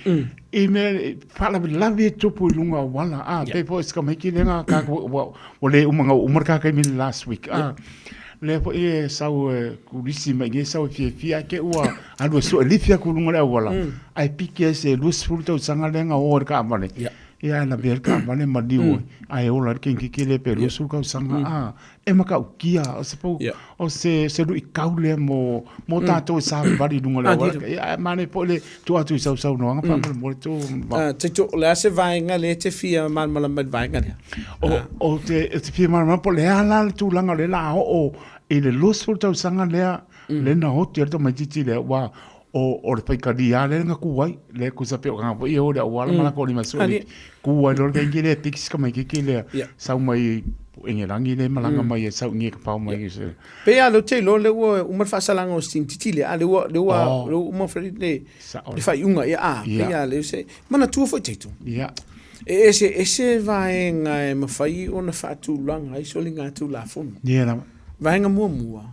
I mea faalavelave e tupu i luga o auala. A pei foi se tamaiti lea na ka ua ua le uma na uma le ka taimi last week. A lea foi e sau e kulisi mai nei sau e fiafia ae te ua alu e sue lifi atu i luga o le auala. Ae piki ai se 20 tausaga lea na o ai le taavale. Ia ae lavea le taavale maliu ai, ae ola ai le kenikeke lea pe 20 tausaga a e matautia o se pou o se se luitau lea mo mo tatou e savavali i luga o le auala. Ia ae manaia foi le tuu atu i sau saunoaga faamolemole tu. Taito, o le a se vaega lea e te fia malamalama i le vaega lea? O o te o te fia malamalama po o le a la le tulaga o lea o le a oo i le 20 tausaga lea lea na oti ai le tamaitiiti lea aua o, o le faitalia lea na ku ai, lea tusa pei o tagata foi ia o le auala ma latou lima sue Ali. ku ai loa le keiki lea piki si tamaitiiti lea Yeah. sau mai Engelagi lea e malaga mai e sau i inei e kafao mai i se Pei lava lea ou te iloa lea ua uma le faasalaga o si tamaitiiti lea, a lea ua, lea ua, Oh. lea ua uma foi le, Sao. le faaiuga, ia, a, pei Yeah. lava lea se, manatua foi Taito. Yeah. E ese ese vaega e mafai ona faatulaga ai soligatulafono. Yeah lava. Vaega muamua,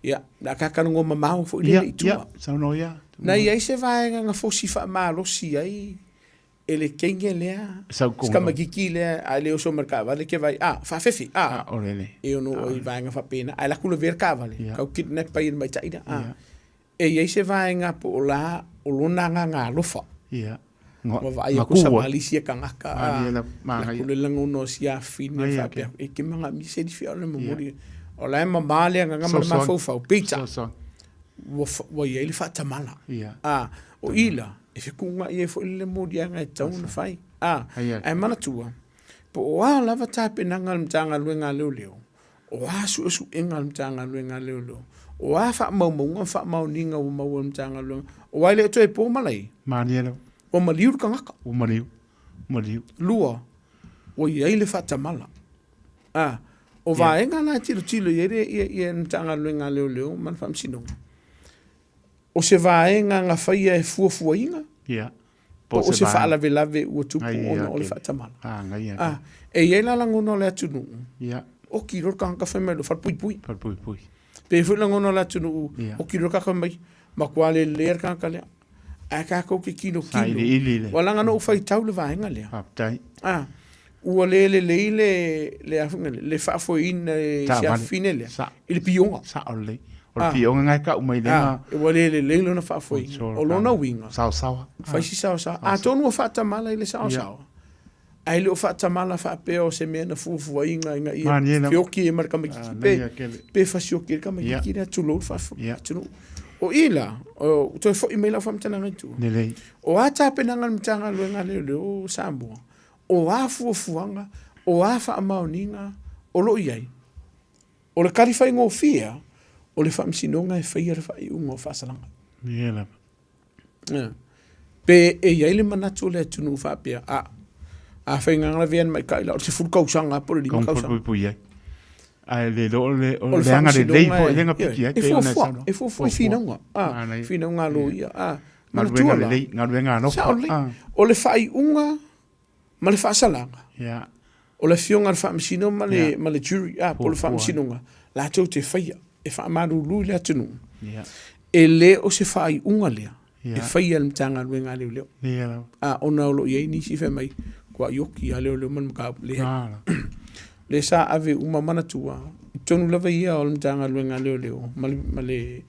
ia, le a kakalongoa mamao foi lele i tua. Ia, saunoa ia. Na i ai se vaega na fosi faamalosi ai e le teine lea, Sau se tamaitiiti lea, a e le oso ma le taavale ke vaai, a, faafefe, a, A, o lele. e ono oo i vaega faapena, ae laku lavea le taavale, Ia. tau kidnap ai e le tamaitai lea, a. Ia. E i ai se vaega po o la o lona agaga alofa. Ia. Ua vaai aku sa malisi e tagata, a, laku le lagona o si afine faapea, e ke magamia se lifi o le momoli. O la e mama le agaga ma le mafaufau, peitai, ua, ua i ai le faatamala. A, o i la, e fetuunai ai foi le moliaga e tatau ona fai. A, ae manatua, po o a lava tapenaga a le Matagaluega a Leoleo, O a suesuega a le Matagaluega a Leoleo? O a faamaumauga ma faamaoniga ua maua e le Matagaluega? Aua e le o toe po malai. Malie lava. Ua maliu le tagata. Ua maliu. Maliu. Lua, ua i ai le faatamala. A, o vaega la e tilotilo i ai le, ia, ia le Matagaluega a Leoleo ma le Faamasinoga, o se vaega na faia e fuafuaina, Ia. po o se faalavelave ua tupu ona o le faatamala. A, e i ai la lagona o le atunuu, oki loa le tagata fai mai loa, falepuipui. Falepuipui. Pe i ai foi lagona o le atunuu, oki loa le tagata fai mai, matua lelea le tagata lea. Ae tatou te tilotilo. Ua leaga na ou faitau le vaega lea. Faafetai. A, ua le lelei le, le, a foi le faafoeina e si afafine lea i le pioga. Sao lelei. O le pioga na e tau mai lea. Ua le lelei lona faafoeina. O lona uiga. Saosaoa. Fai si saosaoa. Atonu ua faatamala i le saosaoa. Ae le o faatamala faapea o se mea na fuafuaina ina ia feoki ai ma le tamaitiiti pe, pe fasioki ai le tamaitiiti lea, tulou le faafofoga atunuu. O i la, o, toe foi mai lau faamatalaga i tua. Lelei. O a tapenaga a le Matagaluega a Leoleo o Samoa, o a fuafuaga, o a faamaoniga o lo o i ai? O le tali faigofie lava, o le Faamasinoga e faia le faaiuga o faasalaga. Ia lava. Ia. Pe e i ai le manatu o le atunuu faapea, a, afai na lavea le maita'i la o le 10 tausaga po o le 5 tausaga. Puipui ai. Ae le iloa o le O le leaga lelei faamasinoga foi e, lea na ioe, piki ai e pei ona e fuafua, saunoa. e fuafua i Fuafua. finauga, a, Manaia. finauga a Ia. loia, a. Manatua Galuega la, lelei, galuega alofa. sao lelei, A. o le faaiuga ma le faasalaga, Ia. o le afioga a le faamasino ma le, Ia. ma le jury, a, po o le Fuafua. faamasinoga, latou te faia, e faamalulu i le atunuu. Ia. E le o se faaiuga lea Ia. e faia e le Matagaluega a Leoleo. Ia lava. A, ona o lo o i ai nisi fai mai, kua ioki a leoleo ma le mataupu. Leai. A la. Lea sa ave uma manatua i totonu lava ia o le Matagaluega a Leoleo ma le, ma le,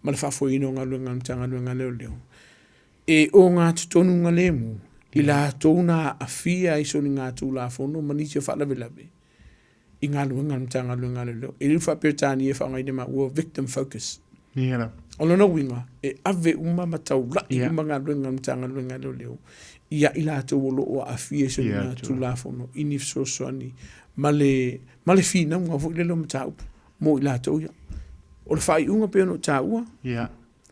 ma le faafoeina o galuega a le Matagaluega a Leoleo, e ogatotonu lemu i latou na aafia i soligatulafono ma nisi o faalavelave i galuega a le Matagaluega a Leoleo. E le o faa-Peretania e faaaogaina ma ua victim focus. Ia lava. O lona uiga, e ave uma ma taulai Ia. uma galuega a le Matagaluega a Leoleo ia i latou o lo o aafia i soligatulafono i ni fesoasoani ma le, ma le finauga foi lele o mataupu mo i latou ia. O le faaiuga pei ona ou taua, Ia.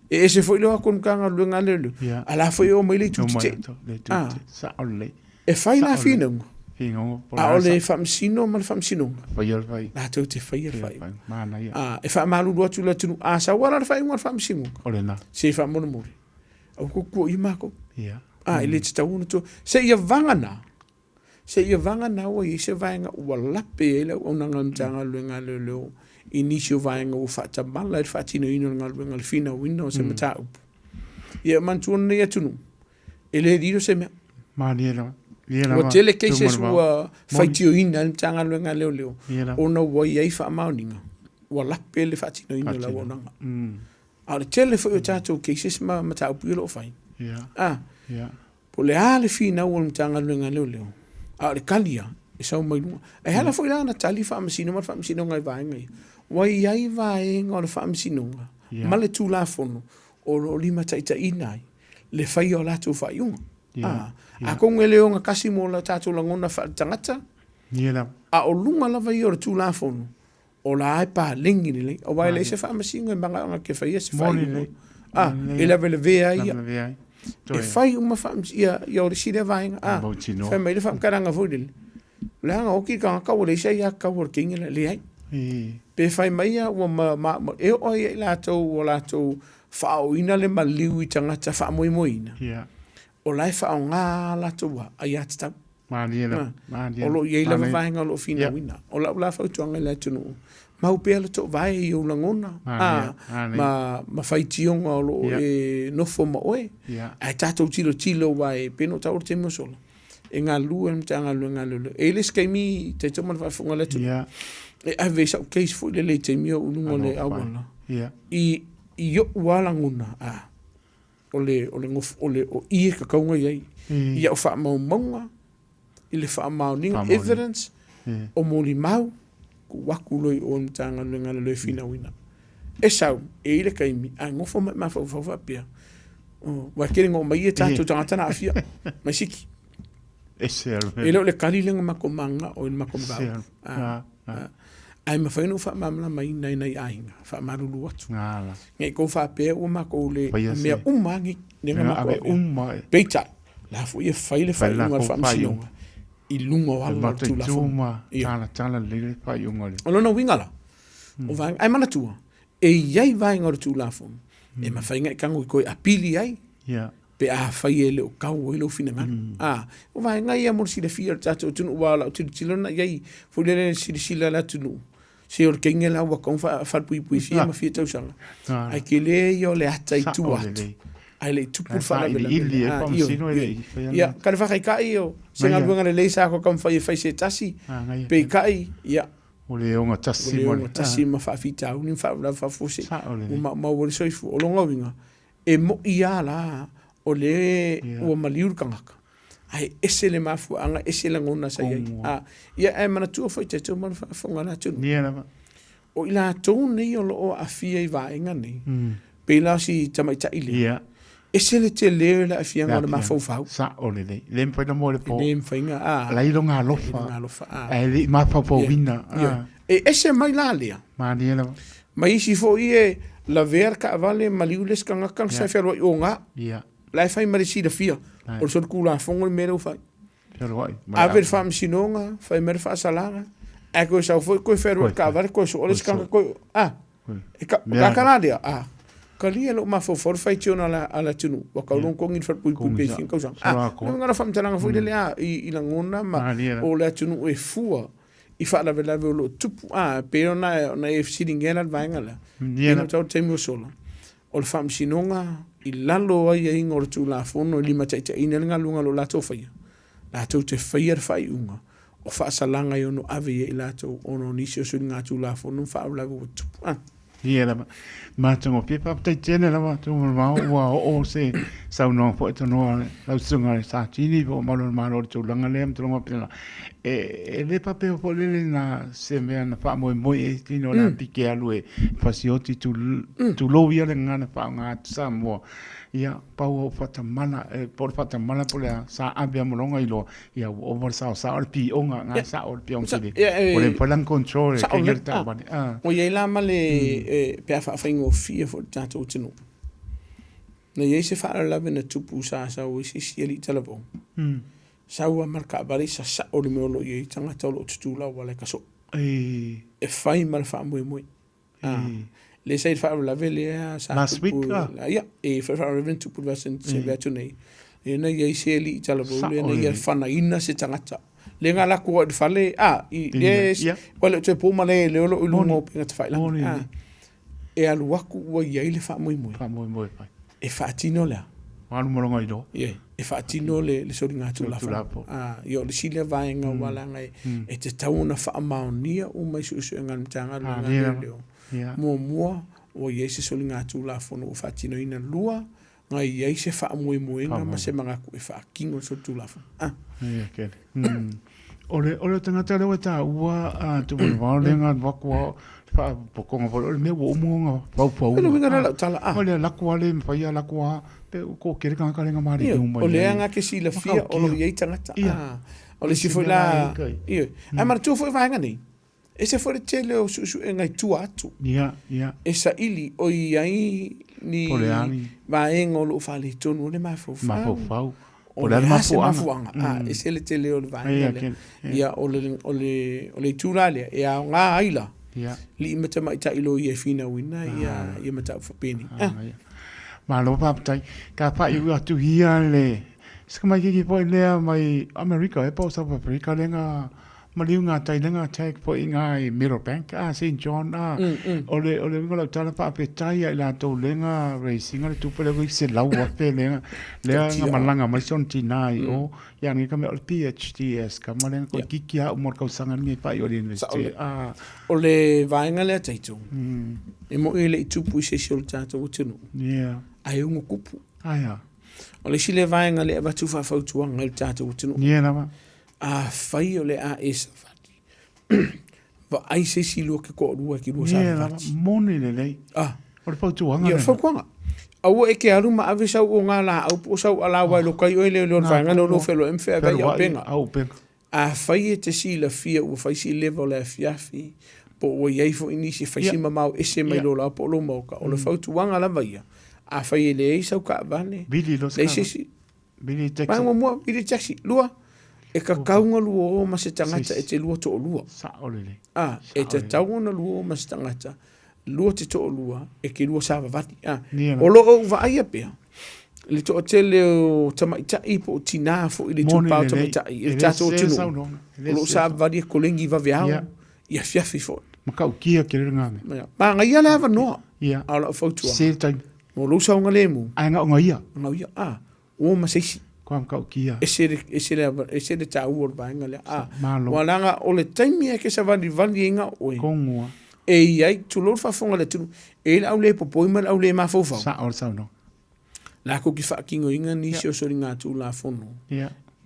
e ese foi le o atu o le Matagaluega a Leoleo, Ia. a la foi e oo mai le itu Oo mai tetee. latou, le itu Ah. tetee. Sao lelei. E fai la Sao lelei. finauga, Finauga, po o le a a o le sa- faamasino ma le faamasinoga, Faia le fai. latou te faia le Faia le faaiuga. fai. Manaia. Ah, e faamalulu atu le atunuu, a sau lava la le faaiuga a le faamasinoga, O lena. se faamolemole, aua kou kuaia makou. Ia. Ah, e le tatau ona toe, seia vagana, Seia vagana ua i ai se vaega ua lape ai le auaunaga a le Matagaluega a Leoleo i nisi o vaega ua faatamala i le faatinoina o le galuega i le finauina o se mataupu. Ia e manatua lenei atunuu, e le lilo se mea. Malie lava. Lie Ua lava. tele cases Tumau. ua Moni. faitioina ai le Matagaluega a Leoleo Lie lava. ona ua i ai faamaoniga ua lape le faatinoina o le Faatino. auaunaga. A o le tele foi o tatou cases ma mataupu ia o lo o fai. Ia. Ah, Ia. Po o le a le finau o le Matagaluega a Leoleo, a o le tali lava, e sau mai luga. E ala foi la ona tali faamasino ma le faamasinoga i vaega ia. Ua i ai vaega o le faamasinoga ma le Tulafono o lo o limataitaiina ai le faia o latou faaiuga. A, atonu e le ogatasi mo le tatou lagona faaletagata, a o luga lava ia o le Tulafono, O la e paleni lelei, aua e leai se faamasino e manao te faia se faaiuga. A, e lavelavea ai ia. E fai uma faamasino, ia, ia o le isi lea vaega. A, fai mai le faamatalaga foi lele, leaga oki le tagata ua leai se aiatatau a le teine lea. Leai. Pe fai mai ia ua ma, ma, ma, e oo ai ia i latou ua latou faaooina le maliu i tagata faamoemoeina, o la e faaaoga a latou aiatatau. Malie lava, malie. O lo o i ai lava vaega o lo o finauina. O lau la fautuaga i le atunuu, mau pea le toovae i ou lagona, a, ma, ma faitioga o lo o e nofo ma oe. Ae tatou tilotilo aua e pei ona ou taua i le taimi ua sola, e galulue le Matagaluega a Leoleo. E i ai le isi taimi taitau ma le faafofoga a le atunuu, e ave ai sau case foi lele i taimi o ou i luga o le auala, i, i ou lava lagona, a, o le, o le gofo, o le, o i e tatau ona i ai. I au faamaumauga, i le faamaoniga, evidence, o molimau, tuu atu loa i o i le Matagaluega a le Loia Finauina. E sau, e i ai le taimi, ae nofo ma e mafaufau faapea, oh, aua e tele ina omai ia tatou tagata na aafia mai siki. Ese E le o le kali lea na matou mananao i le matou mataupu. Ae mafai ona ou faamalamalamaina i nai aiga, faamalulu atu. Ne i tou faapea ua matou le mea uma lava nei, lea na matou avea. Peitai, o la foi e fai le faaiuga a le Faamasinoga i luga o ala o le Tulafono. O lona uiga la, o vaega, ae manatua, e i ai vaega o le Tulafono e mafai ona e tago e toe apili ai. pe afai e le o tau ai lou finagalo. A, o vaega ia mo le silafia o le tatou atunuu, aua o lau tilotilo lena i ai, foi lele silasila le atunuu, se o le teine la ua tatau ona falepuipui fia ma fia tausaga, ae tele ia o le ata i tua atu, ae le i tupu le faalavelave. Ia, ka le faataitai o se galuega lelei sa tou taumafai e fai se tasi, peitai, ia, Ua le ogatasi ua le ogatasi ma faafitauli ma faalavelave faafuasei, ua maumau ai le soifua. O lona uiga, E moʻi lava la o le ua maliu le tagata, ae ese le mafuaaga, ese lagona sa i ai. A, ia, ae manatua foi tatou ma le faafofoga a le atunuu. Ia lava. O i latou nei o lo o aafia i vaega nei, pei la o si tamaitai lea, ese le tele o le aafiaga o le mafaufau. Sao lelei. E le mafai ona moe i le po. E le mafai ona, a. La e i lona alofa. I lona alofa, a. Ae le i mafaufauina. Ia, E ese mai la lea. Malie lava. Ma isi foi e lavea le taavale maliu le isi tagata sa e fealuai oga. Ia. La e fai ma le silafia o le solitulafono le mea lea ua fai. Fealuai. Ave i le faamasinoga, fai mai le faasalaga. Ae koe sau foi koe whenua ka vare koe so ole skanga koe a e ka ka ka lea a kalia lo mafaufau le faitioga a le atunuu ua kaulogo kogi i le falepuipui pe fia tausaga a o le uiga la faamatalaga foi lele a i lagona ma o le atunuu e fua i faalavelave o lo o tupu a pei ona ona e fesiligia la le vaega lea pei ona tau le taimi ua sola o le faamasinoga i lalo o aiaiga o le Tulafono e limataitaiina ai le galuega o lo o latou faia, latou te faia le faaiuga o faasalaga e ono ave i ai latou ona o nisi o soligatulafono ma faalavelave ua tupu. Ah. Ia lava. Matagofie, faafetai tele lava Tumalemao ua oo se saunoaga foi tanoa lau susuga i le Satini po o Malu o le Malo i le tulaga lea ma tulaga faapena. E, e le faapea foi lele na se mea na faamoemoe i ai tino o le apike alu e fasioti tulou ia le gagana faaaoga atu Samoa. Ia, pau au faatamala, e, po o le faatamala po o le a, sa ave a mologa iloa, ia ua ova le saosao o le pioga, nga sao o le pioga tele. Ua le mafai la ona control e kenya le taavale. Ah. Ua i ai la ma le, e, pe a faafaigofie foi i le tatou atunuu. Na i ai se faalavelave na tupu sa sau ai se isi alii talavou. Sau lava ma le taavale i sasao i le mea o lo o i ai tagata o lo o tutula auala e kasoo. E fai ma le faamoemoe. Lea sa i le faalavelave lea sa Last tupu, week, ah. Ia, e fai faalavelave na tupu i le vaiaso na tea atu nei. Lea na i ai se alii talavou lea na ia fanaina se tagata. Lea na alu atu ai i le fale, a, i, lea, ua le o toe po ma le lea o lo o i luga o upega tafailagi. A, e alu atu ua i ai le faamoemoe. Faamoemoe fai. E faatino le a? Alu ma lona iloa. Ie, e faatino le, le soligatulafono. A, ia o le isi lea vaega aua leaga e, e tatau ona faamaonia uma i suesuega a le Matagaluega a Leoleo. Muamua, ua i ai se soligatulafono ua faatinoina. Lua, na i ai se faamoemoega ma se manatu e faatino le solitulafono. A. Ia, kele. O le, o le tagata lea ua taua a Tumalemao lea na alu atu a faapopotoga foi o le mea ua uma ona faufauga. O le uiga lea o lau tala, a. O le alu atu lava le mafai alu atu lava pe ua toatele tagata lea na maliliu mai ai. O lea na te silafia o lo o i ai tagata. A. O le isi foi la, ioe. Ae manatua foi vaega nei, ese foi le tele o suesuega i tua atu. Ia, ia. E saili o i ai ni Po o le a ni. vaega o lo o faaletonu o le mafaufau. Mafaufau. Po o le a se mafuaaga. A, ese le tele o le vaega lea. Ia, o le, o le, o le itu la lea, e aoga ai la, alii ma tamaitai loia e finauina ia, ia mataupu faapenei. Ah. Malo faafetai. Ka faaiu atu ia le, se tamaititi foi lea mai Amerika e po o South Africa lea na maliu ngā tai le ngā tag foi i ngā i Meadowbank, a St John, a o le o le uiga o lau tala faafetai ia i latou le ngā racing a le tupe le ui 100,000 le ngā lea nga malaga mai si ona tinā i o ia ngi ka mea o le PhDs ka ma le nga koe kiki a uma o le kausaga lenei faaiu a le university a O le vaega lea Taito, e moi e le i tupu i se isi o le tatou atunuu, ae ono tupu. O le isi lea vaega lea e avatu faafautuaga i le tatou atunuu. Afai o le a e savali, vaai se isi lua ke toalua ke lua savavali. Moni lelei. Ah. O le fautuaga Ia, o le fautuaga. Aua e te alu ma ave sau o ngā laau po o sau alaoa e loka ai oe lea o le vaega lea o lo o feloai ma feaveai auupega. Auupega. Afai e te silafia ua fai si leva o le afiafi, po ua i ai foi nisi e fai si mamao ese mai lou laoa po o lou maoka, o le fautuaga lava ia, afai e leai sau taavale, leai se isi, Vili taxi. Vaega muamua, vili taxi. Lua, e kakau nga lua o ma se tagata e te lua to'olua. Sa'o lelei. A, e tatau ona lua o ma se tagata, lua te to'olua, e ke lua savavali. A, o lo o ou vaaia pea, le to'atele o tamaitai po o tinā foi i le itupa o tamaitai i le tatou atunuu, o lo o savavali e kolegi vaveao, i afiafi foi. Matautia tele lena mea. Manaia le avanoa, a o lau fautuaga. Sese le taimi. Mo lou saogalemu. Ae na ona ia. Na ia. A, ua ma se isi. Kua matautia. Ese le, ese le, ese le taua o le vaega lea. A, Malo. Ua leaga o le taimi e ke savalivali ai na oe. Kongoa. E i ai, tulou le faafofoga a le atunuu, e i ai le au le popoi ma le au le mafaufau. Sao le saunoaga. Lakou ke faatinoina nisi o soligatulafono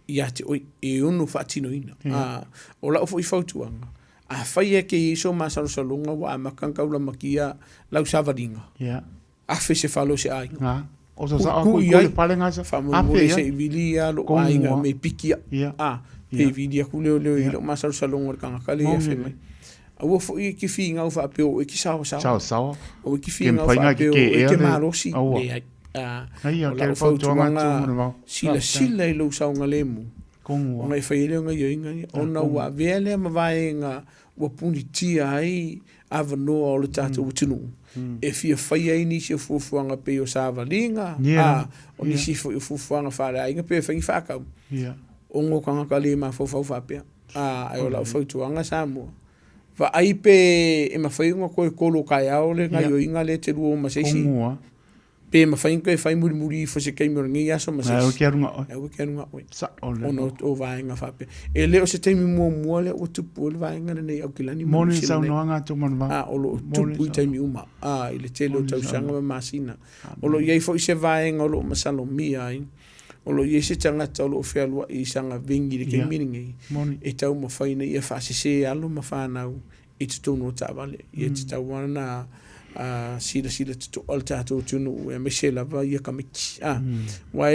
ia te oe e ono faatinoina. A, o lau foi fautuaga, afai e ke i ai so masalosaloga ua amata ona taulamatia lau savaliga, afe se fale o se aiga. Ku i ai, faamolemole se i vili ia lou aiga me piki ia. A, pe vili atu leoleo i lou masalosaloga o le tagata lea e afe mai. Aua foi e te finau faapea o oe e te saosaoa. Saosaoa. Aua e te finau faapea o oe e te malosi. Leai. O lau fautuaga, silasila i lou saogalemu. Ona e fai ai lea o gaioiga ia, ona ua avea lea ma vaega ua punitia ai avanoa o le tatou atunuu e fia faia ai nisi o fuafuaga pei o savaliga, a, o nisi foi o fuafuaga faaleaiga pe fai ni faatau. Ono tagata le mafaufau faapea. A, ae o lau fautuaga Samoa, vaai pe e mafai ona toe kolo taeao le gaioiga lea e te lua o ma se isi. Pe mafai ona toe fai mulimuli ifo i se taimi o lenei aso ma se isi. Aua e te alu na oe. Aua e te alu na oe. Sao lea. Ona o vaega faapea. E le o se taimi muamua lea ua tupu ai le vaega lenei i Aukilani ma Moni Niu Sila nei. saunoaga a Tumanuvao. A, o lo o tupu i taimi uma, a, i le tele o tausaga ma masina. O lo o i ai foi se vaega o lo o masalomia ai, o lo o i ai se tagata o lo o fealuai i sana vengi i le taimi lenei, e taumafai ina ia faasese alo ma fanau i totonu o taavale. Ia tatau lava ona silasila totoa le tatou atunuu aemaise lava ia tamaiti. Aua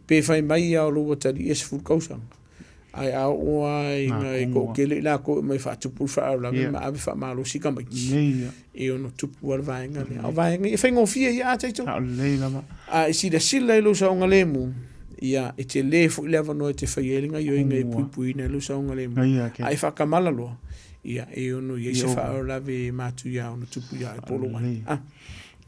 pe fai mai lava o lou atalii e 10 tausaga, ae a oo lava ina e toatele i latou e omai e faatupu le faalavelave ma ave faamalosi tamaiti, e ono tupu lava le vaega lea. A o vaega ia, e faigofie ia a tatou. A e silasila i lou saogalemu, ia e tele foi le avanoa e te faia ai le gaoioiga e puipuiina ai lou saogalemu. A e faatamala loa, Ia, e ono i ai se faalavelave matuia ona tupu ia Apolo ai. Ah.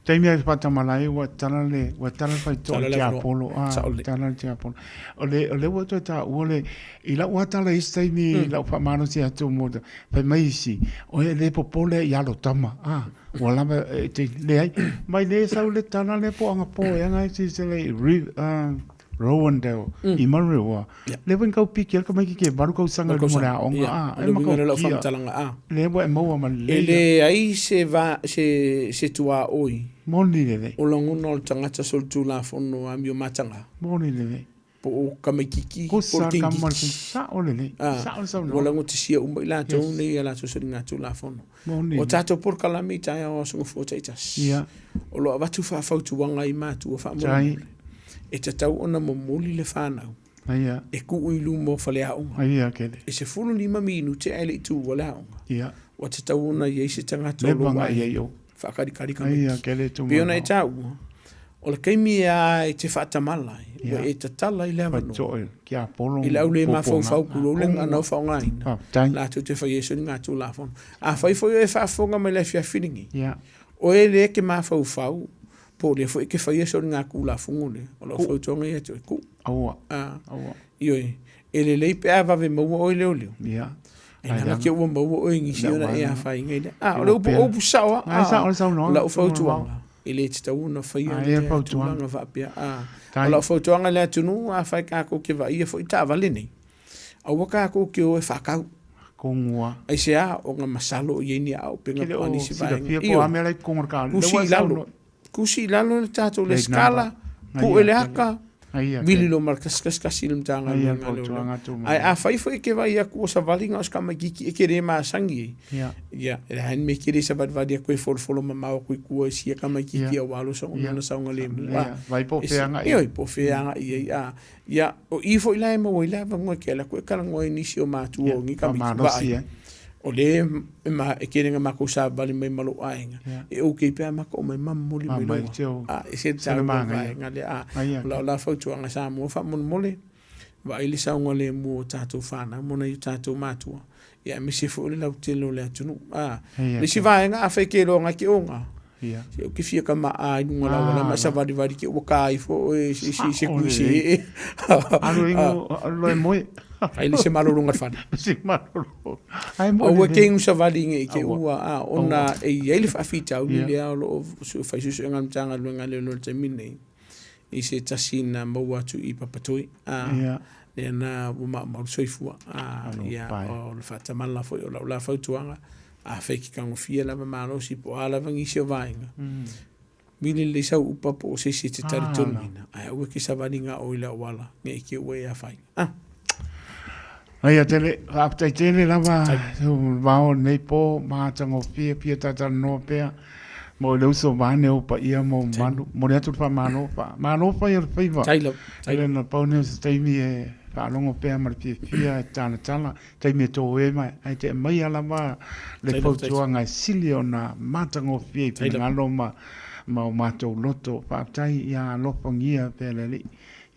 Taimi ai whatamalai, ua tala le, ua tala le whaitoa Tala le te avanoa. Apollo. Ah, Sao le. tala le te Apollo. O le, o le ua toe tā ua le, i lau atala isi taimi, mm. lau whamanosi atu mo, whai mai isi, o e le popole i alo tama. Ah, ua lava, e te, le ai, mai le sau le tala le po anga po, e anga isi se le, re, uh, Rowandale i Manurewa. Le wen kau piki al ka mai ke valu kau sanga Valu mo le kausaga, aoga ia. a O e le ma uiga kau lea o lau kia. faamatalaga a. Le ua e maua ma E le leai se va, se, se tuaoi moni lelei. o lagona o le tagata solitulafono amio mataga. Moni lelei. Po o tamaititi, po o Kusa le ka ma teititi. sao lelei. A, Sao le ua saunoaga. lagotisia uma i latou Yes. nei i a latou soligatulafono. Moni O lelei. tatou polokalame i taeao aso gafua taitasi, Ia. o lo o avatu faafautuaga i matua Tai. faamolemole, e tatau ona momoli le fanau Ia. e tuu i luma o faleaoga. Ia kele. E 15 minute ae le i tuua le aoga. Ia. Ua tatau ona i ai se tagata o Leva lou ngai aiga ai o. faakalikali Ia tamaiti. kele tu Pei ona e manao. taua, o le taimi e a e te faatamala ai, ua Ia. e tatala i le avanoa. Faitoe ki a polo I le au le popoga. mafaufau kulou le gagana o faaaogaina, Faafetai. latou te faia ai soligatulafono. Afai foi o e faafofoga mai le afiafi lenei, Ia. o e lea e te mafaufau, po o lea foi e te faia soligatulafono lea, o lau fautuaga ia te oe, tuu. Aua. A, Aua. ioe, e lelei pe a vave maua oe leoleo. Ia. E leaga te ua maua oe i nisi ona e afaina i lea. A, o le upu, upu sao lava. Ai, sao le saunoaga. O lau fautuaga, e le tatau ona faia Ai, lea fautuaga. tulaga faapea. A, Tai. o lau fautuaga i le atunuu, afai tatou te vaaia foi taavale nei, aua tatou te o e faatau. Kongua. Aisea, ona masalo o i ai ni aopega Ke le po o o nisi vaega. silafia po o a mea la i totonu o le car. Kusi i lalo. Kusi i lalo le tatou Plate lesitala, number. pue le aka, Ai ia vili kele. lo ma le 111 i le Ai ia Matagaluega a Leoleo. fautuaga atu Ae mai. afai foi e te vaai atu o savali na o se tamaitiiti e te le masani ai, Ia. ia, e leai ni mea e te le savalivali atu e folofolo mamao atu i tua i sia tamaitiiti Ia. aua lou Ia. lona saogalemu. Ia. A, Vai po o e fea agai ai. Ioe, po o fea agai ai. A, ia, o i foi la e maua ai le avanoa e te alu atu e talanoa i nisi o matua Ia, o ni tamaiti faamalosi vaai. ai. O lea e ma, e tele na makou savali mai ma lou aiga, Yeah. e okay pe a makou mai ma momoli mai Mamai loa. teo A, e se se le taua magaia. vaega lea. A, Ai o lau la fautuaga Samoa faamolemole, vaai le saogalemu o tatou fanau ma nai o tatou matua, ia aemaise foi o le lautele o le atunuu. A, Ai le isi vaega afai ke iloa ke oga, Ia. se ou te fia kama'a i luga o le auala ma savalivali ke ua ka ifo oe i se isi se Sao kui se lelei. ee. Alu ingo, alu loa e moe. Ai le se malologa i le fale. Se malolo. Ai moe Aua lelei. ke inu savali nge i ke Aua. ua, a, ona e i ai le faafitauli Ia. lea o lo o fai suesuega a le Matagaluega a Leoleo i le taimi lenei i se tasi na maua atu i Papatoe, a, Ia. lea na ua maumau le soifua, a, Alo, ia, pae. o le faatamala foi o lau la fautuaga, afai ke tagofia lava malosi po o a lava nisi o vaega, vili lelei sau upa po o se isi e te talitonuina, ae aua ke savali ga o i le auala ne i te ua e afaina. Ah. Aia tele, faafetai tele lava vao nei po matagofie pia tatalanoa pea mo le uso vaeane o paia ma o mamalu. Momoli atu le faamalo, faamalo fai o le faiva. Tai lava, tai E le na pau nei o se taimi e faalogo pea ma le fiafia e talatala, taimi e tō mai, ae te aumaia lava le fautuaga e sili ona matagofie i finagalo ma, ma o matou loto. Faafetai ia alofagia pea le Alii.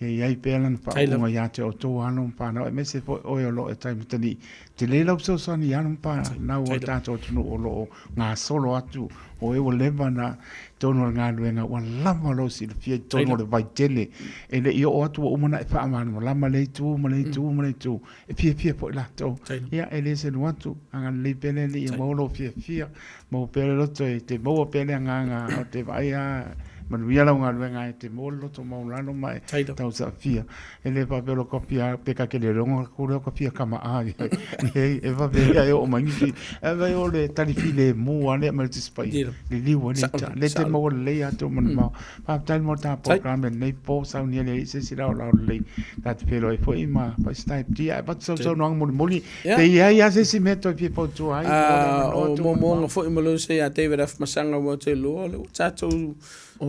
Ia i ai pea lana faauuga ia te outou alo ma fanau, aemaise foi oe o lo o e tai matani'i. Tele lau fesoasoani i alo ma fanau o le tatou atunuu o lo o gasolo atu, o e ua leva na i totonu o le galuega, ua lava lou silafia i totonu o le vaitele. E le i oo atu ua uma ona e faamalamalama lea itu ma lea itu ma lea itu. E fiafia foi latou. Ia, e le selu atu, agalelei pea le Alii ia maua lou fiafia, maua pea le loto e te maua pea le agaga o te vaai lava, manuia lau galuega e te maua le loto maualalo ma e tausaafia. E le faapea o lo ka fia, pe ka te le logo atu lea o ka fia kama'a i ai. Leai, e vave ia e oo mai nisi. Ae vai o le tali filemu lava lea mai le Tusi Paia, liliu ai le ita. Le te maua lelei a tou manumao. Faafetai mo le ta polokalame i lenei po, saunia le Alii se isi laolao lelei. Ta te feiloai foi ma fai se type tia ae avatu sau saunoaga mulimuli pe i ai lava se isi mea toe fia fautua ai mo le avanoa O tuu manumao. moomooga foi ma lou se ia David F. Masaga ua te iloa o lea ua tatou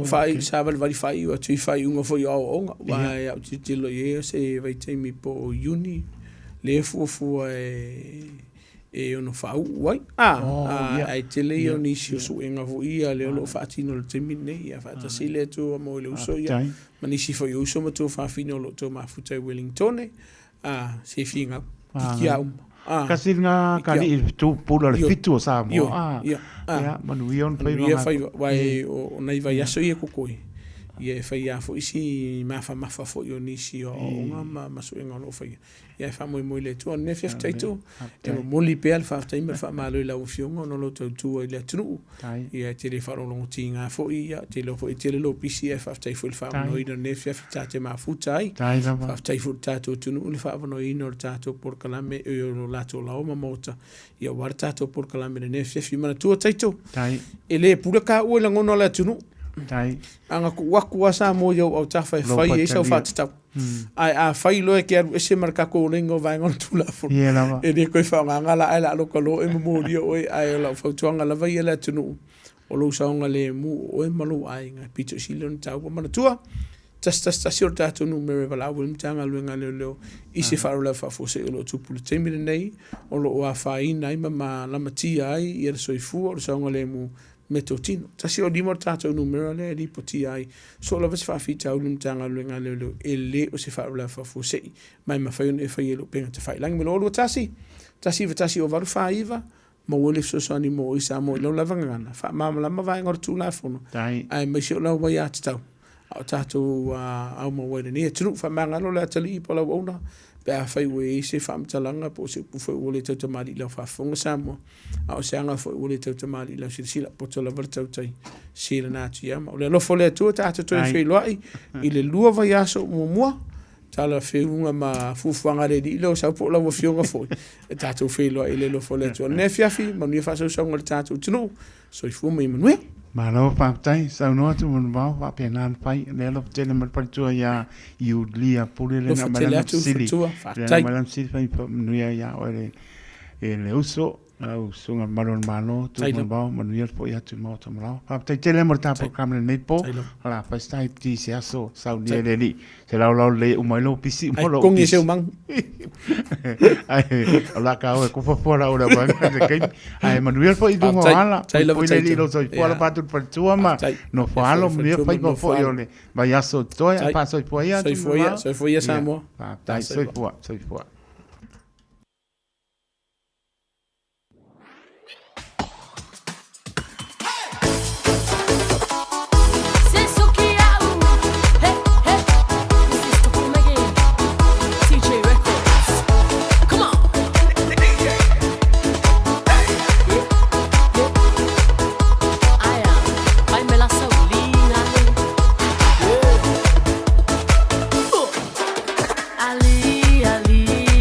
faaiu savalivali faaiu atu i faaiuga foi o aoaoga aua ia ou tilotilo i ai o se vaitaimi po o Iuni lea e fuafua e e ono faauu ai. Ae tele ia o nisi o suega foi ia lea o lo o faatino i le taimi lenei, ia faatasi le Atua mo le uso ia ma nisi foi o uso ma tuafafine o lo o tou mafuta i Wellingtone, se finau, tiki a uma. Kasi lena kali'i i le pula o le fitu o Samoa. Ia, manuia ona faiva. Manuia faiva, aua o nai vaiaso ia e kokoe, ia e fai lava foi si mafamafa foi o nisi o aoaoga ma suega o lo o faia. Ia e faamoemoe i le Atua. O le mea faafetai tu, e momoli pea le faafetai ma le faamalo i lau Afioga ona o lou tautua i le atunuu. Ia e te le faalogologotiga foi, ia te iloa foi e tele lou pisi ae faafetai foi i le faaavanoaina o lenei afiafi ta te mafuta ai. Faafetai foi i le tatou atunuu i le faaavanoaina o le tatou polokalame e o lo latou laoa ma maota, ia aua le tatou polokalame i lenei afiafi. Manatua Taito, e le pule kaua i lagona o le atunuu. A na tuu atu lava Samoa i ou autafa e fai ai sau faatatau. Ae afai loa e te alu ese ma le tatou laina o vaega o le Tulafono, e le toe faaaogaina la, ae o le a loka loa oe ma molia oe. Ae o lau fautuaga lava ia i le atunuu, o lou saogalemu o oe ma lou aiga e pito i sili ona taua. Manatua, 111 o le tatou numera e valaau ai le Matagaluega a Leoleo i se faalavelave faafuasei o lo o tupu i le taimi lenei, o lo o afaina ai ma malamatia ai le soifua o le saogalemu meatotino. 105 le tatou numera lea e lipotia ai soo lava se faafitauli i le Matagaluega a Leoleo e le o se faalavelave faafuasei ma e mafai ona e faia i le upega tafailagi. Ma le 021 191 0849 maua le fesoasoani mo oe Samoa i lau lava gagana, faamalamalama vaega o le Tulafono aemaise o lau aiatatau a o tatou aumau ai i lenei atunuu. Faamagalo le atalii po o lau auauna pe afai ua i ai se faamatalaga po o se upu foi ua le tautamalii i lau faafofoga Samoa, a o se aga foi ua le tautamalii i lau silasila, poto lava le tautai silana atu ia ma. O le alofa o le Atua tatou toe feiloai i le 2 vaiaso muamua, tala feuga ma fuafuaga a le Alii lea o sau po o lau Afioga foi, e tatou feiloai i le alofa o le Atua. O lenei afiafi, manuia faasausauga i le tatou atunuu. Soifua ma ia manuia. Malo faafetai, saunoa atu Manuvao, faapena ona fai. O lea alofa tele mai le faletua ia Iulia Pule lea na aumai lana fesili. Lea na aumai lana fesili fai manuia ia oe le, e le uso, lau susuga le Malu o le Malo, tu Manuvao, manuia le foi atu i Maota Malaoa. Faafetai tele mo le tatou polokalame i lenei po. O le a fai se taipti i se aso, saunia e le Alii. Se laolao lelei e uma ai lou pisi ma lou pisi. Ai, seu manu. Ai, o la ka oe kufa fua la ora mai se keimi. Ai, manuia foi i lunga o ala. Pui le li lo soifua la patu le faletua ma nofo alo manuia faiva foi o le vaiaso totoe. Ai, faasoifua ia. Soifua ia, soifua ia Samoa. Faafetai, soifua, soifua. Ali, ali.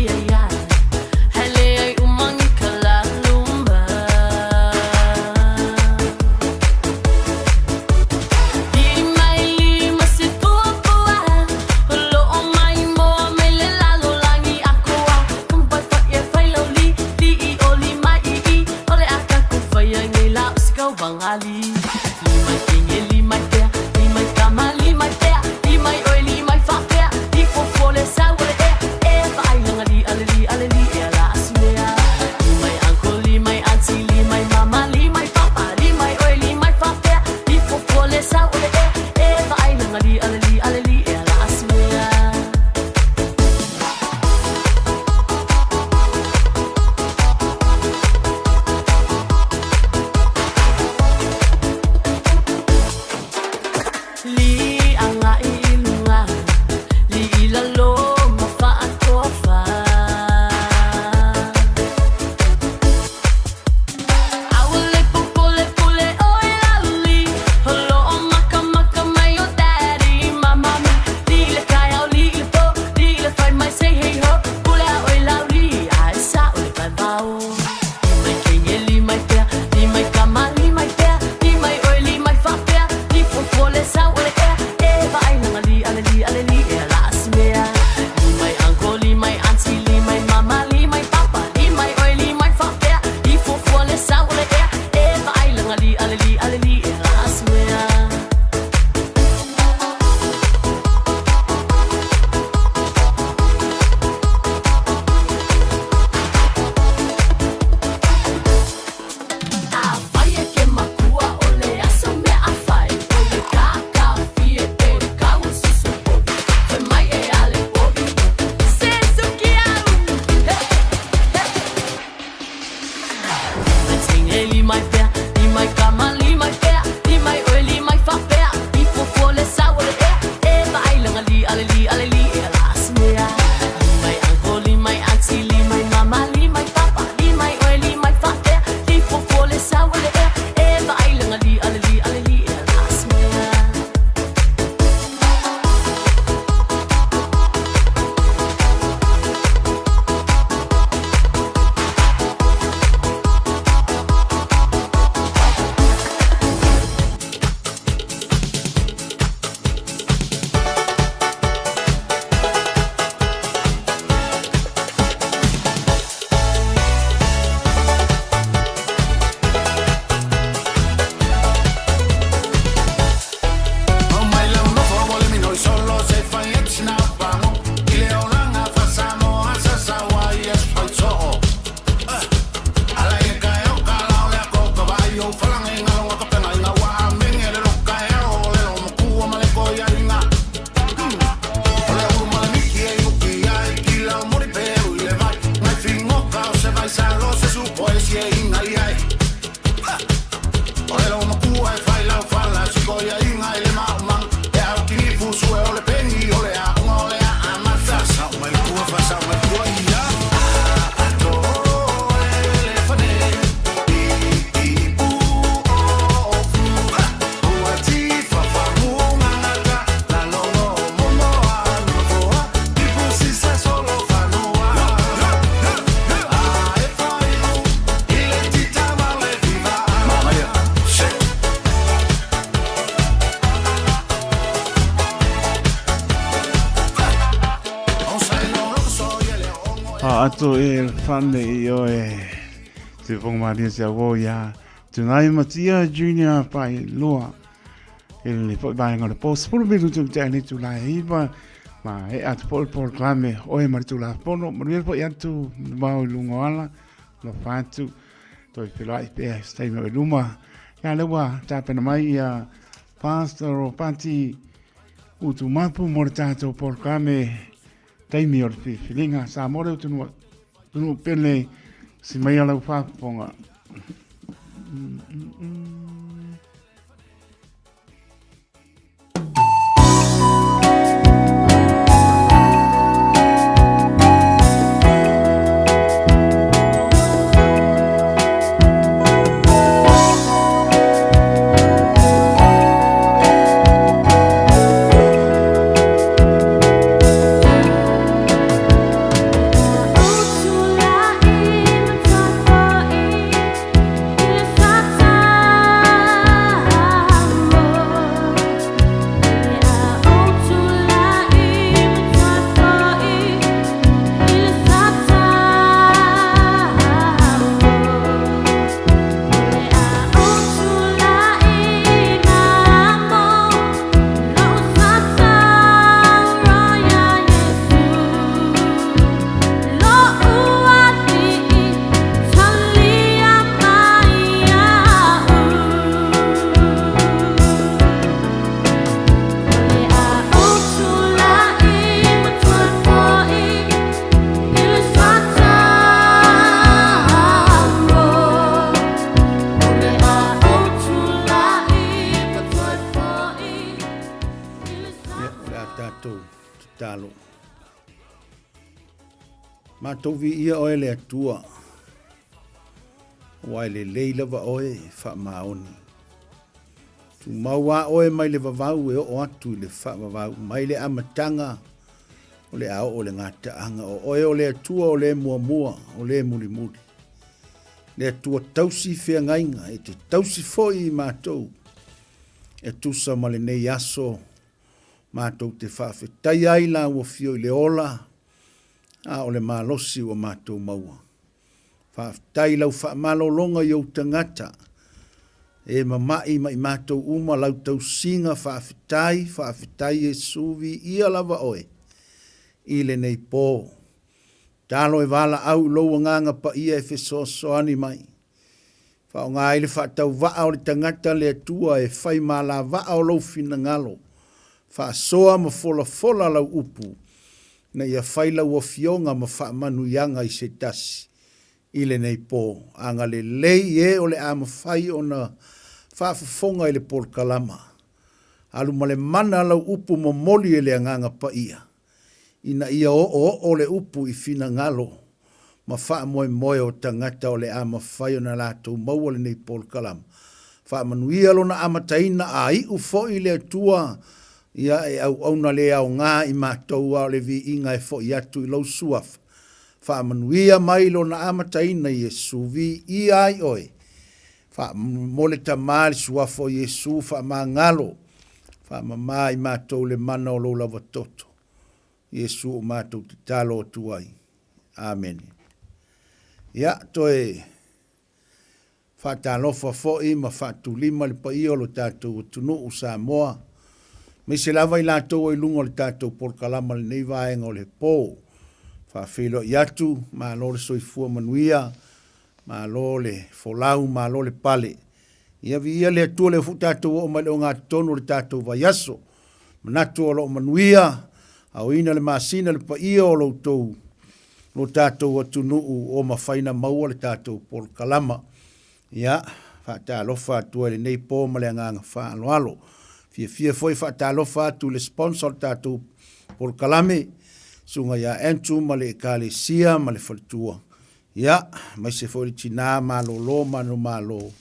Atu e le fane i oe te ponga maria se awo ia Tunai Matia Junior pai loa e le foi vaenga o le po 10 minutu te ane tu la iwa ma e atu po le polokalame oe ma le tulafono manuia foi atu vao i luga o ala alofa atu toe feloai pea se taimi o i luma ia lea ua tapena mai ia Pastor Ropati Utumapu mo le tatou polokalame taimi o le filifiliga Samoa le atunuu atunuu pele si mai lau faafofoga. Ia, o le a tatou tatalo. Matou viia oe le Atua, aua e lelei lava oe e faamaoni. Tumau a oe mai le vavau e oo atu i le faavavau, mai le amataga o le a oo i le gataaga. O oe o le Atua o le muamua, o le mulimuli. Le Atua tausi feagaiga, e te tausi foi i matou e tusa ma lenei aso matou te faafetaia ai la ua afio i le ola a o le malosi ua matou maua. Faafetai i lau faamalologa i ou tagata e mama'i ma i matou uma lau tausiga faafetai, faafetai Iesu viia lava oe i lenei po. Talo e valaau i lou Agaga Paia e fesoasoani mai. Faaaoga ai le faatauvaa o le tagata le Atua e fai malavaa o lou finagalo. Faasoa ma folafola lau upu ina ia fai lau afioga ma faamanuiaga i se tasi i lenei po. Agalelei i e o le a mafai ona faafofoga i le polokalama. Alu ma le mana lau upu momoli e le Agaga Paia. ina ia oooo le upu i finagalo ma faamoemoe o tagata o le a mafai ona latou maua lenei polokalama. Faamanuia lona amataina a iu foi le Atua ia e auauna le aoga i matou a o le viiga e foi atu i lou Suafa. Faamanuia mai lona amataina Iesu, viia ai oe. Faamomole Tama le Suafa o Iesu, faamagalo, faamama i matou le mana o lou lava toto. Iesu o matou tatalo atu ai. Amene. Ia, toe faatalofa foi ma faatulima le paia o lo tatou atunuu Samoa, aemaise lava i latou o i luga o le tatou polokalama i lenei vaega o le po. Faafeiloai atu, malo le soifua manuia, Malo le folau, malo le pale. Ia viia le Atua lea foi tatou oo mai le ogatotonu o le tatou vaiaso. Manatu o lo o manuia, aoina le masina le paia o lo outou lo tatou atunuu o mafai na maua le tatou polokalama. Ia, faatalofa atu ai lenei po ma le agaga faaaloalo. Fiafia foi faatalofa atu i le sponsor o le tatou polokalame, Susuga ia Andrew ma le Ekalesia ma le faletua. Ia, aemaise foi le tina malolo manumalo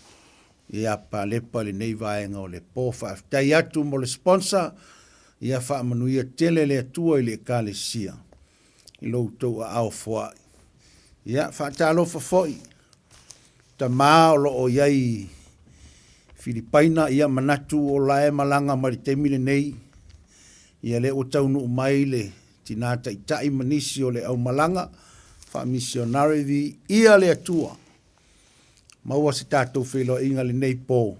ia Palepa i lenei vaega o le po. Faafetai atu mo le sponsor, ia faamanuia tele le Atua i le Ekalesia i lo outou aao foai. Ia, faatalofa foi tama o lo o i ai i Filipaina, ia manatu o la e malaga mai le taimi lenei, ia lea ua taunuu mai le tina taitai ma nisi o le aumalaga. Faamisionare Viia le Atua. Maua se tatou feiloaiga lenei po.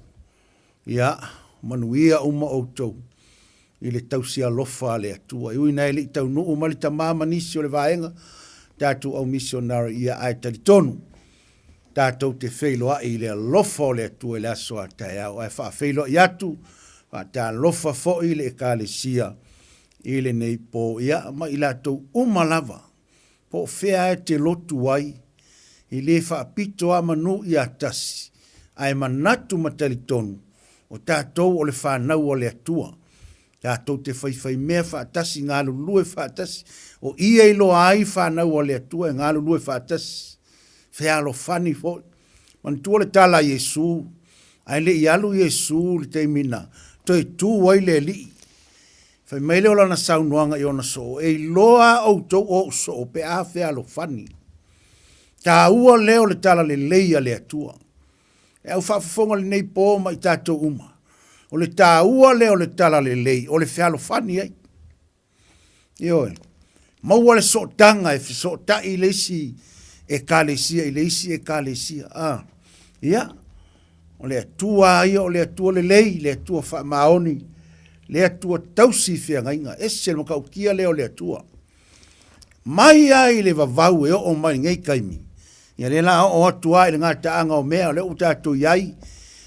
Ia, manuia uma outou i le tausi alofa a le Atua. E ui ina e le i taunuu mai le tama ma nisi o le vaega, tatou au misionare, ia ae talitonu, tatou te feiloai i le alofa o le Atua i le aso a taeao. Ae faafeiloai atu, faatalofa foi i le Ekalesia i lenei po, ia, ma i latou uma lava, po o fea e te lotu ai, e le faapito a manu ia tasi, ae manatu ma talitonu, o tatou o le fanau a le Atua. Tatou te faifaimea faatasi, galulue faatasi, o Ia e iloa ai fanau a le Atua e galulue faatasi, fealofani foi. Manatua le tala a Iesu, ae le i alu Iesu i le taimi na toe tu ai le Alii, fai mai lea o lana saunoaga i ona soo, E iloa a outou o ou soo pe a fealofani. Taua lea o le talalelei a le Atua. E au faafofoga lenei po ma i tatou uma, o le taua lea o le talalelei, o le fealofani ai. Ioe. Maua le sootaga e fesootai i le isi Ekalesia i le isi Ekalesia. A. Ia, o le Atua lava ia o le Atua lelei, le Atua faamaoni, le Atua tausi i feagaiga. Ese le matautia lea o le Atua. Mai lava i le vavau e oo mai i lenei taimi, ia lea la oo atu lava i le gataaga o mea o lea ua tatou i ai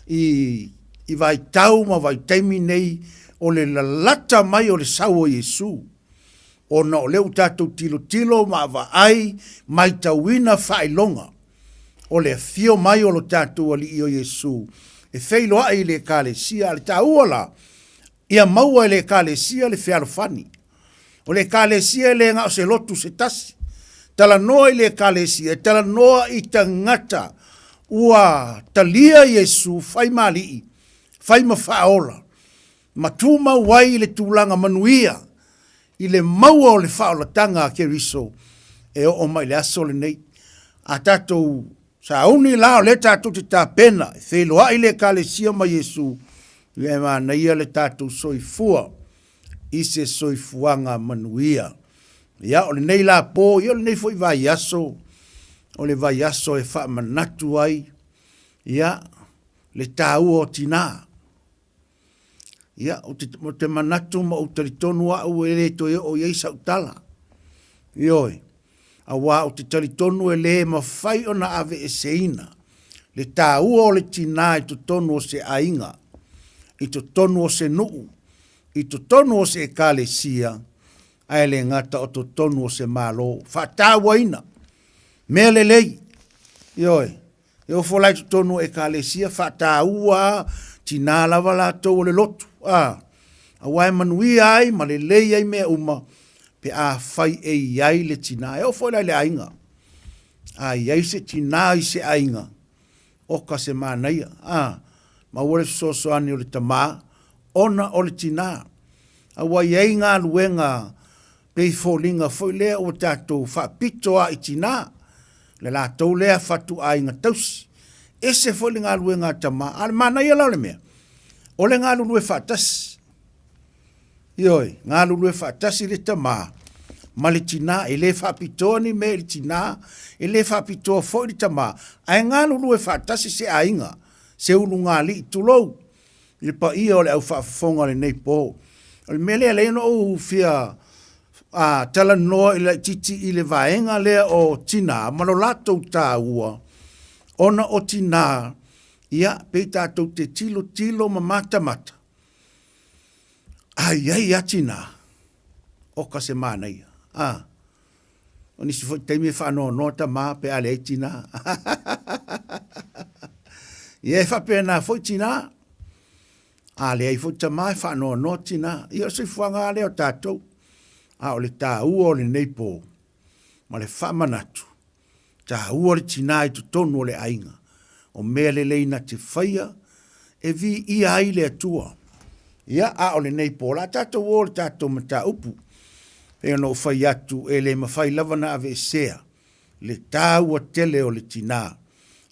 i, i vaitau ma vaitaimi nei o le lalata mai o le sau o Iesu, ona o lea ua tatou tilotilo ma vaai, maitauina faailoga o le afio mai o lo tatou Alii o Iesu e feiloai i le Ekalesia. A le taua la, Ia maua e le Ekalesia le fealofani. O le Ekalesia e le na o se lotu se tasi. Talanoa i le Ekalesia, e talanoa i tagata ua talia Iesu fai ma alii, fai ma faaola, ma tumau ai i le tulaga manuia i le maua o le faaolataga a Keriso e oo mai i le aso lenei. A tatou sauni la o lea tatou te tapena e feiloai le Ekalesia ma Iesu, ia e manaia le tatou soifua i se soifuaga manuia. Ia, o lenei la po, ia o lenei foi vaiaso, o le vaiaso e faamanatu ai, ia, le taua o tinā. Ia, ou te, ou te manatu ma ou talitonu au e le toe oo i ai sau tala. Ioe, auā ou te talitonu e le mafai ona aveeseina le taua o le tinā i totonu o se aiga, i totonu o se nuu, i totonu o se ekalesia, ae le gata o totonu o se Malo. Faatauaina mea lelei. Ioe. E ofo la i totonu o Ekalesia, faataua tinā lava latou o le lotu, a, aua e manuia ai ma lelei ai mea uma pe afai e i ai le tinā. E oo foi la i le aiga, a i ai se tinā i se aiga, oka se manaia, a, maua le fesoasoani o le tamā ona o le tinā. Aua e i ai galuega Pei foliga foi lea ua tatou faapito a i tinā, le latou lea fatuaiga tausi. Ese foi le galuega a tamā, a o le manaia la o le mea, o le galulue faatasi. Ioe, galulue faatasi le tamā ma le tinā, e le faapitoa ni mea i le tinā, e le faapitoa foi le tamā, ae galulue faatasi se aiga, se ulugalii, tulou, i le paia o le au faafofoga o lenei po. O le mea lea, lea na ou fia a, talanoa i laititi i le vaega lea o tinā ma lo latou taua, ona o tinā, ia, pei tatou te tilotilo ma matamata, a i ai a tinā, oka se manaia. A, o nisi foi taimi e faanoanoa tamā pe a leai tinā. Ia e faapena foi tinā, a leai foi tamā e faanoanoa tinā. Ia o le soifuaga lava lea o tatou, a o le taua o lenei po ma le faamanatu, Taua le tinā i totonu o le aiga, o mea lelei na te faia e viia ai le Atua. Ia, a o lenei po, o le a tatou o i le tatou mataupu. Pei ona ou fai atu, e le mafai lava ona aveesea le taua tele o le tinā.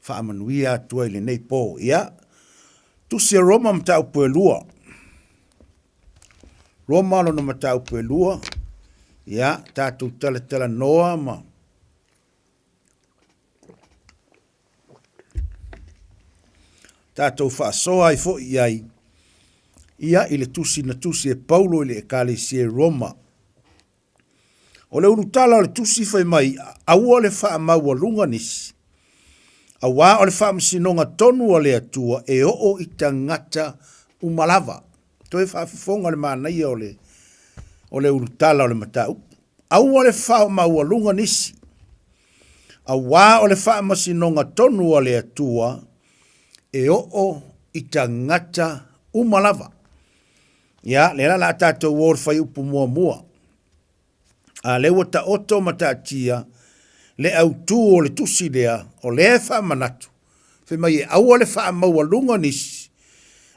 Faamanuia atu ai i lenei po. Ia, Tusi a Roma mataupu e 2. Roma lona mataupu e 2. Ia, tatou talatalanoa ma. tatou faasoa ai foi i ai, ia, i le tusi na tusi e Paulo i le Ekalesia i Roma. O le ulutala o le tusi fai mai, aua le faamaualuga nisi, auā o le faamasinoga tonu a le Atua e oo i tagata uma lava. Toe faafofoga le manaia o le, o le ulutala o le mataupu. Aua le faamaualuga nisi, auā o le faamasinoga tonu a le Atua e oo i tagata uma lava. Ia, lea la o le a tatou o i le fuaiupu muamua. A lea ua taoto ma taatia le autu o le tusi lea, o lea e faamanatu, fai mai e aua le faamaualuga nisi,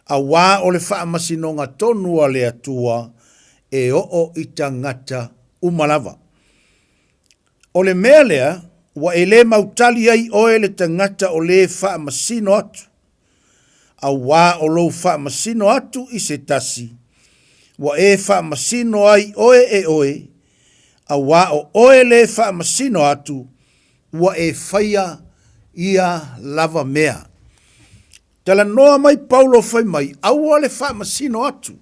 auā o le faamasinoga tonu a le Atua e oo i tagata uma lava. O le mea lea, ua e le mautali ai oe le tagata o lē faamasino atu, auā o lou faamasino atu i se tasi, ua e faamasino ai oe e oe, auā o oe lē faamasino atu, ua e faia ia lava mea. Talanoa mai Paulo fai mai, aua le faamasino atu,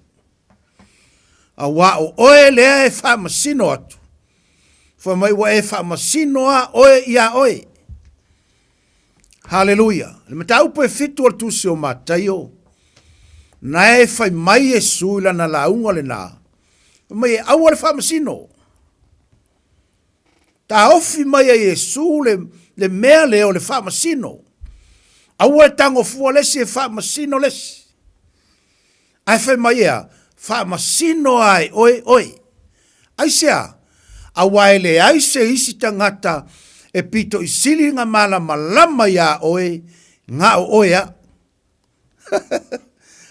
auā o oe lea e faamasino atu, fai mai ua e faamasino a oe iā oe. Haleluia! Le mataupu e fitu o le tusi o Mataio, na e fai mai Iesu i lana lauga lena, fai mai e aua le faamasino. Taofi mai e Iesu le, le mea lea o le faamasino. Aua e tago fua le isi e faamasino le isi. Ae fai mai ea, Faamasino a e oe oe. Aisea? Aua e leai se isi tagata e pito i sili na malamalama iā oe na o oe a.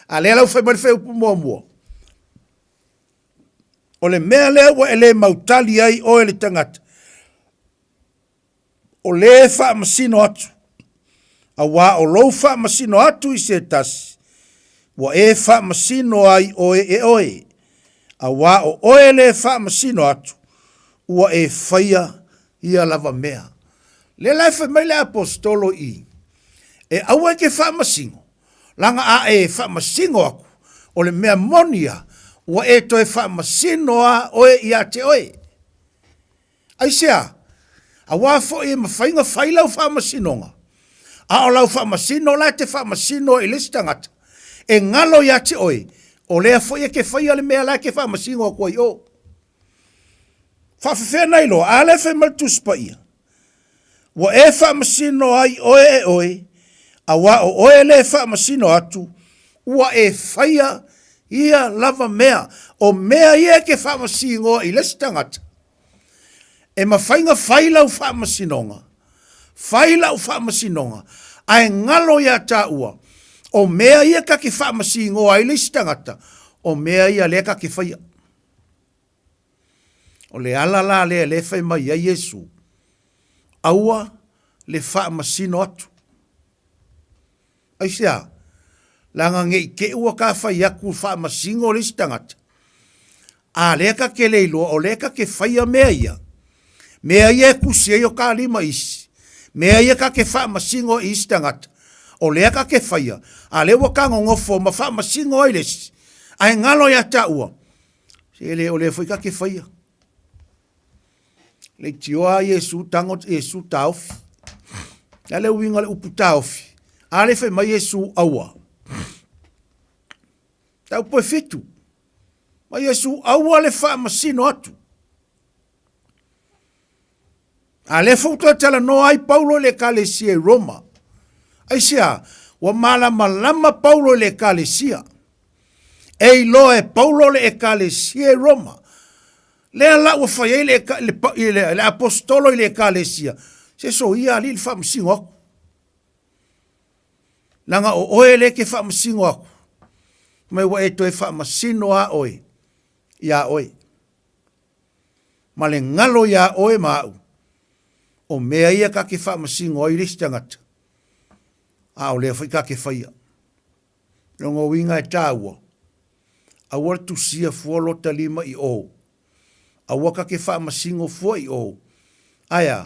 A lea la ua fai mai le fuaiupu muamua. O le mea lea ua e le mautali ai oe le tagata, o lē e faamasino atu, auā o lou faamasino atu i se tasi, ua e faamasino ai oe e oe, auā o oe lē faamasino atu, ua e faia ia lava mea. Lea la e fai mai le Aposetolo i i, E aua e te faamasino, laga a e faamasino aku, o le mea moni ia, ua e toe faamasino a oe iā te oe. Aisea? Auā foi e mafai na fai lau faamasinoga, a o lau faamasino la e te faamasino ai i le isi tagata, e galo iā te oe, o lea foi e ke faia le mea la e ke faamasino atu ai o. Faafefea na iloa, a lea fai mai le Tusi Paia, Ua e faamasino ai oe e oe, auā o oe le faamasino atu, ua e faia ia lava mea, o mea ia e ke faamasinoa i le isi tagata. E mafai na fai lau faamasinoga, fai lau faamasinoga, ae galo iā tāua, o mea ia ka ke faamasinoa ai le isi tagata, o mea ia lea ka ke faia. O le ala la lea lea e fai mai ai Iesu, aua le faamasino atu. Aisea? Leaga ne i te i ua ta fai atu faamasino le isi tagata, a lea ta te le iloa o lea ta te faia mea ia, mea ia e tusi ai o ta lima i isi, mea ia ta te faamasino i isi tagata, o lea ta te faia, a lea ua ta nonofo ma faamasino ai le isi, ae galo ia taua, Se le o lea foi ka ke faia. Leitioa Iesu tago Iesu taofi. Le a le uiga o le upu taofi? A le fai mai Iesu aua. Tau e fitu. Mai Iesu aua le faamasino atu. A lea foi ua toe talanoa ai Paulo i le ekalesia i Roma. Aisea? Ua malamalama Paulo i le ekalesia. E iloa e Paulo le ekalesia i Roma. Lea la ua fai ai le, le, le, le aposetolo i le ekalesia, se soia alii le faamasino atu. Leaga o oe lea e te faamasino atu, mai ua e toe faamasino a oe iā oe. Ma le galo iā oe ma au, o mea ia ka te faamasino ai le isi tagata, a o lea foi ka te faia. Lona uiga e tāua, aua le tusia fua lota lima i o, aua ka te faamasino fua i o, ae a,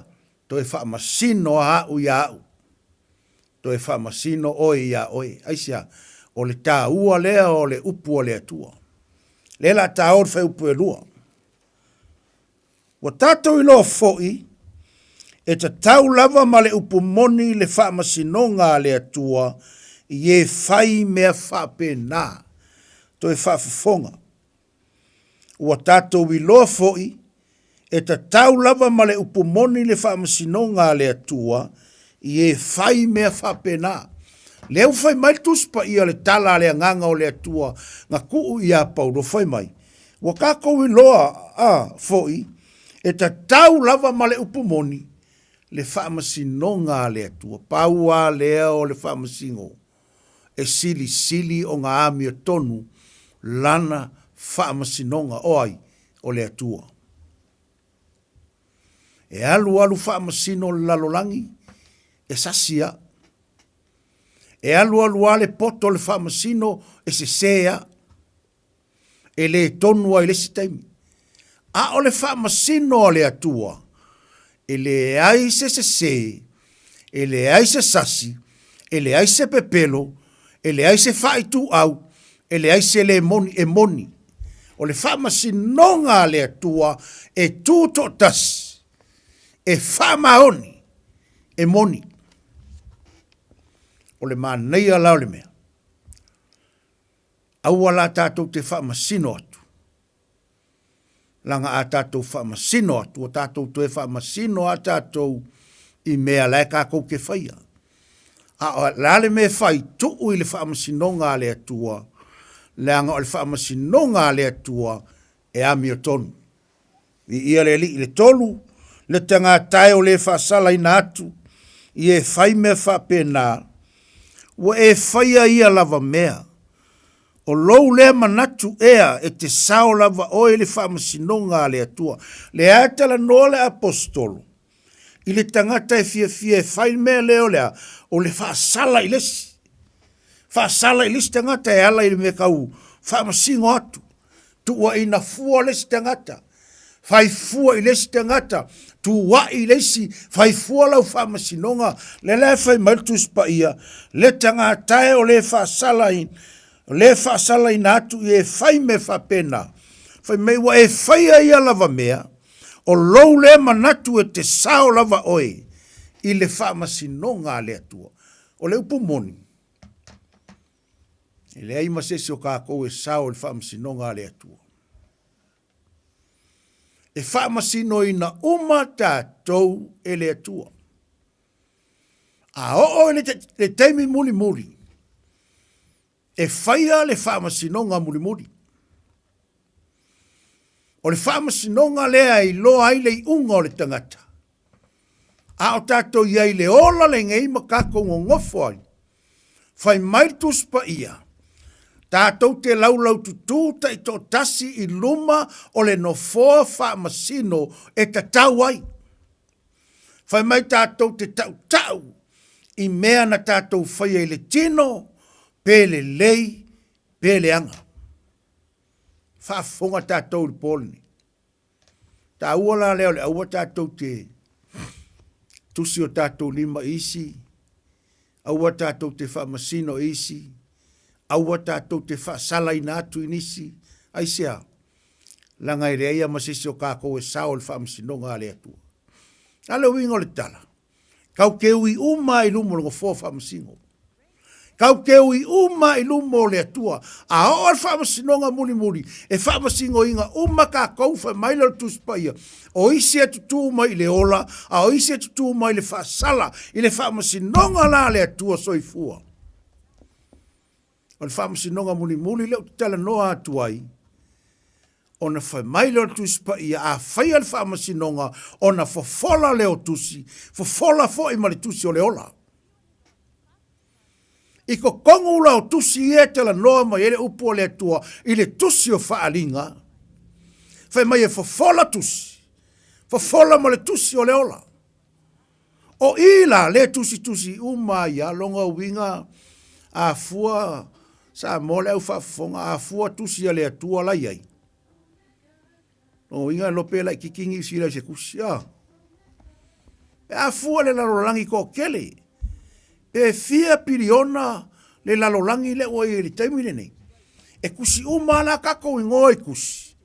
toe faamasino a au iā au. Toe faamasino oe iā oe. Aisea? O le tāua lea o le upu a le Atua. Lea la tā o le whaiupu e lua. Ua tātou iloa fo'i, e tatau lava ma le upu moni le faamasinoga a le Atua i e fai mea faapena. Toe faafofoga. Ua tatou iloa foi, e tatau lava ma le upu moni le faamasinoga a le Atua i e fai mea faapena. Lea ua fai mai le Tusi Paia o le tala a le Agaga o le Atua na tuu iā Paulo, fai mai, Ua tatou iloa a foi, e tatau lava ma le upu moni le faamasinoga a le Atua. Pau a lea o le faamasino e silisili ona amiotonu lana faamasinoga, o ai? O le Atua. E alualu faamasino le lalolagi, e sasi a. E alualu a le poto o le faamasino, e sese a. E le tonu ai le isi taimi. A o le faamasino a le Atua, e leai se sesē, e leai se sasi, e leai se pepelo, e leai se faaituau, e leai se le moni, e moni. O le faamasinoga a le Atua e tu toatasi, e faamaoni, e moni. O le manaia la o le mea, Aua la tatou te faamasino atu, leaga a tatou faamasino atu, ua tatou toe faamasino lava tatou i mea la e tatou te faia. A o le a le mea e fai? Tuu i le faamasinoga a le Atua, leaga o le faamasinoga a le Atua e amiotonu. Viia le Alii. Le 3, le tagata e o le faasalaina atu i e fai mea faapena, ua e faia ia lava mea. O lou lea manatu ea e te sao lava oe i le faamasinoga a le Atua. Lea e talanoa le Aposetolo i le tagata e fiafia e fai le mea lea o le a? O le faasala i le isi. Faasala i le isi tagata e ala i le mea tau faamasino atu. Tuuaina fua le isi tagata, fai fua i le isi tagata, tuuai i le isi, fai fua lau faamasinoga. Lea la e fai mai le Tusi Paia, le tagata e o le faasala i, le faasalaina atu i e fai mea faapena, fai mai ua e faia ia lava mea, o lou lea manatu e te sao lava oe i le faamasinoga a le Atua. O le upu moni, E leai ma se isi o kākou e sao i le faamasinoga a le Atua. E faamasinoina uma tātou e le Atua. A oo i le taimi mulimuli, e faia le faamasinoga mulimuli. O le faamasinoga lea e iloa ai le iuga o le tagata. A o tatou i ai i le ola lenei ma tatou nonofo ai, fai mai le Tusi Paia, tatou te laulaututū taitoatasi i luma o le nofoa faamasino e tatau ai. Fai mai tatou te tautau i mea na tatou faia i le tino, pe lelei, pe leaga. Faafofoga tatou i le po lenei. Taua la lea o le aua tatou te tusi o tatou lima i isi, aua tatou te faamasino i isi, aua tatou te faasalaina atu i nisi. Aisea? Leaga e leai lava ma se isi o tatou e sao i le faamasinoga a le Atua. A le uiga o le tala, Kau te ui uma i luma o le nofoa faamasino. Kau te ui uma i luma o le Atua. A oo le faamasinoga mulimuli, e faamasinoina uma tatou, fai mai lea o le Tusi Paia, o isi e tutū mai i le ola, a o isi e tutū mai i le faasala, i le faamasinoga la a le Atua soifua. O le faamasinoga mulimuli lea ou te talanoa atu ai, ona fai mai lea o le Tusi Paia, a faia le faamasinoga, ona fofola lea o tusi, fofola foi ma le tusi o le ola. I totonu la o tusi ia e talanoa mai ai le upu a le Atua i le tusi o Faaaliga, fai mai e fofola tusi, fofola ma le tusi o le ola. O i la le tusitusi uma ai a lona uiga a fua Samoa le au faafofoga a fua tusi a le Atua la iai. Lona uiga e lope laititi Niu Sila i se tusi a. Pe a fua le lalolagi toatele. Pe fia piliona le lalolagi lea ua i ai i le taimi lenei, e tusi uma lava la tatou igoa i tusi,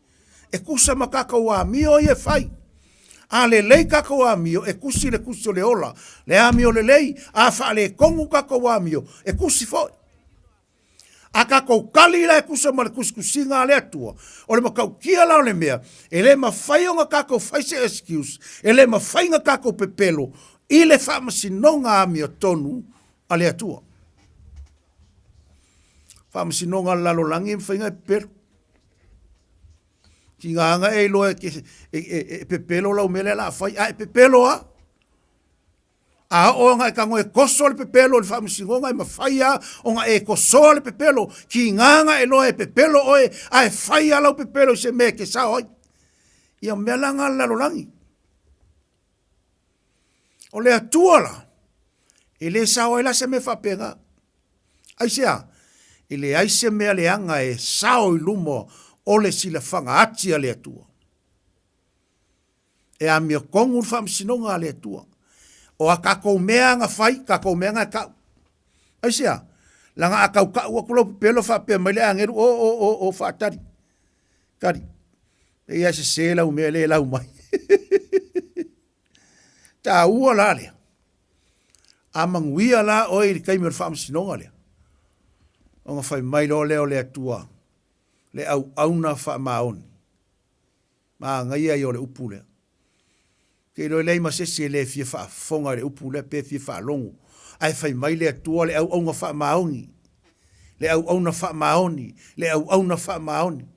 e tusa ma tatou amio ia e fai. A lelei tatou amio, e tusi le tusi o le ola, le amio lelei, a faaletonu tatou amio, e tusi foi. A tatou tali la e tusa ma le tusitusiga a le Atua, o le matautia la o le mea, e le mafai ona tatou fai se excuse, e le mafai ona tatou pepelo i le faamasinoga amiotonu a le Atua. Faamasinoga a le lalolagi e mafai ona e pepelo. Tiga na e iloa e, e, e, e pepelo lau mea lea la fai, a e pepelo a. A oo ina e tago e toso le pepelo i le faamasinoga, e mafai lava ona e tosoa le pepelo, tiga na e iloa e pepelo oe, ae fai lava lau pepelo i se mea e te sao ai. Ia o mea la na a le lalolagi. O le Atua la, e le sao ai la se mea faapena. Aisea? E leai se mea leaga e sao i luma o le silafaga ati a le Atua. E amiotonu le faamasinoga a le Atua. O a tatou mea na fai, tatou mea na e tau. Aisea? Leaga a tau tau atu lau pepelo faapea mai le agelu, o, o, o, o, faatali, tali. E ia sese lau mea lea e lau mai. Taua la lea. A manuia la oe i le taimi o le faamasinoga lea, ona fai mai loa lea o le Atua, le auauna faamaoni. Manaia ia o le upu lea. Ou te iloa e leai ma se isi e le fia faafofoga i le upu lea pe fia faalogo. Ae fai mai le Atua le auauna faamaoni, le auauna faamaoni, le auauna faamaoni.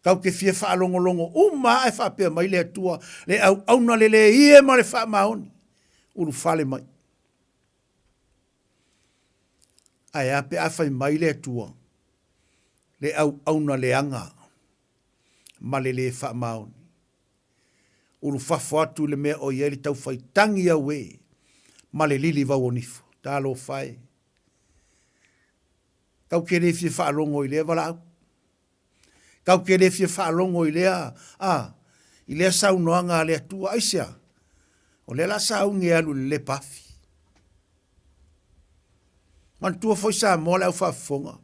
Tatou te fia faalogologo uma lava ae faapea mai le Atua, le auauna lelei e ma le faamaoni, ulufale mai. Ae a pe a fai mai le Atua, le auauna leaga. ma le lē faamaoni. Ulufafo atu i le mea o i ai le taufaitagi auē ma le lilivau o nifo. Talofa e! Tatou te le fia faalogo i lea valaau. Tatou te le fia faalogo i lea, a, i lea saunoaga a le Atua. Aisea? O lea o le a sauni e alu i le lepa afi. Manatua foi Samoa le au faafofoga.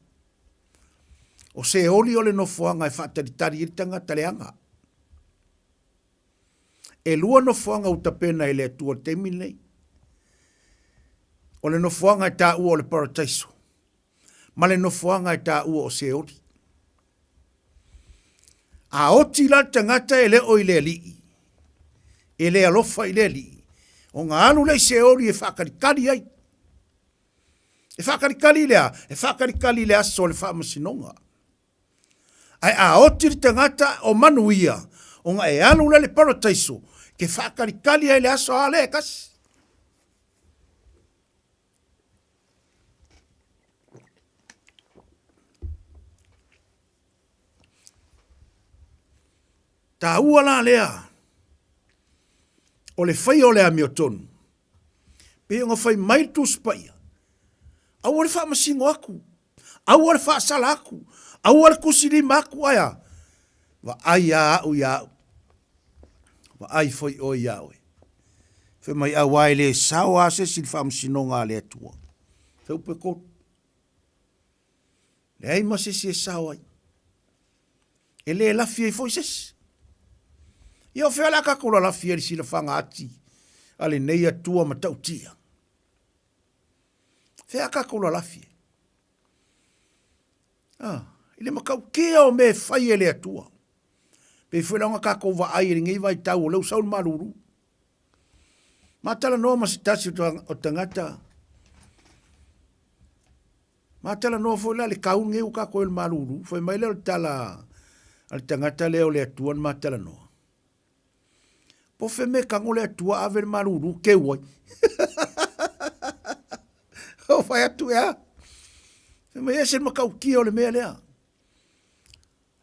O Seoli o le nofoaga e faatalitali ai le tagata leaga. E lua nofoaga ua tapena e le Atua i le taimi lenei. O le nofoaga e taua o le Parataiso ma le nofoaga e taua o Seoli. A oti la le tagata e le o i le Alii, e le alofa i le Alii, ona alu lea i Seoli e faatalitali ai. E faakalikali i le a? E faakalikali i le aso o le faamasinoga. Ae a oti le tagata o manuia, ona e alu lea i le parataiso, ke faakalikali ai i le aso a lea e kasi. Taua la lea o le faia o le amiotonu Pei ona fai mai le Tusi Paia, aua le faamasino atu, aua le faasala atu, aua le tusilima atu, ae a? Vaai a au ia au, vaai foi oe ia oe. Fai mai, auā e le sao a se isi i le faamasinoga a le Atua. Feupu e kolu. Leai ma se isi e sao ai. E le lafi ai foi se isi. Ia o fea o le a tatou lalafi ai i le silafaga ati a lenei Atua matautia? Fea a tatou lalafi ai? Ah, i le matautia o mea e fai e le Atua. Pei foi la ona tatou vaai i lenei vaitau o lea ua sau le malulu. Ma talanoa ma se tasi o tagata Ma talanoa foi la le kau lenei ua tatou i le malulu, fai mai lea o le tala a le tagata lea o le Atua na ma talanoa. Po o fea mea e tago le Atua ave le malulu keu ai. O fai atu ea. Fai mai ese le matautia o le mea lea.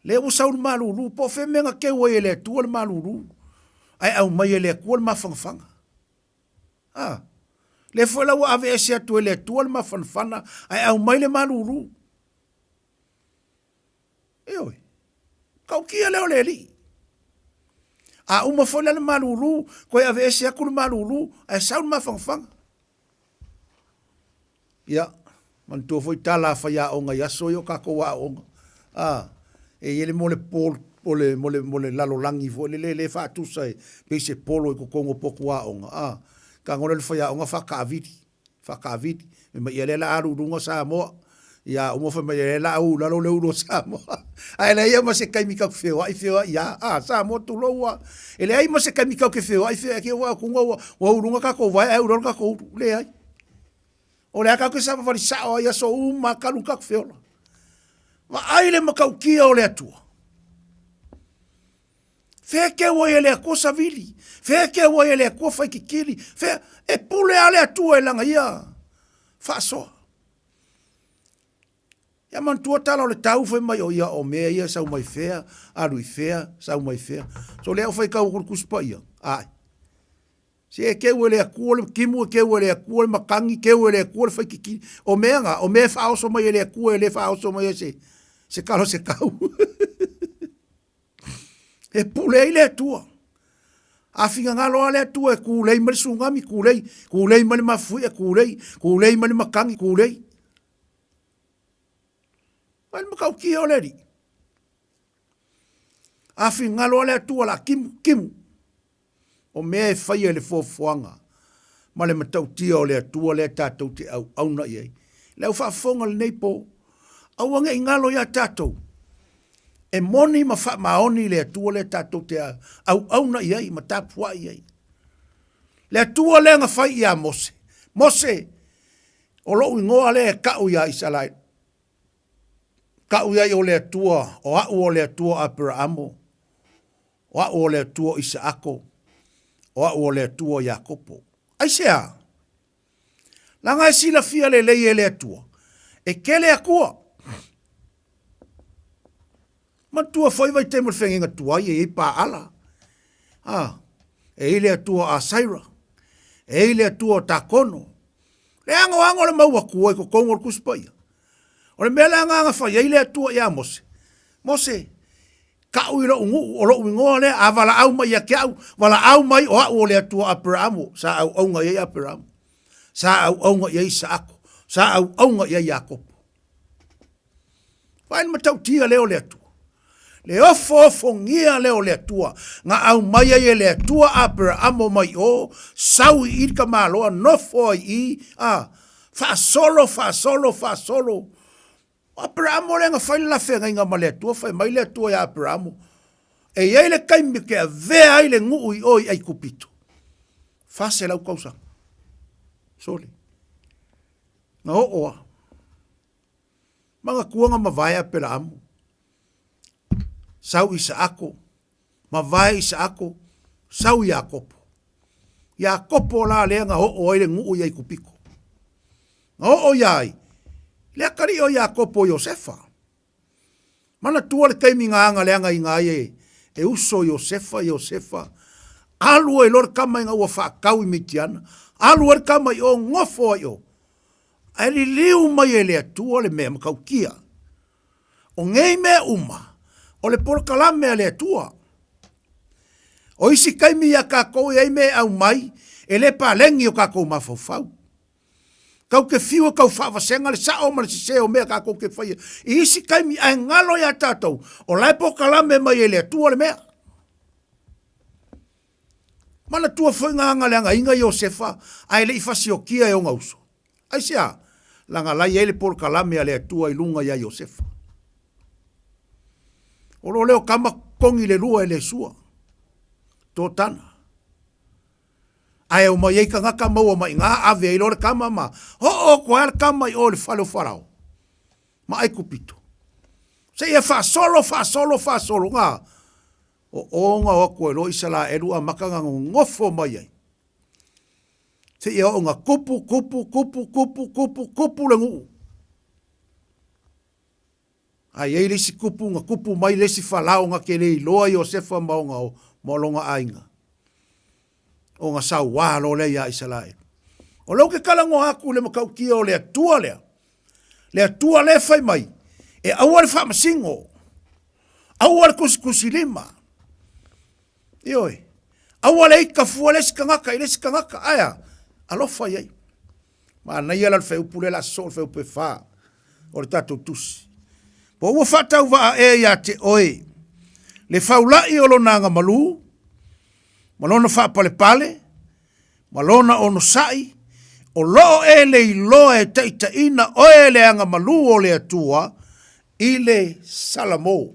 Lea ua sau le malulu, po o fea mea na keu ai e le Atua le malulu, ae aumai e le Atua le mafanafana. A, lea foi la ua aveese atu e le Atua le mafanafana ae aumai le malulu. Ioe. Tautia lea o le Alii. A uma foi la le malulu, toe aveese atu le malulu ae sau le mafanafana. Ia, manatua foi tala a faiaoga i aso ia o tatou aoaoga, a, e i ai le mea o le polo, o le, mo le, mo le lalolagi foi lele lea e faatusa e pei se polo i totonu o potu aoga, a, tago lea o le faiaoga faataavili, faataavili, fai mai, ia lea o le a alu i luga Samoa, ia uma fai mai, ia lea o le a u i lalo le ulu o Samoa. Ae leai lava ma se taimi tatou te feoai feoai lava, a, Samoa tulou lava. E leai ma se taimi tatou te feoai feoai, te i ua vaai atu ua u i luga tatou vae ae u i lalo tatou ulu. Leai. O le a tatou te savavali sao ai i aso uma talu ona tatou feola. Vaai le matautia o le Atua. Fea e keu ai e le Atua savili? Fea e keu ai e le Atua faititili? Fea? E pule lava le Atua i lana ia faasoa. Ia manatua tala o le tau fai mai o ia o mea ia sau mai fea, alu i fea, sau mai fea. So lea o faitau atu le Tusi Paia, ae. Se e keu e le Atua le timu, e keu e le Atua le matagi, keu e le Atua le faititili. O mea na, o mea e faaoso mai e le Atua e le faaoso mai e se, se kalo se kau. E pule ai le Atua. A finagalo lava le Atua e tulei mai le tsunami, tulei, tulei mai le mafuie, tulei, tulei mai le matagi, tulei. Vaai le matautia o le Alii. A finagalo lava le Atua o le a timu, timu. O mea e faia i le foafoaga ma le matautia o le Atua lea tatou te auauna i ai. Le au faafofoga i lenei po, aua ne i galo ia tatou, e moni ma faamaoni le Atua lea tatou te auauna i ai ma tapuai i ai. Le Atua lea na fai ia Mose, Mose, o lou igoa lea e tau ia Isaraelu. Tau i ai o le Atua, o au o le Atua o Aperaamo, O au o le Atua o Isaako, o au o le Atua o Iakopo. Aisea? Leaga e silafia lelei e le Atua, e tele Atua. Manatua foi vaitaimi o le feagaiga tuai e i ai Paala, a, e i ai le Atua o Asaira, e i ai le Atua o Takono. Le anoano o le mau Atua i totonu o le Tusi Paia. O le mea lea na fai ai le Atua ia Mose, Mose, Tau i lou nuu, o lou igoa lea, a valaau mai ia te au, valaau mai o au o le Atua o Aperaamo, sa auauna i ai Aperaamo, sa auauna i ai Isaako, sa auauna i ai Iakopo. Vaai le matautia lea o le Atua. Le ofoofogia lea o le Atua, na aumai ai e le Atua Aperaamo mai o, sau i i le tamaloa, nofo ai i i, a, faasolo, faasolo, faasolo, O Aperaamo lea na fai le la feagaiga ma le Atua, fai mai le Atua ia Aperaamo, E i ai le taimi ou te avea ai le nuu i o i Aikupito. 400 tausaga. Sole. Na oo a. Manatua na mavae Aperaamo. Sau Isaako, mavae Isaako, sau Iakopo. Iakopo la lea na oo ai le nuu i Aikupito. Na oo ia ai le atalii o Iakopo o Iosefa. Manatua le taimi na aga leagaina ai e, e uso Iosefa, Iosefa, alu ai loa le tama ina ua faatau i Mitiana, alu ai le tama i o, nofo ai o. Ae liliu mai e le Atua le mea matautia. O nei mea uma, o le polokalame a le Atua. O isi taimi ia tatou e i ai mea e aumai, e le paleni o tatou mafaufau. Tau te fiu e tau faavasega le sao ma le sese o mea tatou te faia i isi taimi, ae galo ia tatou, o la e polokalame mai e le Atua le mea. Manatua foi na aga leagaina Iosefa ae le i fasiokia e ona uso. Aisea? Leaga la i ai le polokalame a le Atua i luga ia Iosefa. O lo lea o tama togi le lua e le sua. Totana. Ae omai ai tagata maua mai iga ave ai loa le tama ma oo atu ai le tama i o i le fale o Farao ma Aikupito. Seia faasolo, faasolo, faasolo, na o o na o atu ai loa Isaraelu amata na nonofo mai ai. Seia oo na tupu, tupu, tupu, tupu, tupu, tupu le nuu. A i ai le isi kupu na kupu mai le isi Falao na te le iloa Iosefa ma ona ma lona aiga, ona sauā loa lea iā Isaraelu. O lea ou te talanoa atu i le matautia o le Atua lea, le Atua lea e fai mai, e aua le faamasino, aua le tusitusilima, ioe, aua le ita fua le isi tagata i le isi tagata, ae a? Alofa i ai. Manaia la le fuaiupu lea o le a sosoo le fuaiupu e fa o le tatou tusi. Po ua faatauvaa ea ia te oe le faula'i o lona agamalu ma lona faapalepale ma lona onosai, o lo o e le iloa e taitaiina oe le agamalu o le Atua i le Salamo.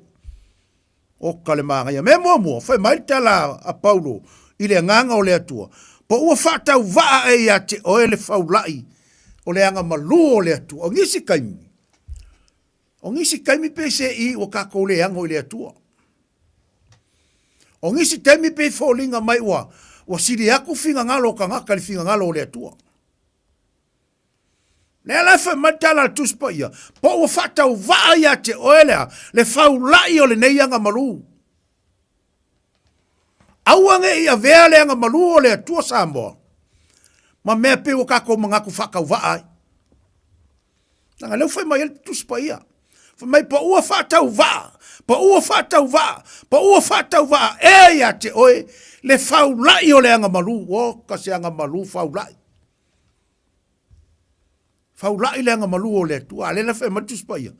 Oka le magaia. Mea muamua, fai mai le tala a Paulo i le agaga o le Atua, po ua faatauvaa ea ia te oe le faula'i o le agamalu o le Atua. O nisi taimi, o nisi taimi pe se i ua tatou le ano i le Atua. O nisi taimi pe foliga mai ua, ua sili atu finagalo o tagata i le finagalo o le Atua. Lea la e fai mai le tala a le Tusi Paia, po ua faatauvaa ia te oe lea, le faula'i o lenei agamalu. Aua ne i avea le agamalu o le Atua Samoa, ma mea pei ua tatou manatu faatauvaa ai. Leaga lea ua fai mai ai le Tusi Paia. Fai mai, po ua faatauvaa, po ua faatauvaa, po ua faatauvaa ea ia te oe le faula'i o le agamalu. Oka se agamalu faula'i. Faula'i le agamalu o le Atua. A lea la fai mai le Tusi Paia,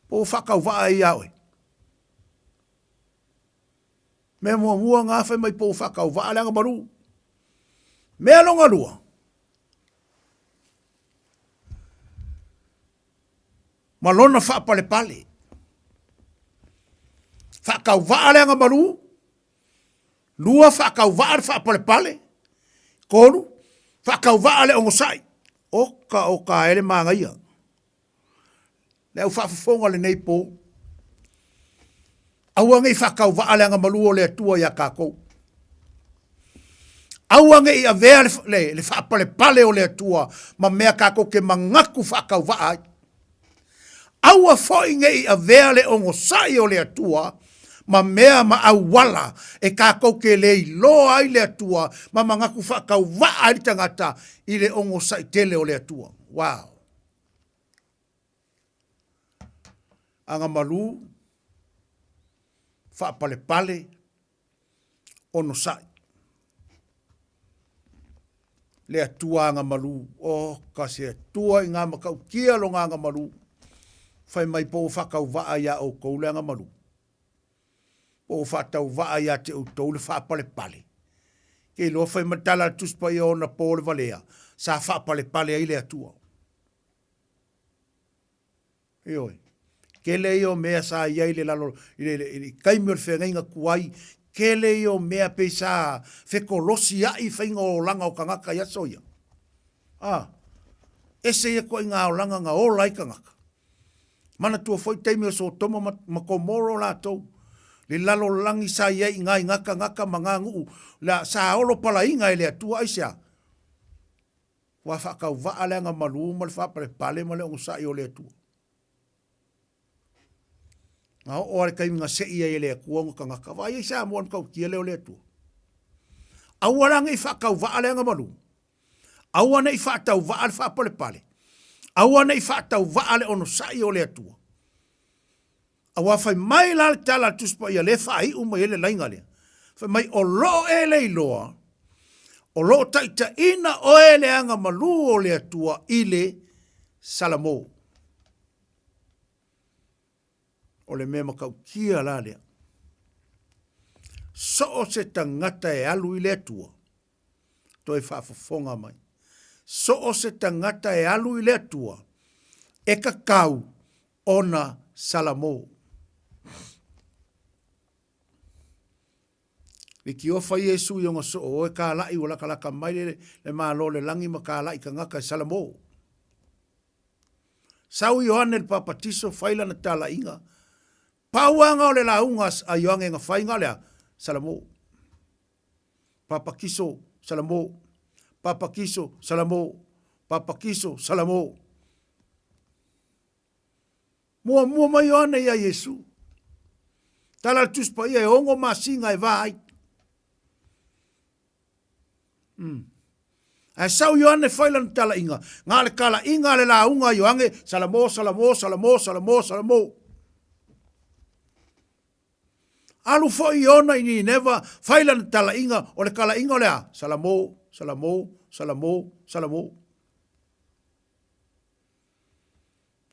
po ua faatauvaa ai ia oe. Mea muamua na fai mai po ua faatauvaa le agamalu. Mea longa lua, ma lona faapalepale. Faatauvaa le agamalu, Lua, faatauvaa le faapalepale. Tolu, faatauvaa le onosai. Oka oka e le manaia. Le au faafofoga lenei po. Aua nei faatauvaa le agamalu o le Atua ia tatou. Aua ne i avea le, le, le faapalepale o le Atua ma mea tatou te manatu faatauvaa ai. Aua foi ne i avea le onosai o le Atua ma mea ma auala e tatou te le iloa ai le Atua ma manatu faatauvaa ai le tagata i le onosai tele o le Atua. Wow! Agamalu, faapalepale, onosai. Le Atua agamalu, oh, ka se Atua i ngā matautia lona agamalu, fai mai po ua faatauvaa iā outou le agamalu, po ua faatauvaa iā te outou le faapalepale. Ke iloa fai mai le tala a le Tusi Paia ona po le valea, sa faapalepale ai le Atua. Ioe. Tele ia o mea sa i ai i le lalo, i le, i le taimi o le feagaiga tuai, tele ia o mea pei sa fekolosia'i faiga o olaga o tagata i aso ia. A, ese ia ituaiga olaga na ola ai tagata. Manatua foi taimi o Sotoma ma, ma Komoro latou, le lalolagi sa i ai i ina i na tagata ma na nuu, la, sa olo palaina e le Atua, aisea? Ua faatauvaa le agamalu ma le faapalepale ma le onosai o le Atua. Na oo lava le taimi na sei ai e le Atua ona tagata, vaai ai Samoa i le matautia lea o le Atua. Aua la ne i faatauvaa le agamalu, aua ne i faatauvaa le faapalepale, aua ne i faatauvaa le onosai o le Atua. Aua fai mai la le tala a le Tusi Paia lea e faaiu mai ai le laina lea, fai mai, O loo e le iloa, o loo taitaiina oe le agamalu o le Atua i le Salamo. O le mea matautia la lea. So o se tagata e alu i le Atua, toe faafofoga mai. So o se tagata e alu i le Atua, e tatau ona Salamo. Litiofa Iesu i ona soo, oe kalaʻi ua lakalaka mai le, le malo o le lagi ma kalaʻi tagata e Salamo. Sau Ioane le Papatiso fai lana talaiga, pau aga o le lauga a Ioane na fai na o le a? Salamo. Papakiso Salamo, Papakiso Salamo, Papakiso Salamo. Muamua mai Ioane iā Iesu. Tala le Tusi Paia e ono masina e va ai. Mm. Ae sau Ioane fai lana talaiga, na le talaiga a le lauga a Ioane, Salamo, Salamo, Salamo, Salamo, Salamo. Alu foi Iona i Nineva, fai lana talaiga, o le talaiga o le a? Salamo, Salamo, Salamo, Salamo.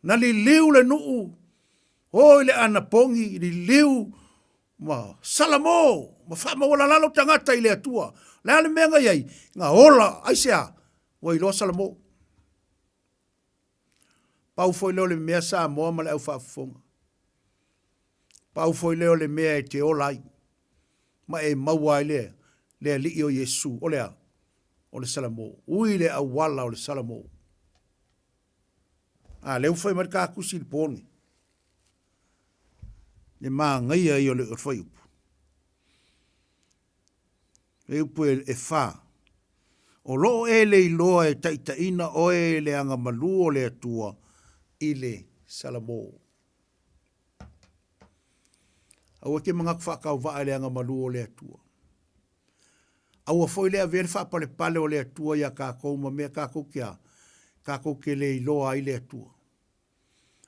Na liliu le nuu, o i le anapogi, liliu ma salamo ma faamaualalalo tagata i le Atua. Le a le mea na i ai? Na ola, aisea? Ua iloa Salamo. Pau foi lea o le mea Samoa ma le au faafofoga. Pau foi lea o le mea e te ola ai ma e maua ai le, le Alii o Iesu. O le a? O le Salamo. Ui le auala o le Salamo. A lea ua fai mai le katusi i le po nei. Le manaia ia o le fuaiupu. Le upu e, e fa. O loo e le iloa e taitaiina oe i le agamalu o le Atua i le Salamo. Aua e te manatu faatauvaa i le agamalu o le Atua. Aua foi le avea le faapalepale o le Atua iā tatou ma mea tatou te a, tatou te le iloa ai le Atua.